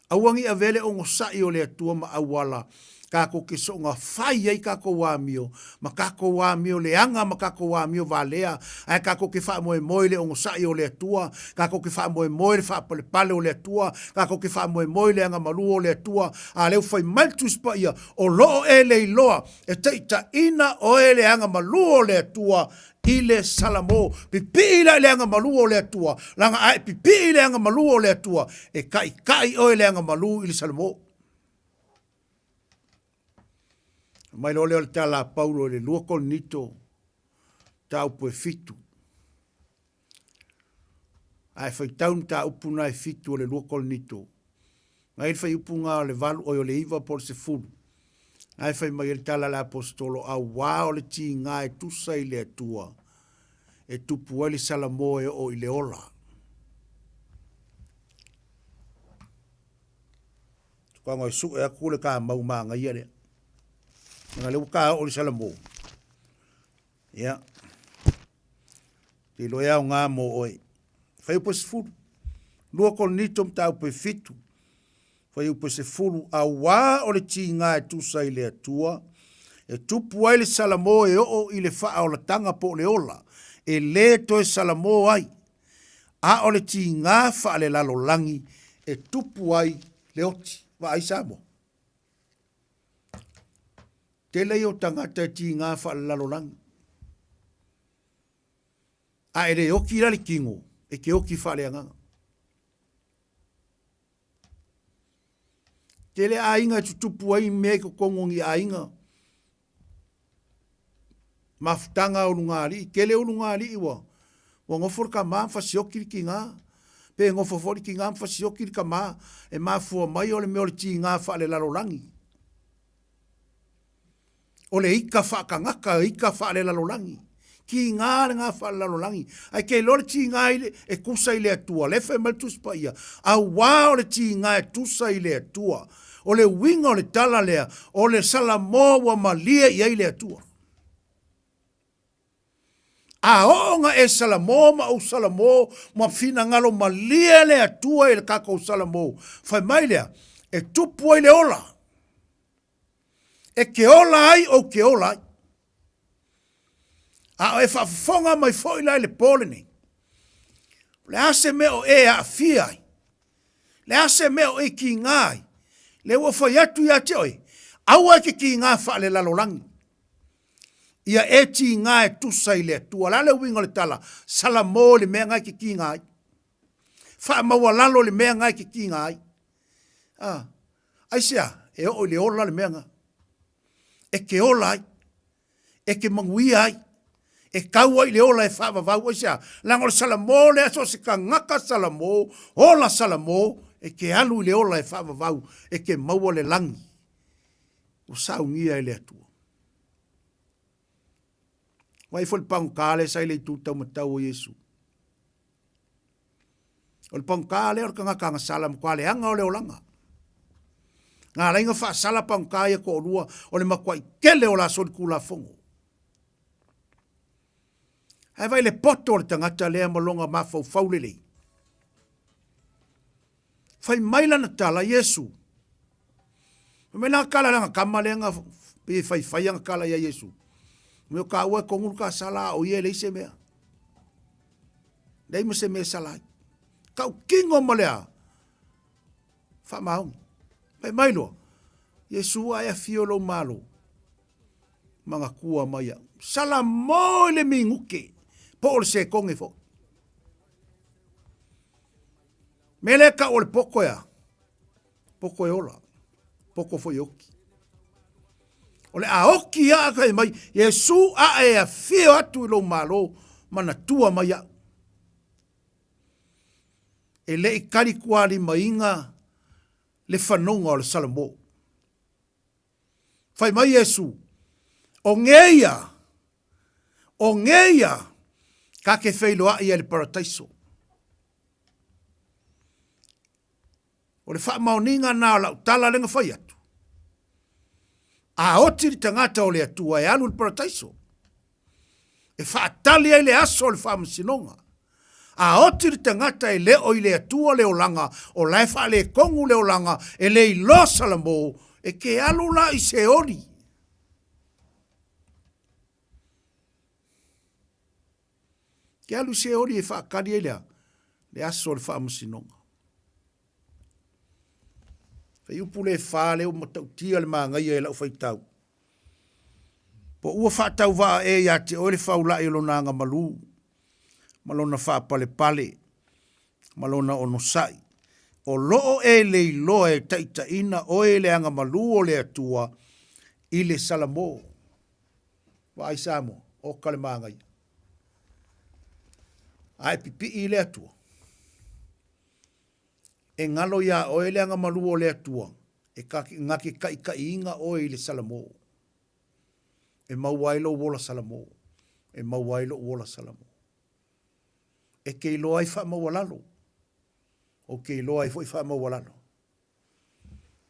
Aua ne i avea le onosai o le Atua ma auala tatou te soona fai ai tatou amio, ma tatou amio leaga ma tatou amio valea, ae tatou te faamoemoe i le onosai o le Atua, tatou te faamoemoe i le faapalepale o le Atua, tatou te faamoemoe i le agamalu o le Atua, a lea ua fai mai le Tusi Paia, O lo o e le iloa e taitaiina oe le agamalu o le Atua i le Salamo. Pipii la i le agamalu o le Atua, laga a e pipii i le agamalu o le Atua, e taitai oe le agamalu i le Salamo. Mai loa lea o le tala a Paulo i le 2 Korinito, mataupu e 7. A e faitau le mataupu na e 7 o le 2 Korinito, na i le fuaiupu na o le 8, oi o le 9 po o le 10, na e fai mai ai le tala a le Aposetolo, auā o le tiga e tusa i le Atua, e tupu ai le Salamo e oo i le ola. Tukaga e sue atu le kamau manaia lea. Leaga lea ua ta oo i le Salamo. Ia. Te iloa e aoga mo oe. Fuaiupu e 10. 2 Korinito mataupu e 7. Fuaiupu e 10, auā o le tiga e tusa i le Atua, e tupu ai le Salamo e oo i le faaolataga po o le ola, e lē toe Salamo ai, a o le tiga faalelalolagi e tupu ai le oti. Vaai Samoa. Tele ia o tagata e tiga faalelalolagi. A e le oti la le tino, e te oti faaleagaga. Tele aiga e tutupu ai mea i totonu o ni aiga. Mafutaga a ulugalii, tele ulugalii ua ua nofo le tama ma fasioti le tiga, pe nofo foi le tiga ma fasioti le tama, e mafua mai o le mea o le tiga faalelalolagi. O le ika faatagata, ika faalelalolagi. Tiga lena faalelalolagi. Ae te iloa le tiga i le, e tusa i le Atua. Lea e fai mai le Tusi Paia, auā o le tiga e tusa i le Atua. O le uiga o le tala lea, o le Salamo ua malie i ai le Atua. A oo na e Salamo ma ou Salamo ma finagalo malie le Atua i le tatou Salamo, fai mai lea, e tupu ai le ola. E ke ola ai ou ke ola ai. A o e faafofoga mai foi la i le po lenei, o le a se mea o e aafia ai? Le a se mea o e kiga ai? Le ua fai atu ia te oe, aua e te kiga faalelalolagi. Ia e tiga e tusa i le Atua. O le a le uiga o le tala? Salamo i le mea na e te kiga ai. Faamaualalo i le mea na e te kiga ai. Ah, aisea, e oo i le ola le mea na. E ke ola ai. E ke manuia ai. E kau ai le ola e faavavau. Aisea, leaga o le Salamo lea, so o se tagata Salamo, ola Salamo, e ke alu i le ola e faavavau, e ke maua le lagi. Ua saunia e le Atua. Vaai foi le pagota lea sa i le itu taumatau o Iesu. O le pagota lea o le tagata agasala matua leaga o le olaga. Na ala ai ona faasala pagota ia toalua o le matuai tele o la solitulafono. Ae vaai le poto o le tagata lea ma lona mafaufau lelei. Fai mai lana tala, Iesu. Fai mai lana tala lana tama lea na pei e faifai ana tala ia Iesu. Mea o kāua e kogu le kasala a o ia e leai se mea. Leai ma se mea e sala ai. Kau kino ma le a? Faamaoni. Fai mai loa, Iesu a e afio lou malo, manatua mai au. Salamo i le minute, po o le sekone foi. Me le tau o le poto e a? Poto e ola, poto foi e oti. O le a oti a fai mai, Iesu a e afio atu i lou malo, manatua mai au. E le i talitualimaina le fanoga o le Salamo. Fai mai Iesu, O ngeia, o ngeia, ka ke feiloai ai le Parataiso. O le faamaoniga na o lau tala le na fai atu. A oti le tagata o le Atua e alu i le Parataiso, e faatali ai le aso o le faamasinoga. A oti le tagata e le o i le Atua le olaga, o la e faaletonu le olaga, e le iloa Salamo, e ke alu la i Seoli. Ke alu i Seoli e faatali ai le a? Le aso o le faamasinoga. Fuaiupu le 4 lea ua matautia le manaia i lau faitau. Po ua faatauvaa ea ia te oe le faula'i o lona agamalu, ma lona faapalepale, ma lona onosai, o lo o e le iloa e taitaiina oe i le agamalu o le Atua i le Salamo. Vaai Samoa, oka le manaia. A e pipii i le Atua, e galo iā oe le agamalu o le Atua, e na te taitaiina oe i le Salamo, e maua ai lou ola Salamo, e maua ai lou ola Salamo. E te iloa ai faamaualalo, ou te iloa ai foi faamaualalo.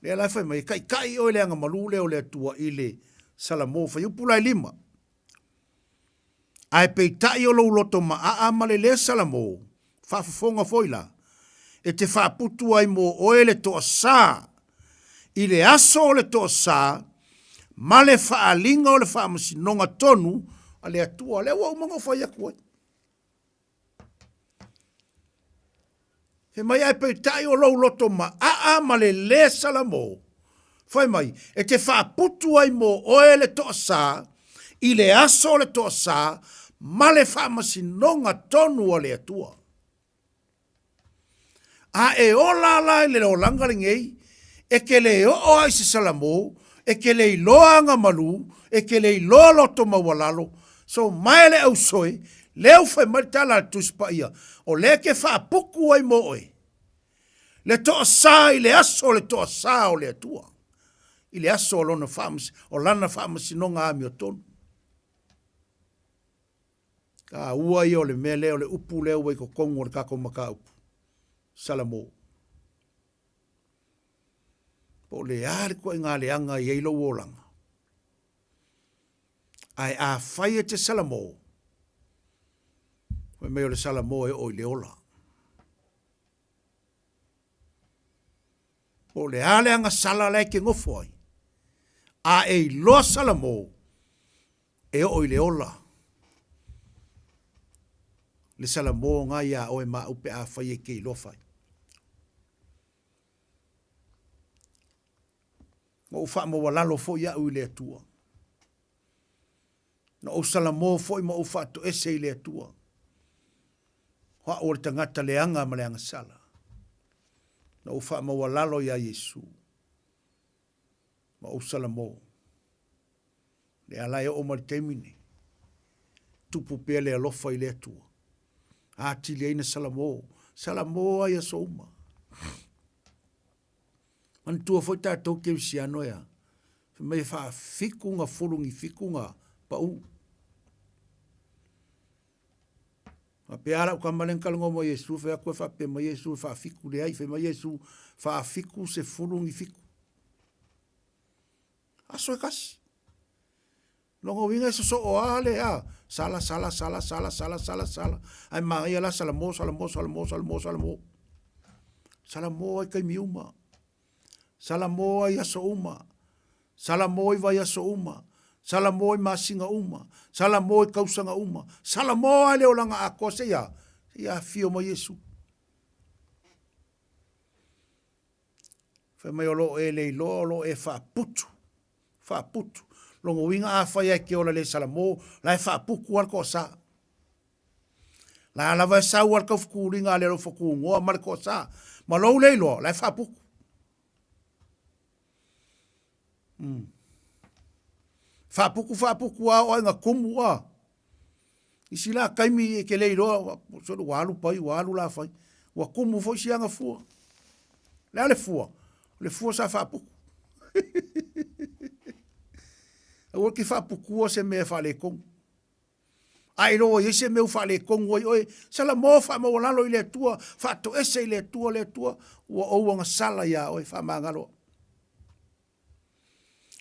Lea la e fai mai, e taitai oe i le agamalu lea o le Atua i le Salamo, fuaiupu la e 5. Ae peitai o lou loto maaa ma le lē Salamo, faafofoga foi la, e te faaputu ai mo oe le toasā i le aso o le toasā ma le faaaliga o le faamasinoga tonu a le Atua. Lea ua uma ona ou fai atu ai. Fai mai, ae peitai o lou loto maaa ma le lē Salamo, fai mai, e te faaputu ai mo oe le toasā i le aso o le toasā ma le faamasinoga tonu a le Atua. A e ola la i le olaga lenei, e te le oo a i se Salamo, e te le iloa agamalu, e te le iloa loto maualalo, so mae le ausoe, lea ua fai mai le tala a le Tusi Paia, o lea e te faaputu ai mo oe, le toasā i le aso o le toasā o le Atua, i le aso o lona faamas, o lana faamasinoga amiotonu. Taua ia o le mea lea, o le upu lea ua i totonu o le tatou mataupu, Salamo. Po o le a le ituaiga leaga e i ai lou olaga. Ae afai e te Salamo, fai mai o le Salamo e oo i le ola. Po o le a le agasala la e te nofo ai, a e iloa Salamo, e oo i le ola le Salamo na iā oe ma au pe afai e te iloa fai. Na ou faamaualalo foi au i le Atua. Na ou salamo foi ma ou faatoese i le Atua. O au o le tagata leaga ma le agasala. Na ou faamaualalo iā Iesu ma ou salamo. Lea la e oo mai le taimi nei, tupu pea le alofa i le Atua. Atili ai na salamo, salamo ai aso uma. Manatua foi tatou kerisiano e a, fai mai e faafitu na fulu ni fitu na pau. Faapea a lau tama lea na talanoa mai Iesu, fai atu e faapea mai Iesu e faafitu, leai, fai mai Iesu, faafitu sefulu ni fitu. Aso e kasi. Lona uiga e sosoo a le a, sala, sala, sala, sala, sala, sala, sala, ae manaia la salamo, salamo, salamo, salamo, salamo. Salamo ai taimi uma. Salamo ai aso uma. Salamo i vaiaso uma. Salamo i masina uma. Salamo i tausaga uma. Salamo ai le olaga atoa seia, seia afio mai Iesu. Fai mai o lo o e le iloa o lo o e faaputu. Faaputu. Lona uiga afai lava e te ola le salamo, la e faaputu lava le toasa. La lava e sau lava le taufetuliga a le alofa tunoa ma le toasa. Ma lou le iloa, la e faaputu. Mm. Faaputu faaputu lava oo ina tumu a. Isi la taimi e te le iloa, sole ua alu pai, ua alu lafai. Ua tumu foi si ana fua. O le a le fua? O le fua sa faaputu. Aua te faaputua se mea e faaletonu. A iloa i ai se mea ua faaletonu ai oe, salamo faamaualalo i le Atua, faatoese i le Atua, le Atua, ua ou agasala iā oe, faamagalo au.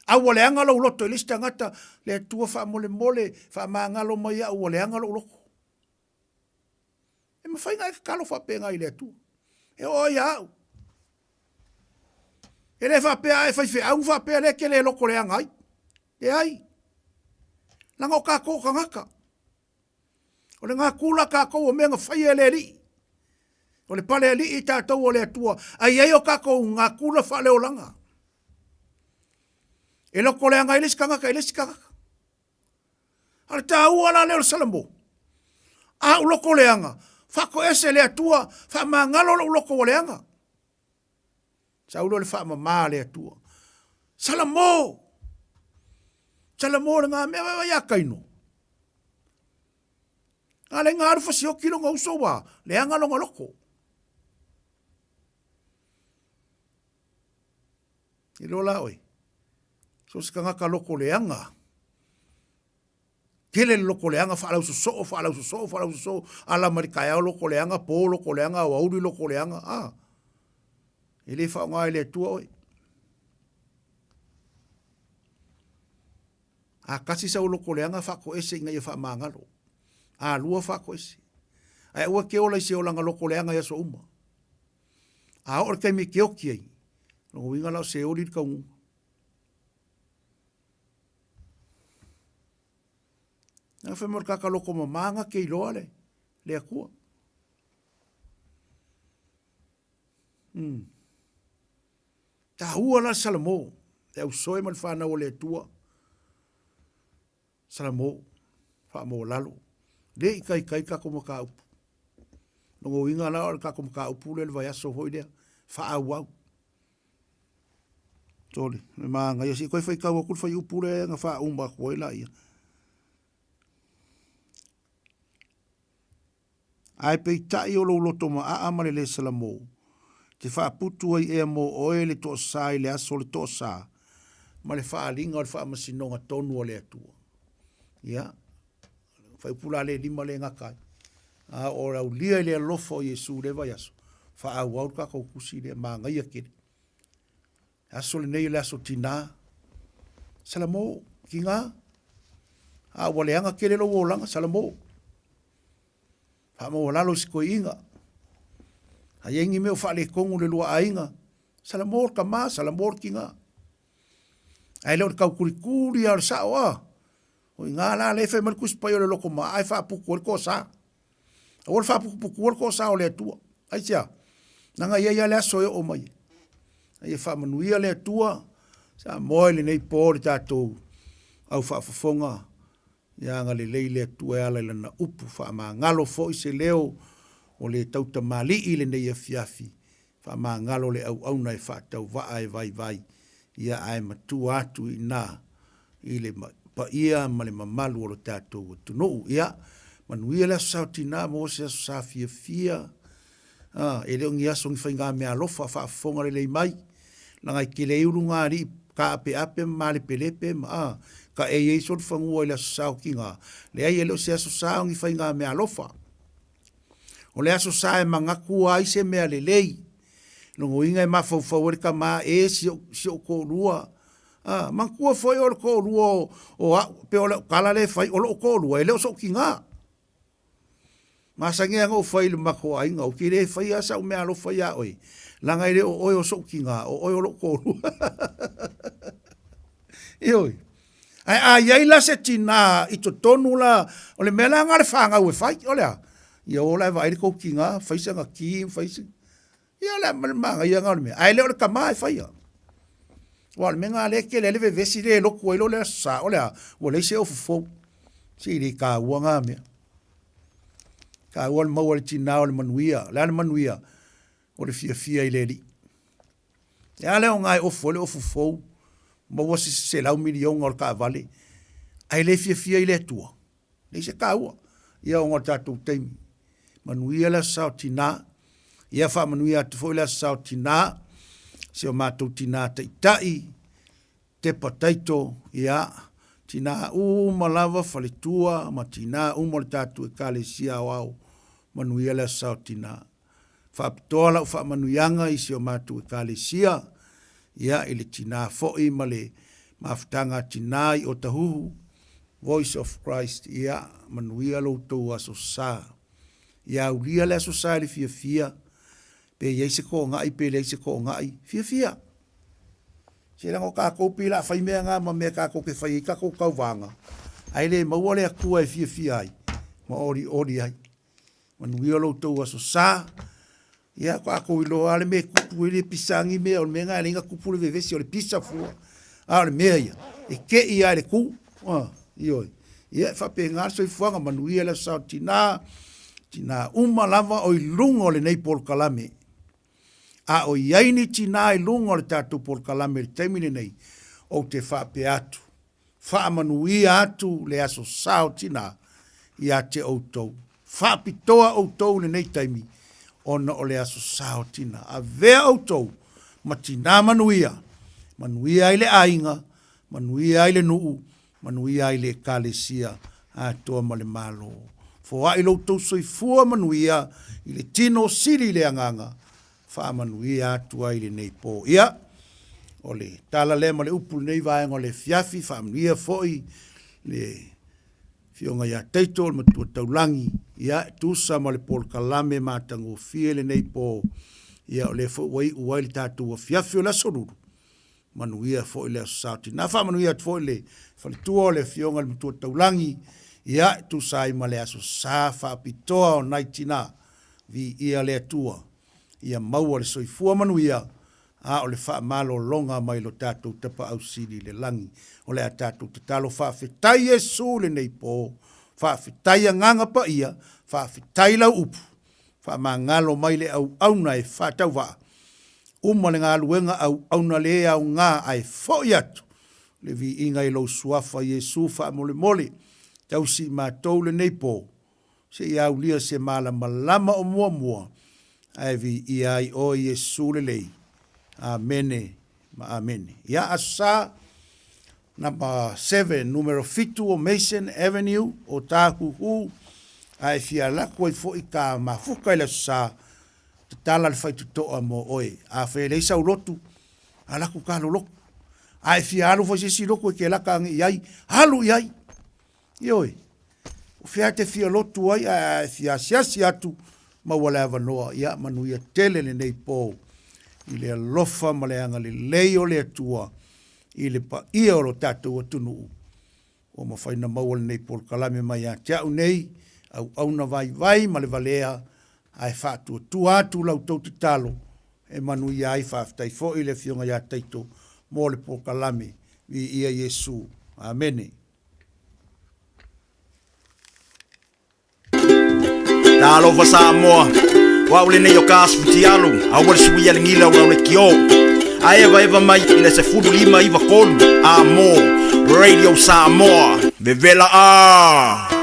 A ua leaga lou loto i le isi tagata, le Atua faamolemole, faamagalo mai au ua leaga lou loto. E mafai ona e tatalo faapena i le Atua. E oo ai ia au. E le faapea a e faifeau faapea lea e te le loto leaga ai. Leai. Leaga o tatou o tagata. O le natura tatou o mea na faia e le Alii. O le pale alii tatou o le Atua, ae i ai o tatou natura faaleolaga. E loto leaga ai le isi tagata i le isi tagata. A o le taua la lea o le Salamo. A ou loto leaga, faatoese le Atua, faamagalo lou loto ua leaga. Sau lea o le faamama a le Atua. Salamo! Salamo le ngā mea vaivai ia Kaino. A le ngā alu fasioki longa uso ua leaga longa loko. I loa la oe, so se tagata loko leaga, Tele le loko leaga, faalausosoo, faalausosoo, faalausosoo, ala mai le taeao loko leaga, po loko leaga, aoauli loko leaga, a. E le faaaoga e le Atua oe. A kasi sau loko leaga, faatoese ina ia faamagalo. A lua faatoese. Ae aua e te ola i se olaga loko leaga i aso uma. A oo le taimi e te oti ai, lona uiga la o se oli le taunuuga. Na fai mai o le tagata loko mama na te iloa le, le Atua. Mm. Taua la le Salamo, le ausoe ma le fanau o le Atua. Salamo, faamaualalo, le i taitai le tatou mataupu. Lona uiga la o le tatou mataupu lea i le vaiaso foi lea, faaauau. Sole, le manaia, se i toe faitau atu le fuaiupu lea na faauma atu ai laia. Ae peitai o lou loto maaa ma le lē salamo, te faaputu ai ea mo oe le toasa i le aso o le toasa, ma le faaaliga o le faamasinoga tonu a le Atua. Ia, fuaiupu la le lima lea e gata ai. A o le aulia i le alofa o Iesu i lea vaiaso, faaauau le tatou tusi lea, manaia tele. Le aso lenei o le aso tinā. Salamo, tinā, a ua leaga tele lou olaga, Salamo. Faamaualalo i si toeaina. A i ai ni mea o faaletonu i le lua aiga, Salamo le tama, Salamo le tinā. Ae le o le tautulikuli lava o le sao a. O i ina la lea e fai mai le Tusi Paia o le loto maaa e faaputu ai le toasa. Aua le faaputuputua le toasa o le Atua. Aisea? Leaga e i ai lava le aso e oo mai ai. A ia faamanuia le Atua Samoa i lenei po le tatou au faafofoga Ia agalelei le Atua e ala i Lana upu, faamagalo foi se leo o le tautamalii i lenei afiafi, faamagalo le auauna e faatauvaa e vaivai, ia ae matua atu i ina i le paia ma le mamalu o lo tatou atunuu. Ia, manuia le Aso Sa o Tina, maua se aso sa fiafia. A, e le o ni aso ni faigameaalofa, faafofoga lelei mai, leaga e tele ai ulugalii taapeape ma malepelepe ma, a, taei ai solofanua i le Aso Sa o Tina. Leai, e le o se Aso Sa o ni faigameaalofa. O le Aso Sa e manatu ai se mea lelei. Lona uiga e mafaufau ai le tama, e, si ou, si ou toalua, a, manatua foi o le toalua o, o au, pei o lau tala lea e fai, o lou toalua, e le o sou tina. Masani lava ona ou fai i le matou aiga, ou te le faia lava sau meaalofa ia oe, leaga e le o oe o sou tina, o oe o lou toalua. Ioe. Ae a i ai la se tina i totonu la, o le mea la lena a le fanau e fai, o le a? Ia o la e vaai le tou tina, fai sana ki, fai se... Ia o le a ma le manaia lena o le mea, ae le o le tama e faia. Aua o le mea lena lea e tele ai le vevesi le lotu ai loa le Aso Sa, o le a? Ua leai se ofu fou. Se i le taua na mea. Taua le maua e le tina o le manuia. O le a le manuia? O le fiafia i le Alii. E a le aoga e ofu ai le ofu fou, maua se 100 miliona o le taavale, ae le fiafia i le Atua? Leai se taua. Ia ona o le tatou taimi. Manuia le Aso Sa o Tina. Ia faamanuia atu foi le Aso Sa o Tina, si o matou tina taitai, Tepa Taito, ia, tina uma lava, faletua ma tina uma o le tatou Ekalesia Aoao, manuia le Aso Sa o Tina. Faapitoa lau faamanuiaga i si o matou Ekalesia, ia, i le tina foi ma le mafutaga a tina i Otahuhu, Voice of Christ, ia, manuia lo outou Aso Sa. Ia aulia le Aso Sa i le fiafia, pe i ai se togai pe leai se togai, fiafia. Se leaga o tatou pei o le a fai mea na ma mea tatou te fai ai tatou tauvaga, ae le maua le Atua e fiafia ai ma olioli ai. Manuia lo outou Aso Sa. Ia, tatou iloa lava le mea e tupu, e le pisa ni mea, o le mea lena e ala ai ona tupu le vevesi, o le pisa fua. A o le mea ia, e te i lava i le tu. A, ioe. Ia, e faapena le soifuaga, manuia le Aso Sa o Tina, tina uma lava o i luga o lenei polokalame. A o i ai ni tina i luga o le tatou polokalame i le taimi lenei, ou te faapea atu, Faamanuia atu le Aso Sa o Tina ia te outou. Faapitoa outou i lenei taimi ona o le Aso Sa o Tina. Avea outou ma tina manuia, manuia ai le aiga, manuia ai le nuu, manuia ai le Ekalesia atoa ma le Malo. Foai lo outou soifua manuia i le tino sili i le agaga, faamanuia atu ai i lenei po. Ia, o le tala lea ma le upu i lenei vaega o le afiafi, faamanuia foi le Afioga ia Taito, le Matua Taulagi, ia, e tusa ma le polokalame matagofie lenei po, ia, o lea foi ua iu ai le tatou afiafi o le Aso Lulu, manuia foi le Aso Sa o Tina. Faamanuia atu foi le faletua o le Afioga i le Matua Taulagi, ia, e tusa ai ma le Aso Sa faapitoa o nai tina, viia le Atua, ia maua le soifua manuia, a o le faamalologa mai lo tatou Tapaau Sili i le lagi. O le a tatou tatalo faafetai Iesu i lenei po, faafetai Agaga Paia, faafetai lau upu, faamagalo mai le auauna e faatauvaa, uma le galuega auauna le aoga ae foi atu le viiga i lou Suafa Iesu faamolemole, tausi i matou lenei po, seia aulia se malamalama o muamua, ae viia ai oe Iesu lelei. Amene ma amene. Ia, Aso Sa, Number 7, numero 7 o Mason Avenue, o Tāhuhu, a e fia alu atu ai foi ka mafuta i le Aso Sa, tatala le faitotoa mo oe. Afai e leai sau lotu, alu atu ka lolotu. A e fia alu foi i se isi lotu e te lata ane i ai, alu i ai. Ioe, o fea e te fia lotu ai ae a e fia asiasi atu, maua le avanoa, ia manuia tele lenei po i le alofa ma le agalelei o le Atua i le paia o lo tatou atunuu. Ua mafai ona maua lenei polokalame mai ia te au nei, auauna vaivai ma le valea, ae faatuatua atu la outou tatalo e manuia ai. Faafetai foi i le Afioga ia Taito mo le polokalame. Viia Iesu. Amene. Talofa Samoa, o au lenei o ka Futialo, aua le suia le gila o lau lekiō. A evaeva mai i le 15 iva tolu, a mo Radio Samoa, vevela a!